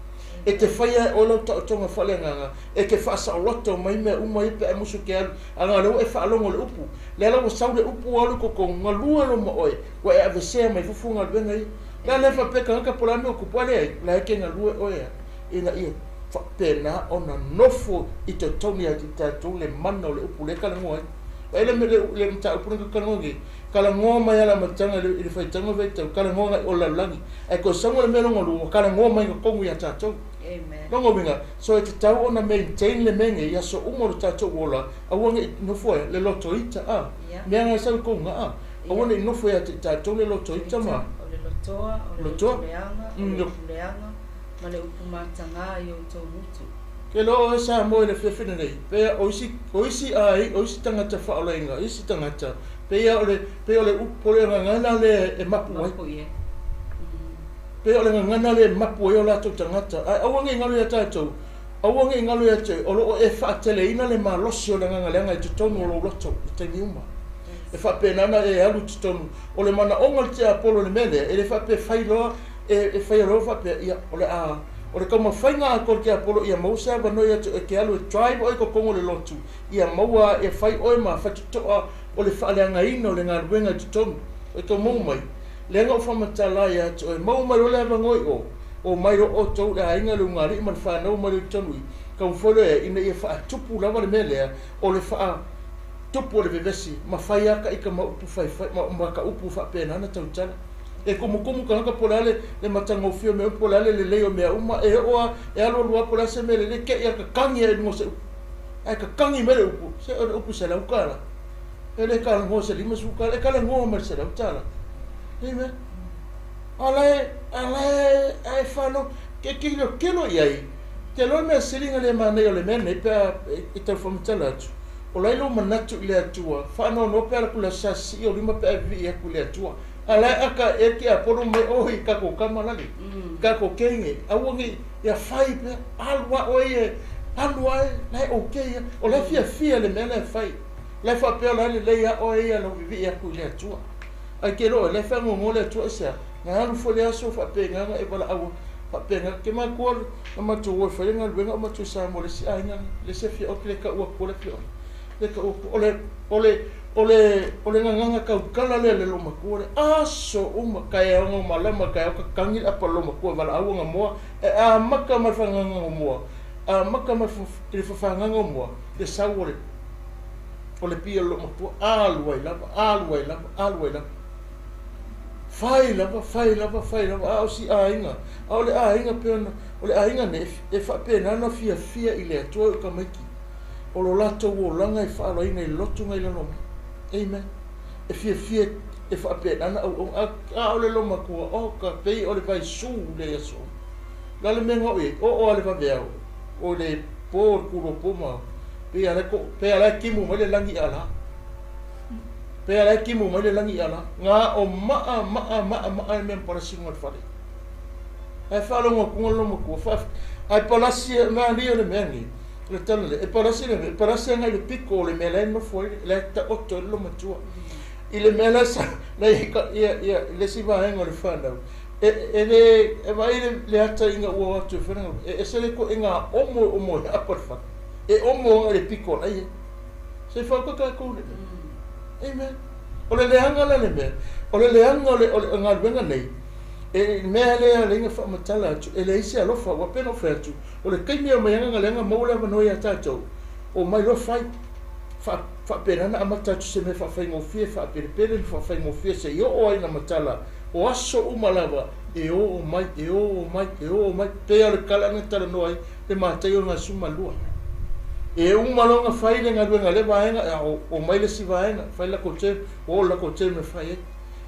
E te faia e oe lau taotoga faaleagaga, e te faasaoloto mai mea uma ia pe a musu te alu, a na o lea ua e faalogo i le upu. Lea la ua sau le upu ua alu i totonu, galue loa ma oe, ua e avesea mai fafo galuega ia. Lea la e faapea tagata po o le a le mea ua tupu, a leai, o la e te galue oe a, ina ia faapena ona nofo i totonu ia te tatou le mana o le upu lea e talanoa ai. Vaai le, le, le mataupu lea na talanoa nei, talanoa mai lava i le amataga i le faitauga faitau, talanoa agai o le lalolagi, ae toe sau le mea lona lua, ua talanoa mai totonu ia tatou. Amen. Lona uiga, so e tatau ona maintain le mea nei i aso uma o le tatou ola, aua ne i nofo ai le loto ita, a, mea na e sau i kou ga'a, aua ne i nofo ia te i tatou le loto ita ma. O le lotoa, o le loto leaga, o le upu leaga, ma le upu matagā i outou gutu. Ke loa oe Samoa i le afiafi lenei, pea o isi, o isi ai, o isi tagata faaolaina, isi tagata, pei o le, pei o le upu, o le gagana lea e mapu ai. Mapu i ai. Pei o le gagana lea e mapu ai o latou tagata, ae aua ne i galo ia tatou, aua ne i galo ia te, o lo o e faateleina le malosi o le agaga leaga i totonu o lou loto i taimi uma. E faapena ona e alu i totonu o le manaoga o le tiapolo i le mea lea, e le faapea fai loa, e faia loa faapea, ia, o le a, o le taumafaiga atoa o le tiapolo ia maua se avanoa ia te oe e te alu e drive oe i totonu o le lotu, ia maua e fai oe ma faitotoa o le faaleagaina o le galuega i totonu. E tau maua mai, lea na ou faamatala ai ia te oe, maua mai loa le avanoa i o, omai loa outou le aiga, le ulugalii ma le fanau omai loa i totonu i, taumafai loa i ai ina ia faatupu lava le mea lea o le faatupu o le vevesi ma fai lava ta ita ma upu faifai ma ta upu faapena ona tautala. E tumutumu tagata po o le a le matagofie o mea uma po o le a le lelei o mea uma, e oo lava, e alualu lava po o le a se mea lelei, te i lava tatagi ai i luga o se upu. Ae tatagi mai le upu, se o le upu $100. E le talanoa i se $50, e talanoa mai i le $100. Amen. A la a la e faalogo ke tilotilo i ai. Te iloa le mea sili ona le manaia o le mea lenei pe a e tau faamatala atu, o la e lou manatu i le Atua, faanoanoa pe a alu atu i le Aso Sasii o lima pe a e vivii atu i le Atua. A la e aka e tiapolo mai, oi tatou tama lale, tatou teine, aua ne i ia fai pea, alu lava oe ia, alu lava e, la e okay lava. O la e fiafia i le mea la e fai. O la e faapea o la e lelei lava oe ia lou vivii atu i le Atua. Ae te iloa oe, la e faanoanoa le Atua aisea? Na alu foi le aso faapena na e valaau atu faapena. Ou te manatua na matou o e fai le galuega o matou i Samoa i le isi aiga le isi afioaga ou te le tau atua le afioaga. Le tau atua. O le o le o le o le gagana tautala lea le loomatua lea. Aso uma taeao na malama taeao tatagi le apa o le loomatua e valaau ana moa e amata mai le fagagaga o moa amata mai le fafagaga o moa le sau o le o le pia o le loomatua alu ai lava alu ai lava alu ai lava. Fai lava, fai lava, fai lava, a o si aiga, a o le aiga pei ona, o le aiga nei, e faapena ona fiafia i le Atua e o tamaiti, o lo latou olaga e faaaloaina i le lotu na i lalo mai. Amen. E fiafia e faapena ona auauna, a, a o le loomatua, oh ka, pei o le vaisu le aso. O le a le mea na oo i ai? Oo lava i le vaveao, o le po, o le kulopo ma, pei lava la e, pei lava la e timu mai le lagi ala. Pea la e timu mai le lagi ala, na o maa maa maa maa le mea ma palasi luga o le fale. Ae faalogo atu le loomatua, faafetai. Ae palasi mea alii o le mea nei, o le tala lea, e palasi le mea, e palasi agai i le pito o le mea la e nofo ai, la e taoto ai le loomatua. I le mea la sa, la i ia, ia, le isi vaega o le whanau, e, e le, e vaai le, le ata ina ua o atu e whai e ese le ituaiga omo e omo ai apa le fale. E omo agai i le pito o la ia. Se whauka tatou le mea. Amen. O le leaga la le mea, o le leaga o le, o le galuega nei, e mea lea le inga faamatala atu, e leai se alofa, ua pei ona ou fai atu, o le taimi e omai ai galuega maua le avanoa ia tatou, omai loa fai. Faa, faapena ona amata atu se mea faafaigofie, faapelepele ma faafaigofie seia oo ai ina matala, o aso uma lava e oo mai, e oo mai, e oo mai, pei o le tala na talanoa ai le Mataio 12. E uma loa ona fai le galuega a lea vaega, a o mai le isi vaega, fai le latou term, ua oo le latou term e fai ai.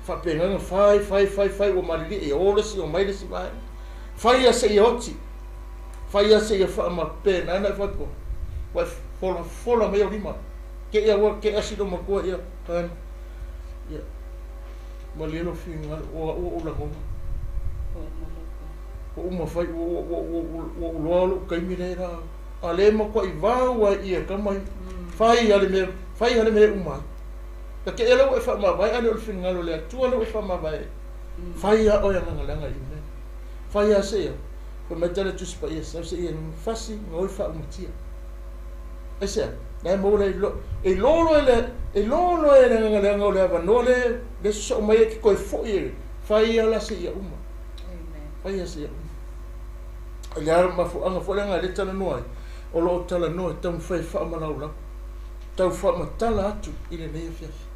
Faapena ona fai, fai, fai, fai, ua malilie, e o le isi, omai le isi vaega. Fai lava seia oti, fai lava seia faamapena ona e faapea, ua e folafola mai ou lima, te i aua, te i asi lou matua, ia, taena, ia, malie lou finagalo, o au ua ou lagona. Ua uma fai, ua, ua, ua, ua, ua ou loa lou taimi lea la, a lea e matuai vau ai ia tama ia. Fai lava le mea, fai lava le mea e uma ai. Ta te ea la ua e faamavae a le o le finagalo o le Atua lea ua e faamavae ai. Fai lava oe agaga leaga i mea. Fai lava seia, fai mai tala Tusi Paia, sau seia fasi gaoi faaumatia. Aisea? La e maua le lo, e iloa loa e le, e iloa loa e le agaga leaga o le avanoa lea, lea sosoo mai ai e te toe foi e fai lava la seia uma. Fai lava seia uma. O le a mafuaaga foi lea lea e talanoa ai, o lo o talanoa e taumafai e faamalaulau, tau faamatala atu i lenei afiafi,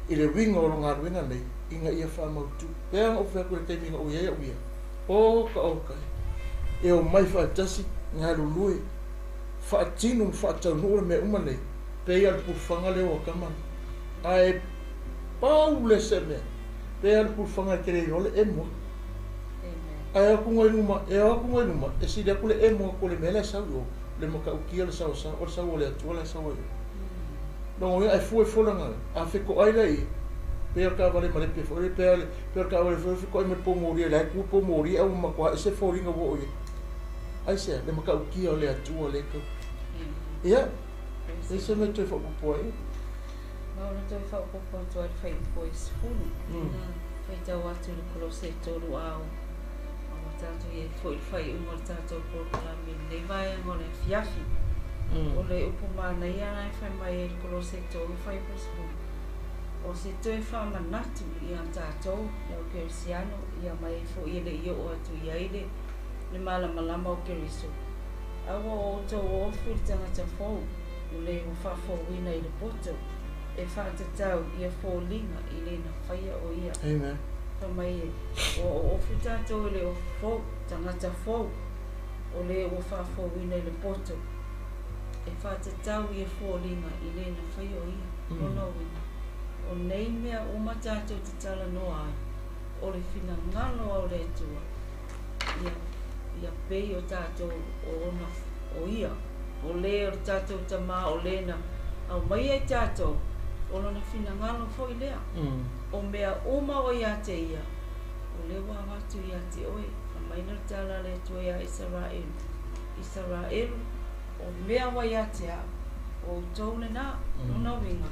i le uiga o lo galuega nei, ina ia faamautu. Pei ona ou fai atu i le taimi na ou i ai au ia, oka oka e, e omai faatasi, galulue, faatino ma faataunuu le mea uma nei, pei lava o le pulufaga lea ua tama nei. Ae pau lea se mea, pei lava o le pulufaga e te le iloa le emo atu. Ae o atu i luma, e o atu i luma, e sili atu le emo atu o le mea la e sau i o, le matautia o le saosaoa, o le sau o le Atua la e sau ai i o. Lona uiga, e fua i folaga, a fetoai la ia, pei o le taavale malepe foi lea, pei o le taavale foi lea fetoai mai le poumoli, la e tu le poumoli ae ua matua ese foliga ua oo i ai. Aisea? Le matautia o le Atua lea e tau. Ia, e se mea e toe faaopoopo ai. Ma ona toe faaopoopo atu ai le fuaiupu e 10. Faitau atu i le Kolose 3 ao, a ua tatou i ai foi i le faaiuga o le tatou polokalame i lenei vaega o le afiafi. O le upu manaia lena e fai mai ai i le Kolose 3 fuaiupu 10, o se toe faamanatu iā tatou, le au kerisiano, ia mai ai foi e le i oo atu i ai le le malamalama o Keriso. A ua outou ofu i le tagata fou, o le ua faafouina i le poto, e faatatau ia foliga i le na faia o ia. Amen. Fai mai e, ua oofu tatou i le ofu fou, tagata fou, o le ua faafouina i le poto, e faatatau ia foliga i le na faia o ia. Lona uiga, o nei mea uma tatou te talanoa ai, O le finagalo lava o le Atua, ia, ia pei o tatou o ona, o Ia, o le o le tatou Tama, o le na aumaia i tatou, o Lona finagalo foi lea. O mea uma ua ia te Ia, o lea ua avatu ia te oe. Fai mai le tala a le Atua ia Isaraelu, Isaraelu, o mea ua ia te au, o outou lenā. Lona uiga,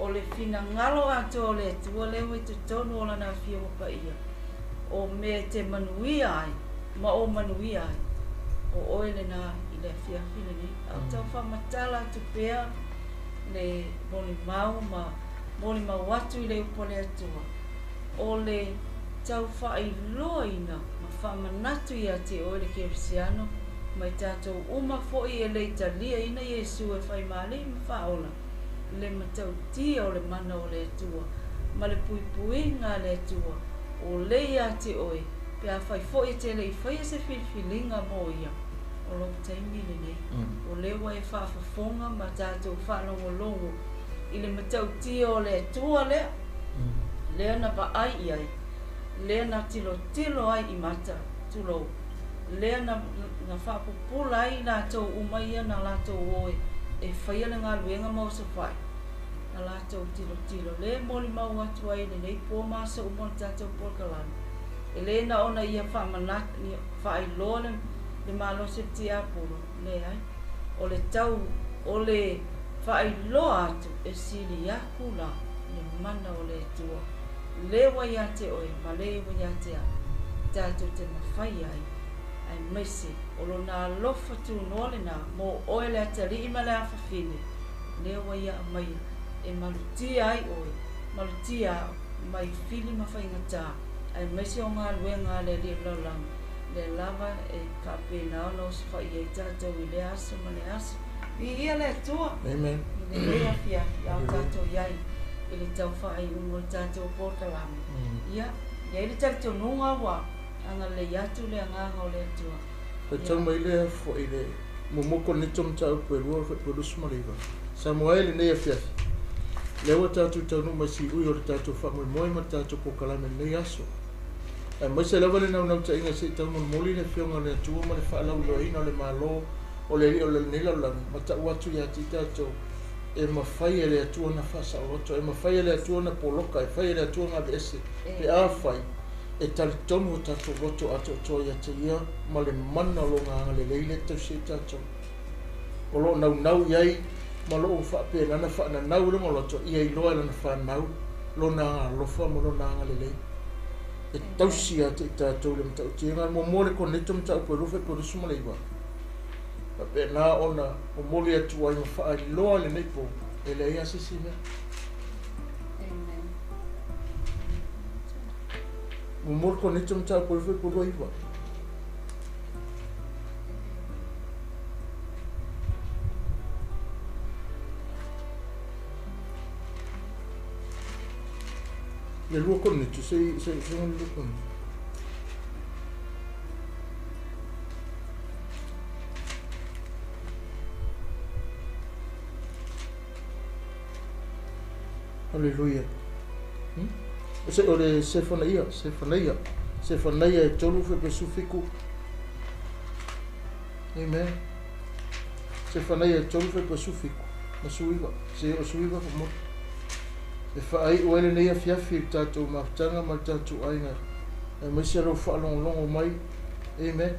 o le finagalo atoa o le Atua lea ua i totonu o Lana Afioga Paia, o mea e te manuia ai ma o manuia ai, o oe lenā i le afiafi lenei. A o tau faamatala atu pea le molimau ma molimau atu i le upu a le Atua, o le tau faailoaina ma faamanatu ia te oe le Kerisiano ma i tatou uma foi e le i taliaina Iesu e fai ma Alii ma Faaola, le matautia o le mana o le Atua ma le puipuiga a le Atua o le ia te oe, pe afai foi e te le i faia se filifiliga mo ia, o lou taimi lenei. O lea ua e faafofoga ma tatou faalogologo i le matautia o le Atua lea, lea na vaai i ai, lea na tilotilo ai i mata, tulou, lea na faapupula ai i latou uma ia na latou o e faia le galuega ma osofai, na latou tilotilo. Lea e molimau atu ai i lenei po ma aso uma o le tatou polokalame, e le na ona ia faailoa le malosi o le tiapolo, leai, o le tau o le faailoa atu e sili aku la le mana o le Atua, lea ua ia te oe ma lea ua ia te au, tatou te mafai ai, aemaise o lona alofa tunoa lenā mo oe le atalii ma le afafine, lea ua ia aumaia e malutia ai oe, malutia au mai fili ma faigata, aemaise o galuega a le Alii o le lalolagi, lea lava e faapena ona osofai ai tatou i lea aso ma lea aso. Viia le Atua. Amen. I lenei afiafi, a o tatou i ai i le tau faaiuga o le tatou polokalame. Ia, i ai le talitonuga ua agalelei atu le agaga o le Atua. Faitau mai lea foi le muamua Korinito mataupu e 2 29. Samoa e lenei afiafi, lea ua tatou taunuu mai siui o le tatou faamoemoe ma le tatou polokalame i lenei aso. Aemaise lava le naunautaiga se i taumolimoli le Afioga o le Atua ma le faalauiloaina o le Malo o le Alii o lenei lalolagi, ma tau atu ia te i tatou, e mafai e le Atua ona faasaoloto, e mafai e le Atua ona poloka, e fai e le Atua ona aveese, pe afai e talitonu o tatou loto atoatoa ia te ia ma le mana o lona agalelei lea e tausi ai tatou. O lo o naunau i ai ma loo faapena na faananau i lona loto, ia iloa e lana fanau lona agalofa ma lona agalelei. E tausi ia te i tatou le matautia. Muamua le Korinito mataupu e 2 29. Faapena ona momoli atu ai ma faailoa lenei po, e leai lava se isi mea. Amen. Muamua le Korinito mataupu e 2 29. Le 2 Korinito, se se se le 2 Korinito. Haleluia. Se o le Sefanaia, Sefanaia, Sefanaia e 3 fepe 17. Amen. Sefanaia e 3 fepe 17. Ma suiva, se o suiva ko mo. E faai o ele nei afiafi i le tatou mafutaga ma le tatou aiga. Aemaise lou faalogologo mai. Amen.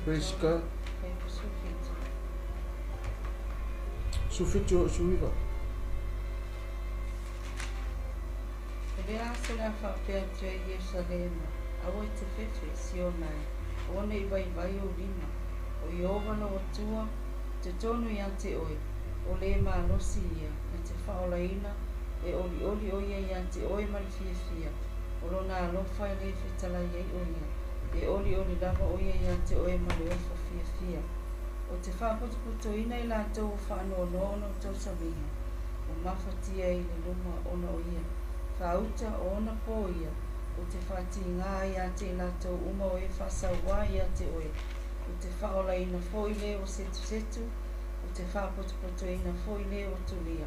Praise God. 17 o suiva. O lea aso le a faapea atu ai Ierusalema, aua e te fefe, Siona e, aua ne i vaivai ou lima, o Ieova lou Atua, totonu ia te oe, o le malosi ia, na te faaolaina, e olioli o ia ia te oe ma le fiafia, o lona alofa e le fetalai ai o ia, e olioli lava o ia ia te oe ma le ofo fiafia. O te faapotopotoina i latou ua faanoanoa ona o tausamiga, ua mafatia i le luma ona o ia, faauta o ona po ia, ou te faatigā ai ia te i latou uma o e faasauā ia te oe, ou te faaolaina foi le ua setusetu, ou te faapotopotoina foi le ua tulia.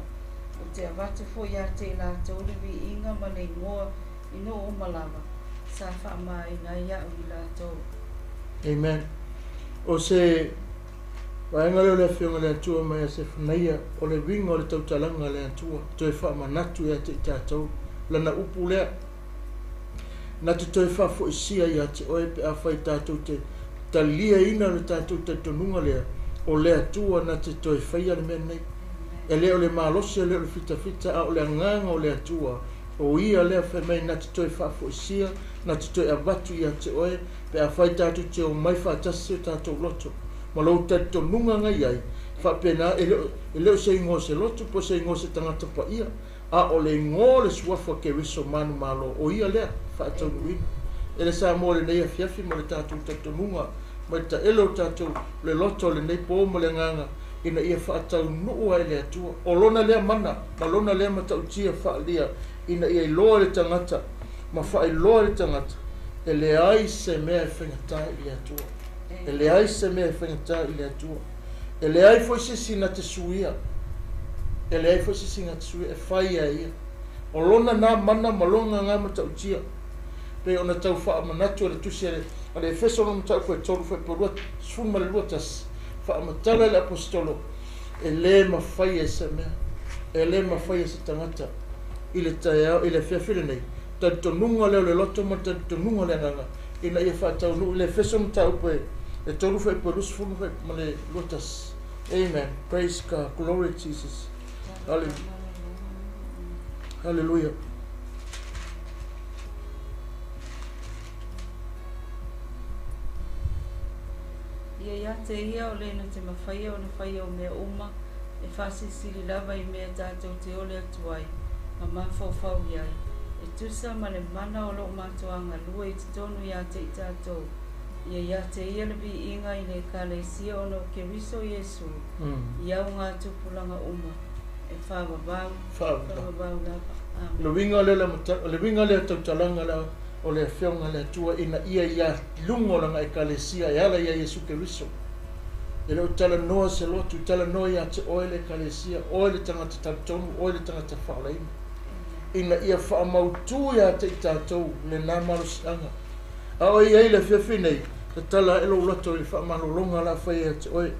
Ou te avatu foi ia te i latou le viiga ma le igoa i nuu uma lava sa faamamaina ai au i latou. Amen. O se vaega lea o le Afioga i le Atua mai ia Sefanaia, o le uiga o le tautalaga a le Atua, toe faamanatu ia te i tatou Lana upu lea, Na te toe faafoisia ia te oe pe afai tatou te taliaina le tatou talitonuga lea, o le Atua na te toe faia le mea lenei. E le o le malosi, e le o le fitafita, a o le agaga o le Atua, o Ia lea fai mai na te toe faafoisia, na te toe avatu ia te oe, pe afai tatou te omai faatasi o tatou loto ma lou talitonuga na i ai, faapena, e le o, e le o se igoa o se loto po o se igoa o se tagata paia, a o le igoa o le Suafa Keriso manumalo, o Ia lea, faataunuuina e le Samoa i lenei afiafi ma le tatou talitonuga mai le taele o tatou le loto o lenei po ma le agaga ina ia faataunuu ae le Atua. O Lona lea mana ma Lona lea matautia faaalia ina ia iloa e le tagata ma faailoa e le tagata e leai se mea e faigata i le Atua. E leai se mea e faigata i le Atua. E leai foi se isi na te suia. E leai foi se isi na te suia e fai e ia. O lona nā mana ma lona nā matautia. Pei ona tau faamanatu e le tusi a le Efeso lona mataupu e 3 fuaiupu 21, faamatala e le Aposetolo, e lē mafai e se mea, e lē mafai e se tagata i le taeao, i le afiafi lenei, talitonuga lea o le loto ma le talitonuga o le agaga, ina ia faataunuu i le Efeso mataupu e 3 fuaiupu 20 ma le 21. Amen. Praise God. Glory Jesus. Hallelujah. Hallelujah. Ia ia te ia o le na te mafaia ona faia o mea uma e faasilisili lava i mea tatou te ole atu ai ma mafaufau i ai, e tusa ma le mana o loo matou agalue i totonu ia te i tatou. Ia ia te ia le viiga i le Ekalesia ona o Keriso Iesu i augatupulaga uma e faavavau, faavavau lava. Amene. Le uiga lea o le uiga lea tautalaga la o le Afioga a le Atua ina ia ia luga o lana Ekalesia e ala ia Iesu Keriso. E le o talanoa se lotu, talanoa ia te oe le Ekalesia, oe le tagata talitonu, oe le tagata faaolaina. Ina ia faamautu ia te i tatou lena malosiaga. A o i ai le afiafi nei, tatala ae lou loto i le faamalologa o le a fai ia te oe.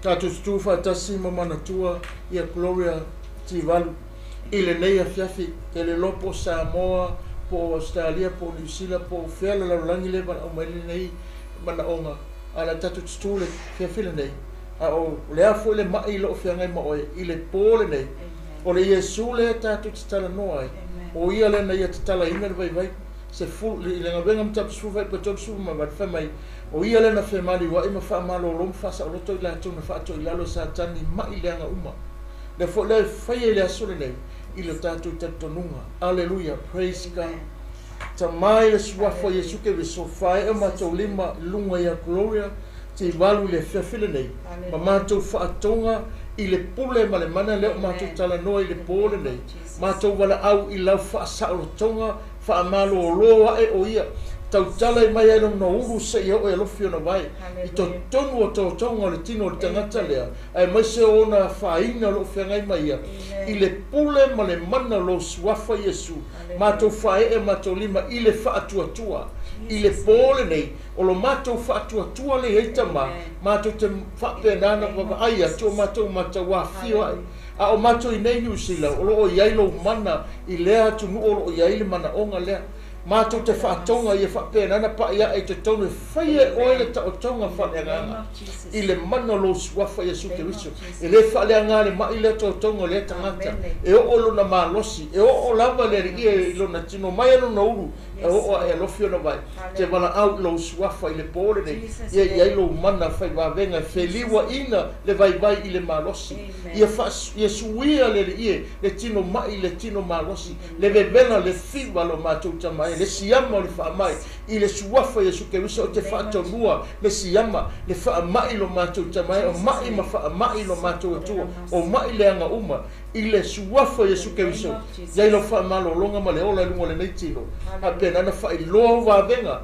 Tatou tutū faatasi ma manatua ia Gloria Tivalu i lenei afiafi, e le iloa po o Samoa, po o Ausetalia, po o Niu Sila, po o fea le lalolagi lea e valaau mai ai lenei manaoga, a o le a tatou tutū i le afiafi lenei, a o le a foi le maʻi o lo o feagai ma oe i le po lenei, o le Iesu lea tatou te talanoa ai, o Ia lea na Ia tatalaina le vaivai, i le galuega mataupu 18, 38, fai mai, O Ia lea na femaliuaʻi ma faamalolo ma faasaoloto i latou na faatoa i lalo e Satani i maʻi leaga uma. Lea foi lea e faia i le aso lenei i lo tatou talitonuga. Aleluia! Praise God! Tama i le Suafa o Iesu Keriso, faaee o matou lima i luga ia Gloria Tivalu i le afiafi lenei, ma matou faatoga i le pule ma le mana lea o matou talanoa i le po lenei, matou valaau i lau faasaolotoga Faamalolo ae o ia, tautala i mai ai lona ulu seia oo e alofi ona vae i totonu o totoga o le tino o le tagata lea, aemaise o ona afaina o lo o feagai ma ia, i le pule ma le mana o lou Suafa Iesu, matou faaee matou lima i le faatuatua. I le po lenei, o lo matou faatuatua lea i ai Tama, matou te faapena ona vaavaai atu o matou matau afifio ae. A o matou i nei Niu Sila, o lo o i ai lou mana i lea atunuu o lo o i ai le manaoga lea. Matou te faatoga ia faapena ona pai ae i totonu e fai e oe le taotoga faaleagaga i le mana o lou Suafa Iesu Keriso. E le faaleaga le mai lea totoga o lea tagata e oo lona malosi, e oo lava le Alii i lona tino mai a lona ulu E oo ae alofi ona vae, te valaau i lou suafa i le po lenei, ia i ai lou mana fai vavega e feliuaina le vaivai i le malosi. Ia ia suia le Alii le tino mai i le tino malosi, le vevela, le fiva lo matou tama e, le siama o le faamai i le suafa Iesu Keriso o te faatonua le siama, le faamai lo matou tama e, o mai ma faamai lo matou Atua, o mai leaga uma. I le Suafa o Iesu Keriso, i ai lau faamalologa ma le ola i luga o lenei tino, faapena ona faailoa au vavega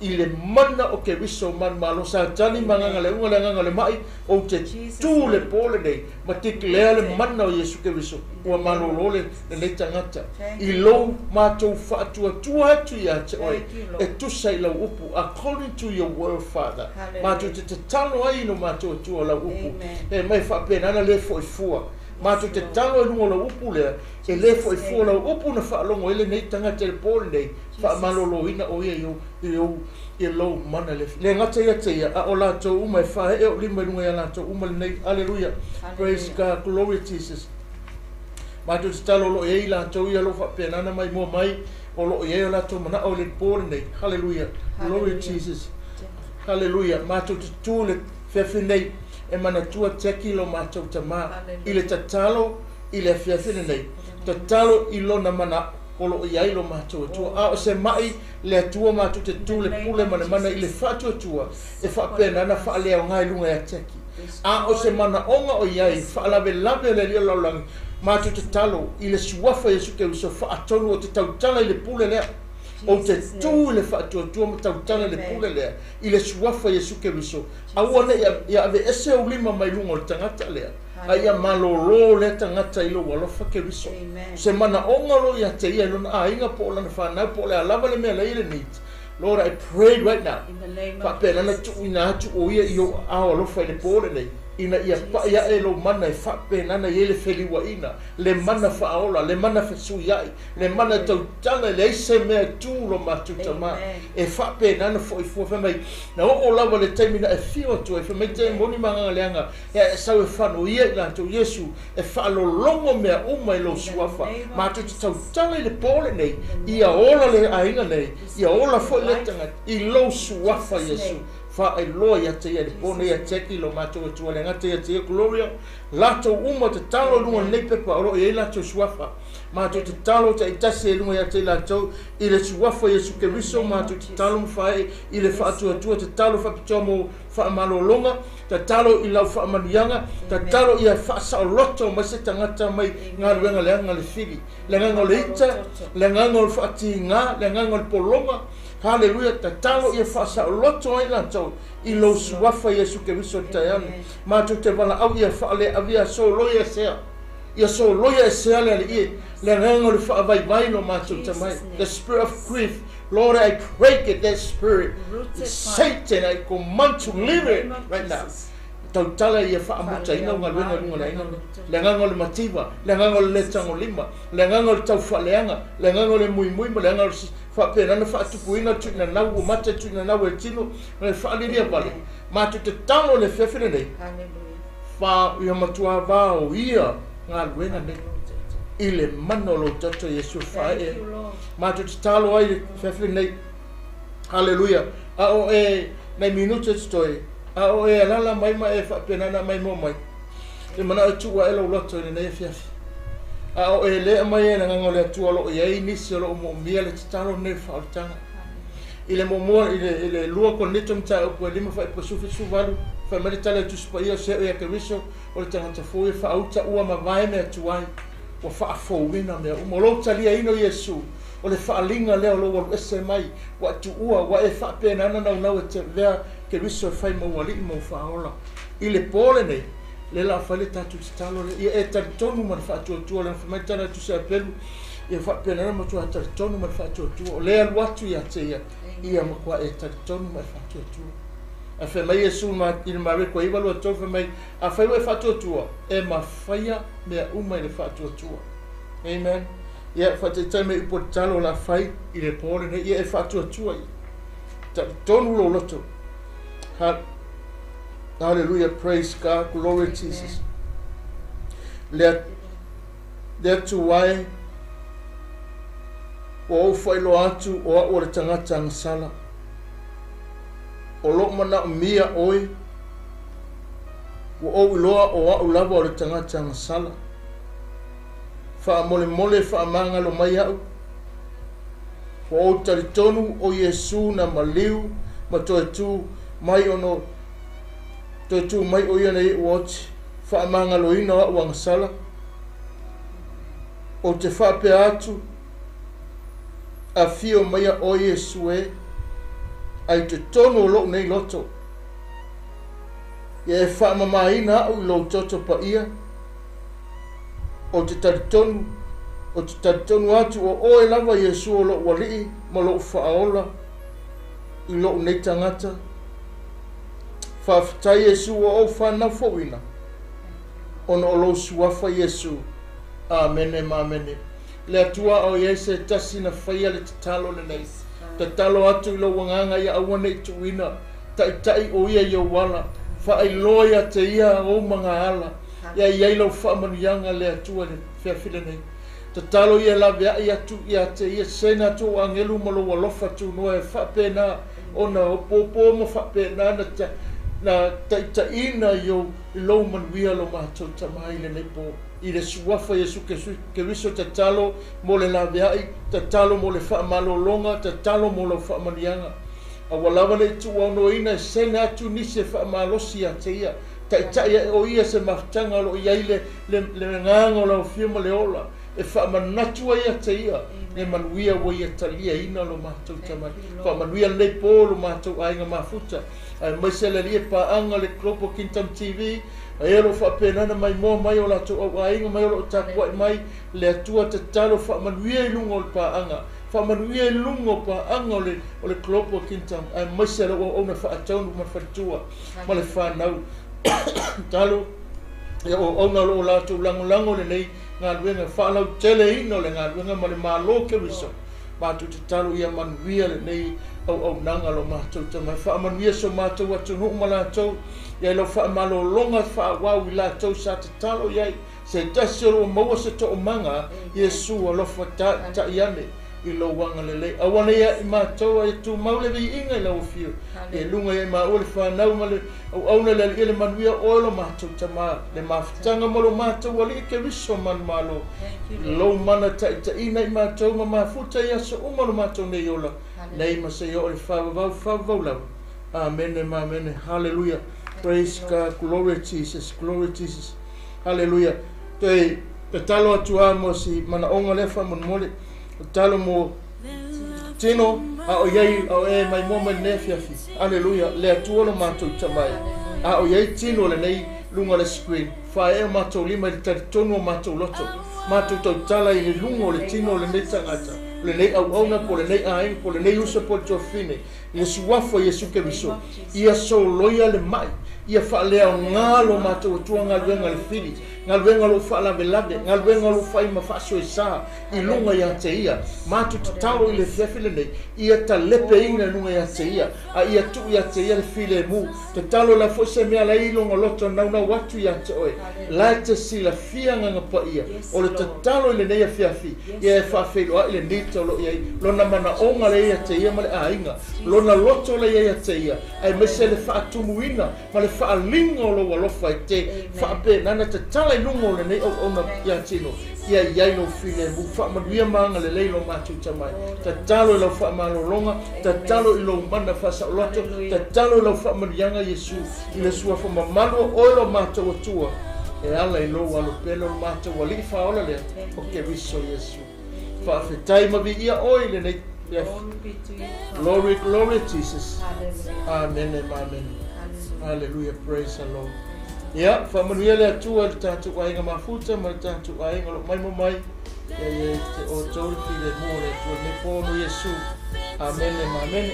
I le mana o Keriso manumalo Satani ma agaga le uga le agaga o le maʻi ou te tu le po lenei ma declare le mana o Iesu Keriso ua malolo le lenei tagata i lou matou faatuatua atu ia te oe e tusa i lau upu according to your word Father matou te tatalo ai i lo matou Atua lau upu e mai faapena na le foi fua matou te tatalo i luga o lau upu lea e le foi fua lau upu na faalogo ai lenei tagata i le po lenei faamaloloina o ia i ou i lou mana le le gata ia te ia a o latou uma e faaee ou lima i luga ia latou uma lenei. Aleluia. Praise God. Glory Jesus. Matou tatalo o lo o i ai latou ia o lo o faapena ona maimoa mai o lo o i ai o latou manao i le po lenei. Haleluia. Glory Jesus. Haleluia. Matou te tu le feafi nei e manatua Jackie lo matou tamā i le tatalo i le afiafi lenei. Tatalo i lona manao o lo o i ai lo matou Atua. A o se maʻi le Atua matou te tu le pule ma le mana i le faatuatua e faapena ona faaleaoga i luga ia Jackie. A o se manaoga o i ai faalavelave o le Alii o le lalolagi, matou te talo i le Suafa Iesu Keriso faatonu o te tautala i le pule lea. Ou te tu i le faatuatua ma tautala i le pule lea i le Suafa Iesu Keriso, aua ne i aveese ou lima mai luga o le tagata lea, a ia malōlō lea tagata i lou alofa Keriso. Se manaoga o lo o ia te ia i lona aiga po o lana fanau po o le a lava le mea la i ai le need. Lord, I pray right now, faapena ona tuuina atu o ia i ou aao alofa i le po lenei, ina ia pai aʻe lou mana e faapena ona i ai le feliuaʻina, le mana faaola, le mana fesuiaʻi, le mana e tautala, e leai se mea e tu lo matou tama e faapena ona foi fua. Fai mai, na oo lava le taimi na e fio atu ai, fai mai te moni ma agaga leaga, e sau e fanoia i latou, Iesu, e faalologo mea uma i lou suafa. Matou te tautala i le po lenei, ia ola le aiga nei, ia ola foi lea tagata, i lou suafa, Iesu. Faailoa ia te ia i le po nei ia Jackie, lo matou Atua le gata ia te ia Gloria, latou uma tatalo i luga o lenei pepa o lo o i ai latou suafa. Matou tatalo taitasi i luga ia te i latou i le suafa o Iesu Keriso, matou tatalo ma faaee i le faatuatua, tatalo faapitoa mo faamalologa, Tatalo i lau faamanuiaga, tatalo ia faasaoloto mai se tagata mai galuega leaga le fili, le agaga o le ita, le agaga o le faatiga, le agaga o le pologa. Haleluia, tatalo ia faasaoloto ai latou i lou suafa Iesu Keriso i le taeao nei. Matou te valaau ia faaleavia soloia esea, ia soloia esea le Alii, le agaga o le faavaivai lo matou tamai, the spirit of grief, Lord, I break it, that spirit. Satan, I command to leave it right now. Tautala ia faamutaina o galuega i luga o le aiga lenei. Le agaga o le mativa, le agaga o le le tagolima, le agaga o le taufaaleaga, le agaga o le muimui ma le agaga o le faapena ona faatupuina le tuinanau ua mata le tuinanau e tino ma le faalilia vale. Matou te talo i le afiafi lenei. Fa ia matua vaoia galuega nei i le mana o lou Toto Iesu e faaee ai. Matou te talo ai le afiafi lenei. Haleluia. A o e nai minute e totoe, a o e alala mai ma e faapena ona maimoa mai, e manao e tuu ae lou loto i lenei afiafi. A o e le aumai ai le Agaga o le Atua o lo o i ai nisi o lo o moomia le tatalo lenei o le faaolataga. I le muamua, i le, i le 2 Korinito mataupu e 5 faaipu e 18, fai mai le tala i Tusi Paia o Seo ia Keriso, o le tagata fou ia faauta ua mavae mea tuai, ua faafouina mea uma. O lou taliaina o Iesu, o le faaaliga lea o lou alu ese mai, ua e tuua, ua e faapena ona naunau e te avea Keriso e fai ma ou alii ma ou faaola. I le po lenei, lea la a fai le tatou tatalo lea, ia e talitonu ma le faatuatua, leaga fai mai le tala i le Tusi a Pelu, ia faapena ona matua talitonu ma le faatuatua, o lea e alu atu ia te ia, ia matua e talitonu ma e faatuatua. Ae fai mai Iesu i le Mareko 9, 23, fai mai, Afai ua e faatuatua, e mafaia mea uma i le faatuatua. Amen. Ia, faataitai mai upu o tatalo o le a fai i le po lenei, ia e faatuatua ia. Talitonu lou loto. Hallelujah, praise God, glory Jesus. Le, le atu ai, ua ou faailoa atu o au o le tagata agasala. O lou manaomia oe, ua ou iloa o au lava o le tagata agasala. Faamolemole faamagalo mai au. Ua ou talitonu o Iesu na maliu ma toe tu mai ono toe tu mai o ia nei ua oti faamagaloina o au agasala. Ou te faapea atu, Afio maia oe Iesu e. Ae i totonu o lou nei loto, ia e faamamaina a'u i lou toto paia, ou te talitonu, ou te talitonu atu o oe lava Iesu o lou Alii ma lou Faaola i lou nei tagata. Faafetai Iesu ua ou fanau fouina ona o lou suafa Iesu. Amene ma amene. Le Atua a o i ai se tasi na faia le tatalo lenei, tatalo atu i lou agaga ia aua ne i tuuina, taitai o ia i ou ala, faailoa ia te ia ou magaala, ia i ai lau faamanuiaga le Atua i le feafi lenei. Tatalo ia e laveai atu ia te ia, sena atu ou agelu ma lou alofa tunoa e faapena ona opoopoo ma faapena na na taitaiina i ou i lou manuia lo matou Tama i lenei po. I le Suafa Iesu Keriso tatalo mo le laveai, tatalo mo le faamalologa, tatalo mo lau faamanuiaga. A ua lava ne i tuuaunoaina e sena atu nisi e faamalosi ia te ia. Taitai ae o ia se mafutaga o lo o i ai le, le, le agaga o lau Afio ma le ola e faamanatu ai ia te ia le manuia ua ia taliaina lo matou Tama. Faamanuia lenei po lo matou aiga mafuta, aemaise le Alii e paaga le Global Kingdom TV, a e o lo o faapena ona maimoa mai o latou auaiga mai o lo o tapuai mai le Atua tatalo faamanuia i luga o le paaga, faamanuia i luga o paaga o le, o le Global Kingdom, aemaise lou auauna faataunu ma le faletua ma le fanau. Tatalo ia auauna o lo o latou lagolago lenei galuega, faalauteleina o le galuega ma le Malo Keriso. Matou tatalo ia manuia lenei auaunaga lo matou Tama. Faamanuia so matou atunuu ma latou, ia i lau faamalologa faaauau i latou sa tatalo i ai, se tasi o lo o maua se toomaga, Iesu alofa taʻitaʻi ane i lou agalelei. Aua ne i aʻi matou a ia tumau le viiga i lau afio, ia i luga ia i maua le fanau ma le auauna le Alii le manuia oe lo matou Tama, le mafutaga ma lo matou Alii Keriso manumalo, i lou mana taʻitaʻina i matou ma mafuta i aso uma lo matou nei ola, nei ma seia oo i le faavavau faavavau lava. Amene ma amene. Haleluia. Praise God. Glory Jesus. Glory Jesus. Haleluia. Toe tatalo atu lava mo si manaoga lea faamolemole. Tatalo mo tino a o iai a o e maimoa mai lenei afiafi. Haleluia. Le Atua lo matou Tama e. A o iai tino lenei luga o le screen. Faaee o matou lima i le talitonu o matou loto. Matou tautala i le luga o le tino o lenei tagata, o lenei auauna po o lenei aiga po o lenei uso po o le tuafafine. I le Suafa o Iesu Keriso, ia soloia le mai, ia faaleaoga lo matou Atua galuega le fili, galuega o lou faalavelave, galuega o lou fai ma faasoesa i luga ia te Ia. Matou tatalo i le afiafi lenei, ia talepeina i luga ia te Ia, a ia tuu ia te Ia le filemu. Tatalo la foi se mea la i luga loto naunau atu ia te Oe, la e te silafia Agaga Paia, o le tatalo i lenei afiafi, ia e faafeiloai le nita o lo o i ai lona manaoga lea ia te ia ma le aiga, lona loto lea i ai ia te ia, aemaise le faatumuina ma le faaaliga o lou alofa e te faapena ona tatala i luga o lenei auauna ia tino, ia i ai lou filemu. Faamanuia ma agalelei lo matou Tama e. Tatalo i lau faamalologa, tatalo i lou mana faasaoloto, tatalo i lau faamanuiaga Iesu, i le Suafa mamalu o oe lo matou Atua, e ala i lou alo pele o le matou Alii faaola lea, o Keriso Iesu. Faafetai ma viia oe i lenei afiafi. Glory, glory Jesus. Amene ma amene. Hallelujah, praise the Lord. Ia, faamanuia le Atua i le tatou aiga mafuta ma le tatou aiga o lo o maimoa mai. Ia ia i te outou le filemu o le Atua i lenei po no Iesu. Amene ma amene.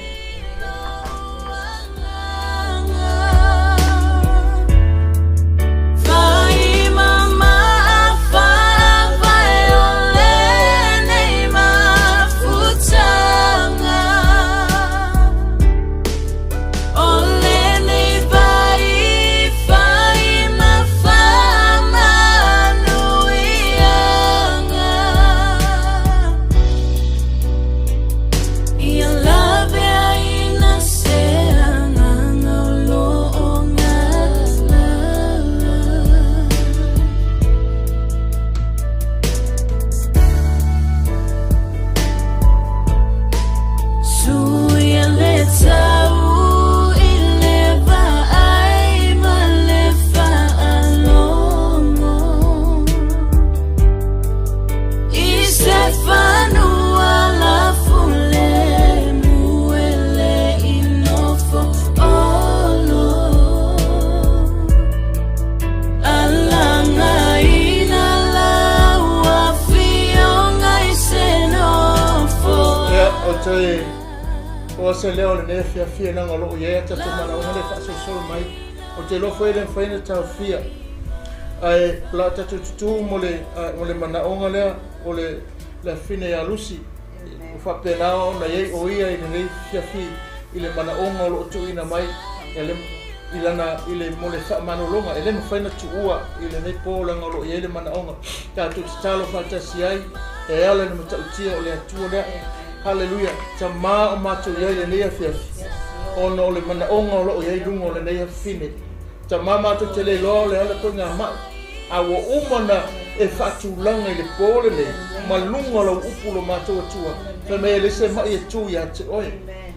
se leo o lenei afiafi leaga o lo o i ai a tatou manaoga lea e faasolosolo mai. Ou te iloa foi e le mafai ona taofia, ae o le a tatou tutū mo le, mo le manaoga lea o le, le afine ia Lucy. Ua faapena ona i ai o ia i lenei afiafi i le manaoga o lo o tuuina mai e le, i lana, i le, mo le faamalologa. E le mafai ona tuua i lenei po leaga o lo o i ai le manaoga. Tatou tatalo faatasi ai e ala i le matautia o le Atua lea. Haleluia! Tama o matou i ai i lenei afiafi, ona o le manaoga o lo o i ai i luga o lenei afafine. Tama matou te le iloa o le ala koe ngā mai, a ua uma ona e faatulaga i le po lenei ma luga o lau upu lo matou Atua, fai mai e leai se ma'i e tu ia te oe.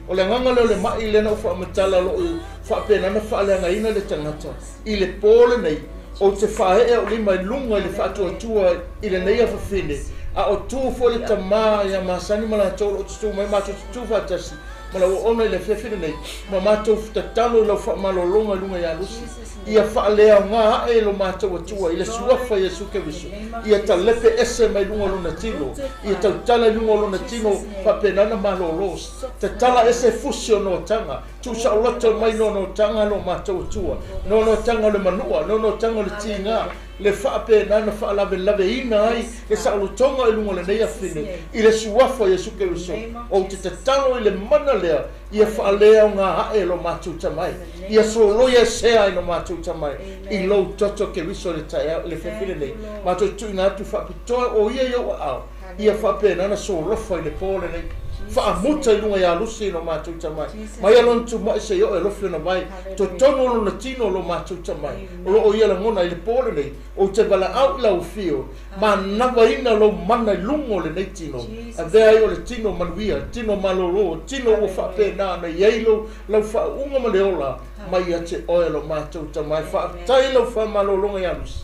O le agaga lea o le ma'i lea na ou faamatala o lo o faapena ona faaleagaina le tagata i le po lenei, Ou te faaee ou lima i luga i le faatuatua i lenei afafine, a o tu foi le tama ia masani ma latou o lo o tutū mai, matou tutū faatasi ma lau auauna i le afiafi lenei, ma matou tatalo i lau faamalologa i luga ia Lusi, ia faaleaoga ae lo matou Atua i le Suafa Iesu Keriso, ia talepe ese mai luga o lona tino, ia tautala i luga o lona tino faapena ona malolo, tatala ese fusi o noataga, Tuusaoloto mai nonotaga lo matou Atua, nonotaga o le manua, nonotaga o le tiga, le faapena na faalavelaveina ai le saolotoga i luga o lenei afine, i le Suafa o Iesu Keriso. Ou te tatalo i le mana lea ia faaleaoga ae lo matou tamai, ia soloia esea ai lo matou tamai i lou toto Keriso i le taeao, i le afiafi lenei. Matou tuuina atu faapitoa o ia i ou aao. Ia faapena ona solofa i le po lenei. Faamuta i luga ia Lusi lo matou tamai. Mai a lona tumai seia oo e alofi ona vae. Totonu o lona tino lo matou tamai. O lo o ia lagona i le po lenei. Ou te valaau i lau afio, manavaina lou mana i luga o lenei tino. Avea ai o le tino manuia, tino malolo, tino ua faapena ona i ai lou lau faauuga ma le ola mai ia te oe lo matou tamai. Faafetai lau faamalologa ia Lusi.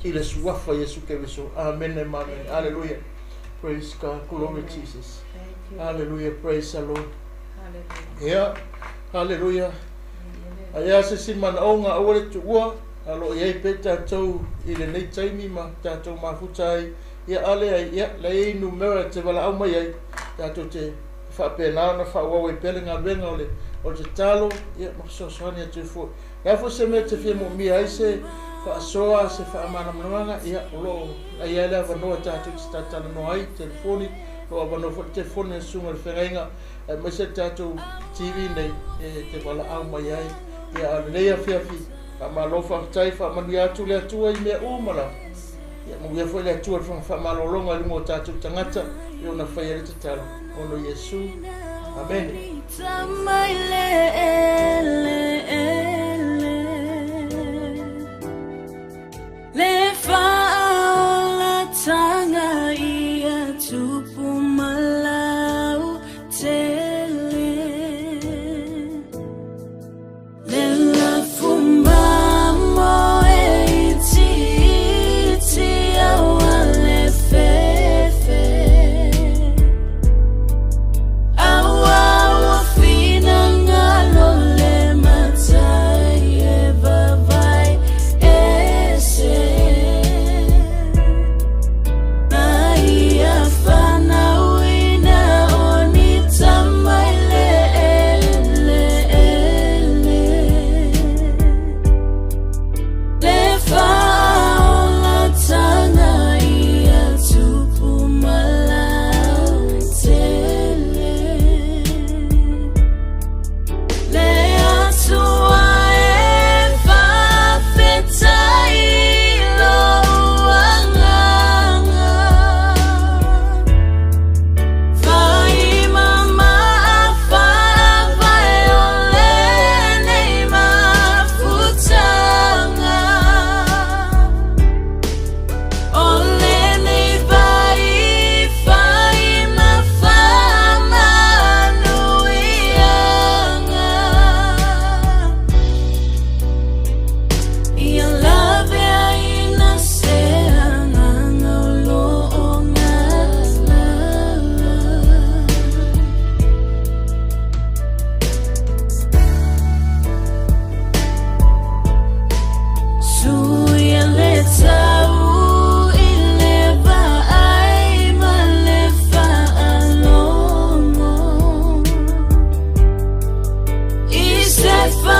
I le Suafa Iesu Keriso. Amene ma amene. Aleluia. Praise God. Glory Jesus. Hallelujah. Praise the Lord. Ia. Hallelujah. Aia se si manaoga aua le tuua a lo o i ai pea tatou i lenei taimi ma tatou mafuta ai. Ia a leai, ia la i ai numera e te valaau mai ai tatou te faapena ona faaauau ai pea le galuega o le o le tatalo ia ma fesoasoani atu ai foi. O le a foi se mea e te fia moomia ai se faasoa, se faamalamalamaga, ia o lo o i ai le avanoa tatou te talatalanoa ai i telefoni, o lo o avanoa foi le telefoni a le Susuga i le Feagaiga aemaise le tatou TV nei e te valaau mai ai. Ia a o lenei afiafi, faamalo faafetai, faamanuia atu le Atua i mea uma lava. Ia manuia foi le Atua i le faamalologa i luga o tatou tagata e ona fai ai le tatalo. Ono Iesu. Amene. Le faaolatanga ia tupu malau tele. Le lafumamo e itiiti aua le fefe. Aua ua finagalo. E.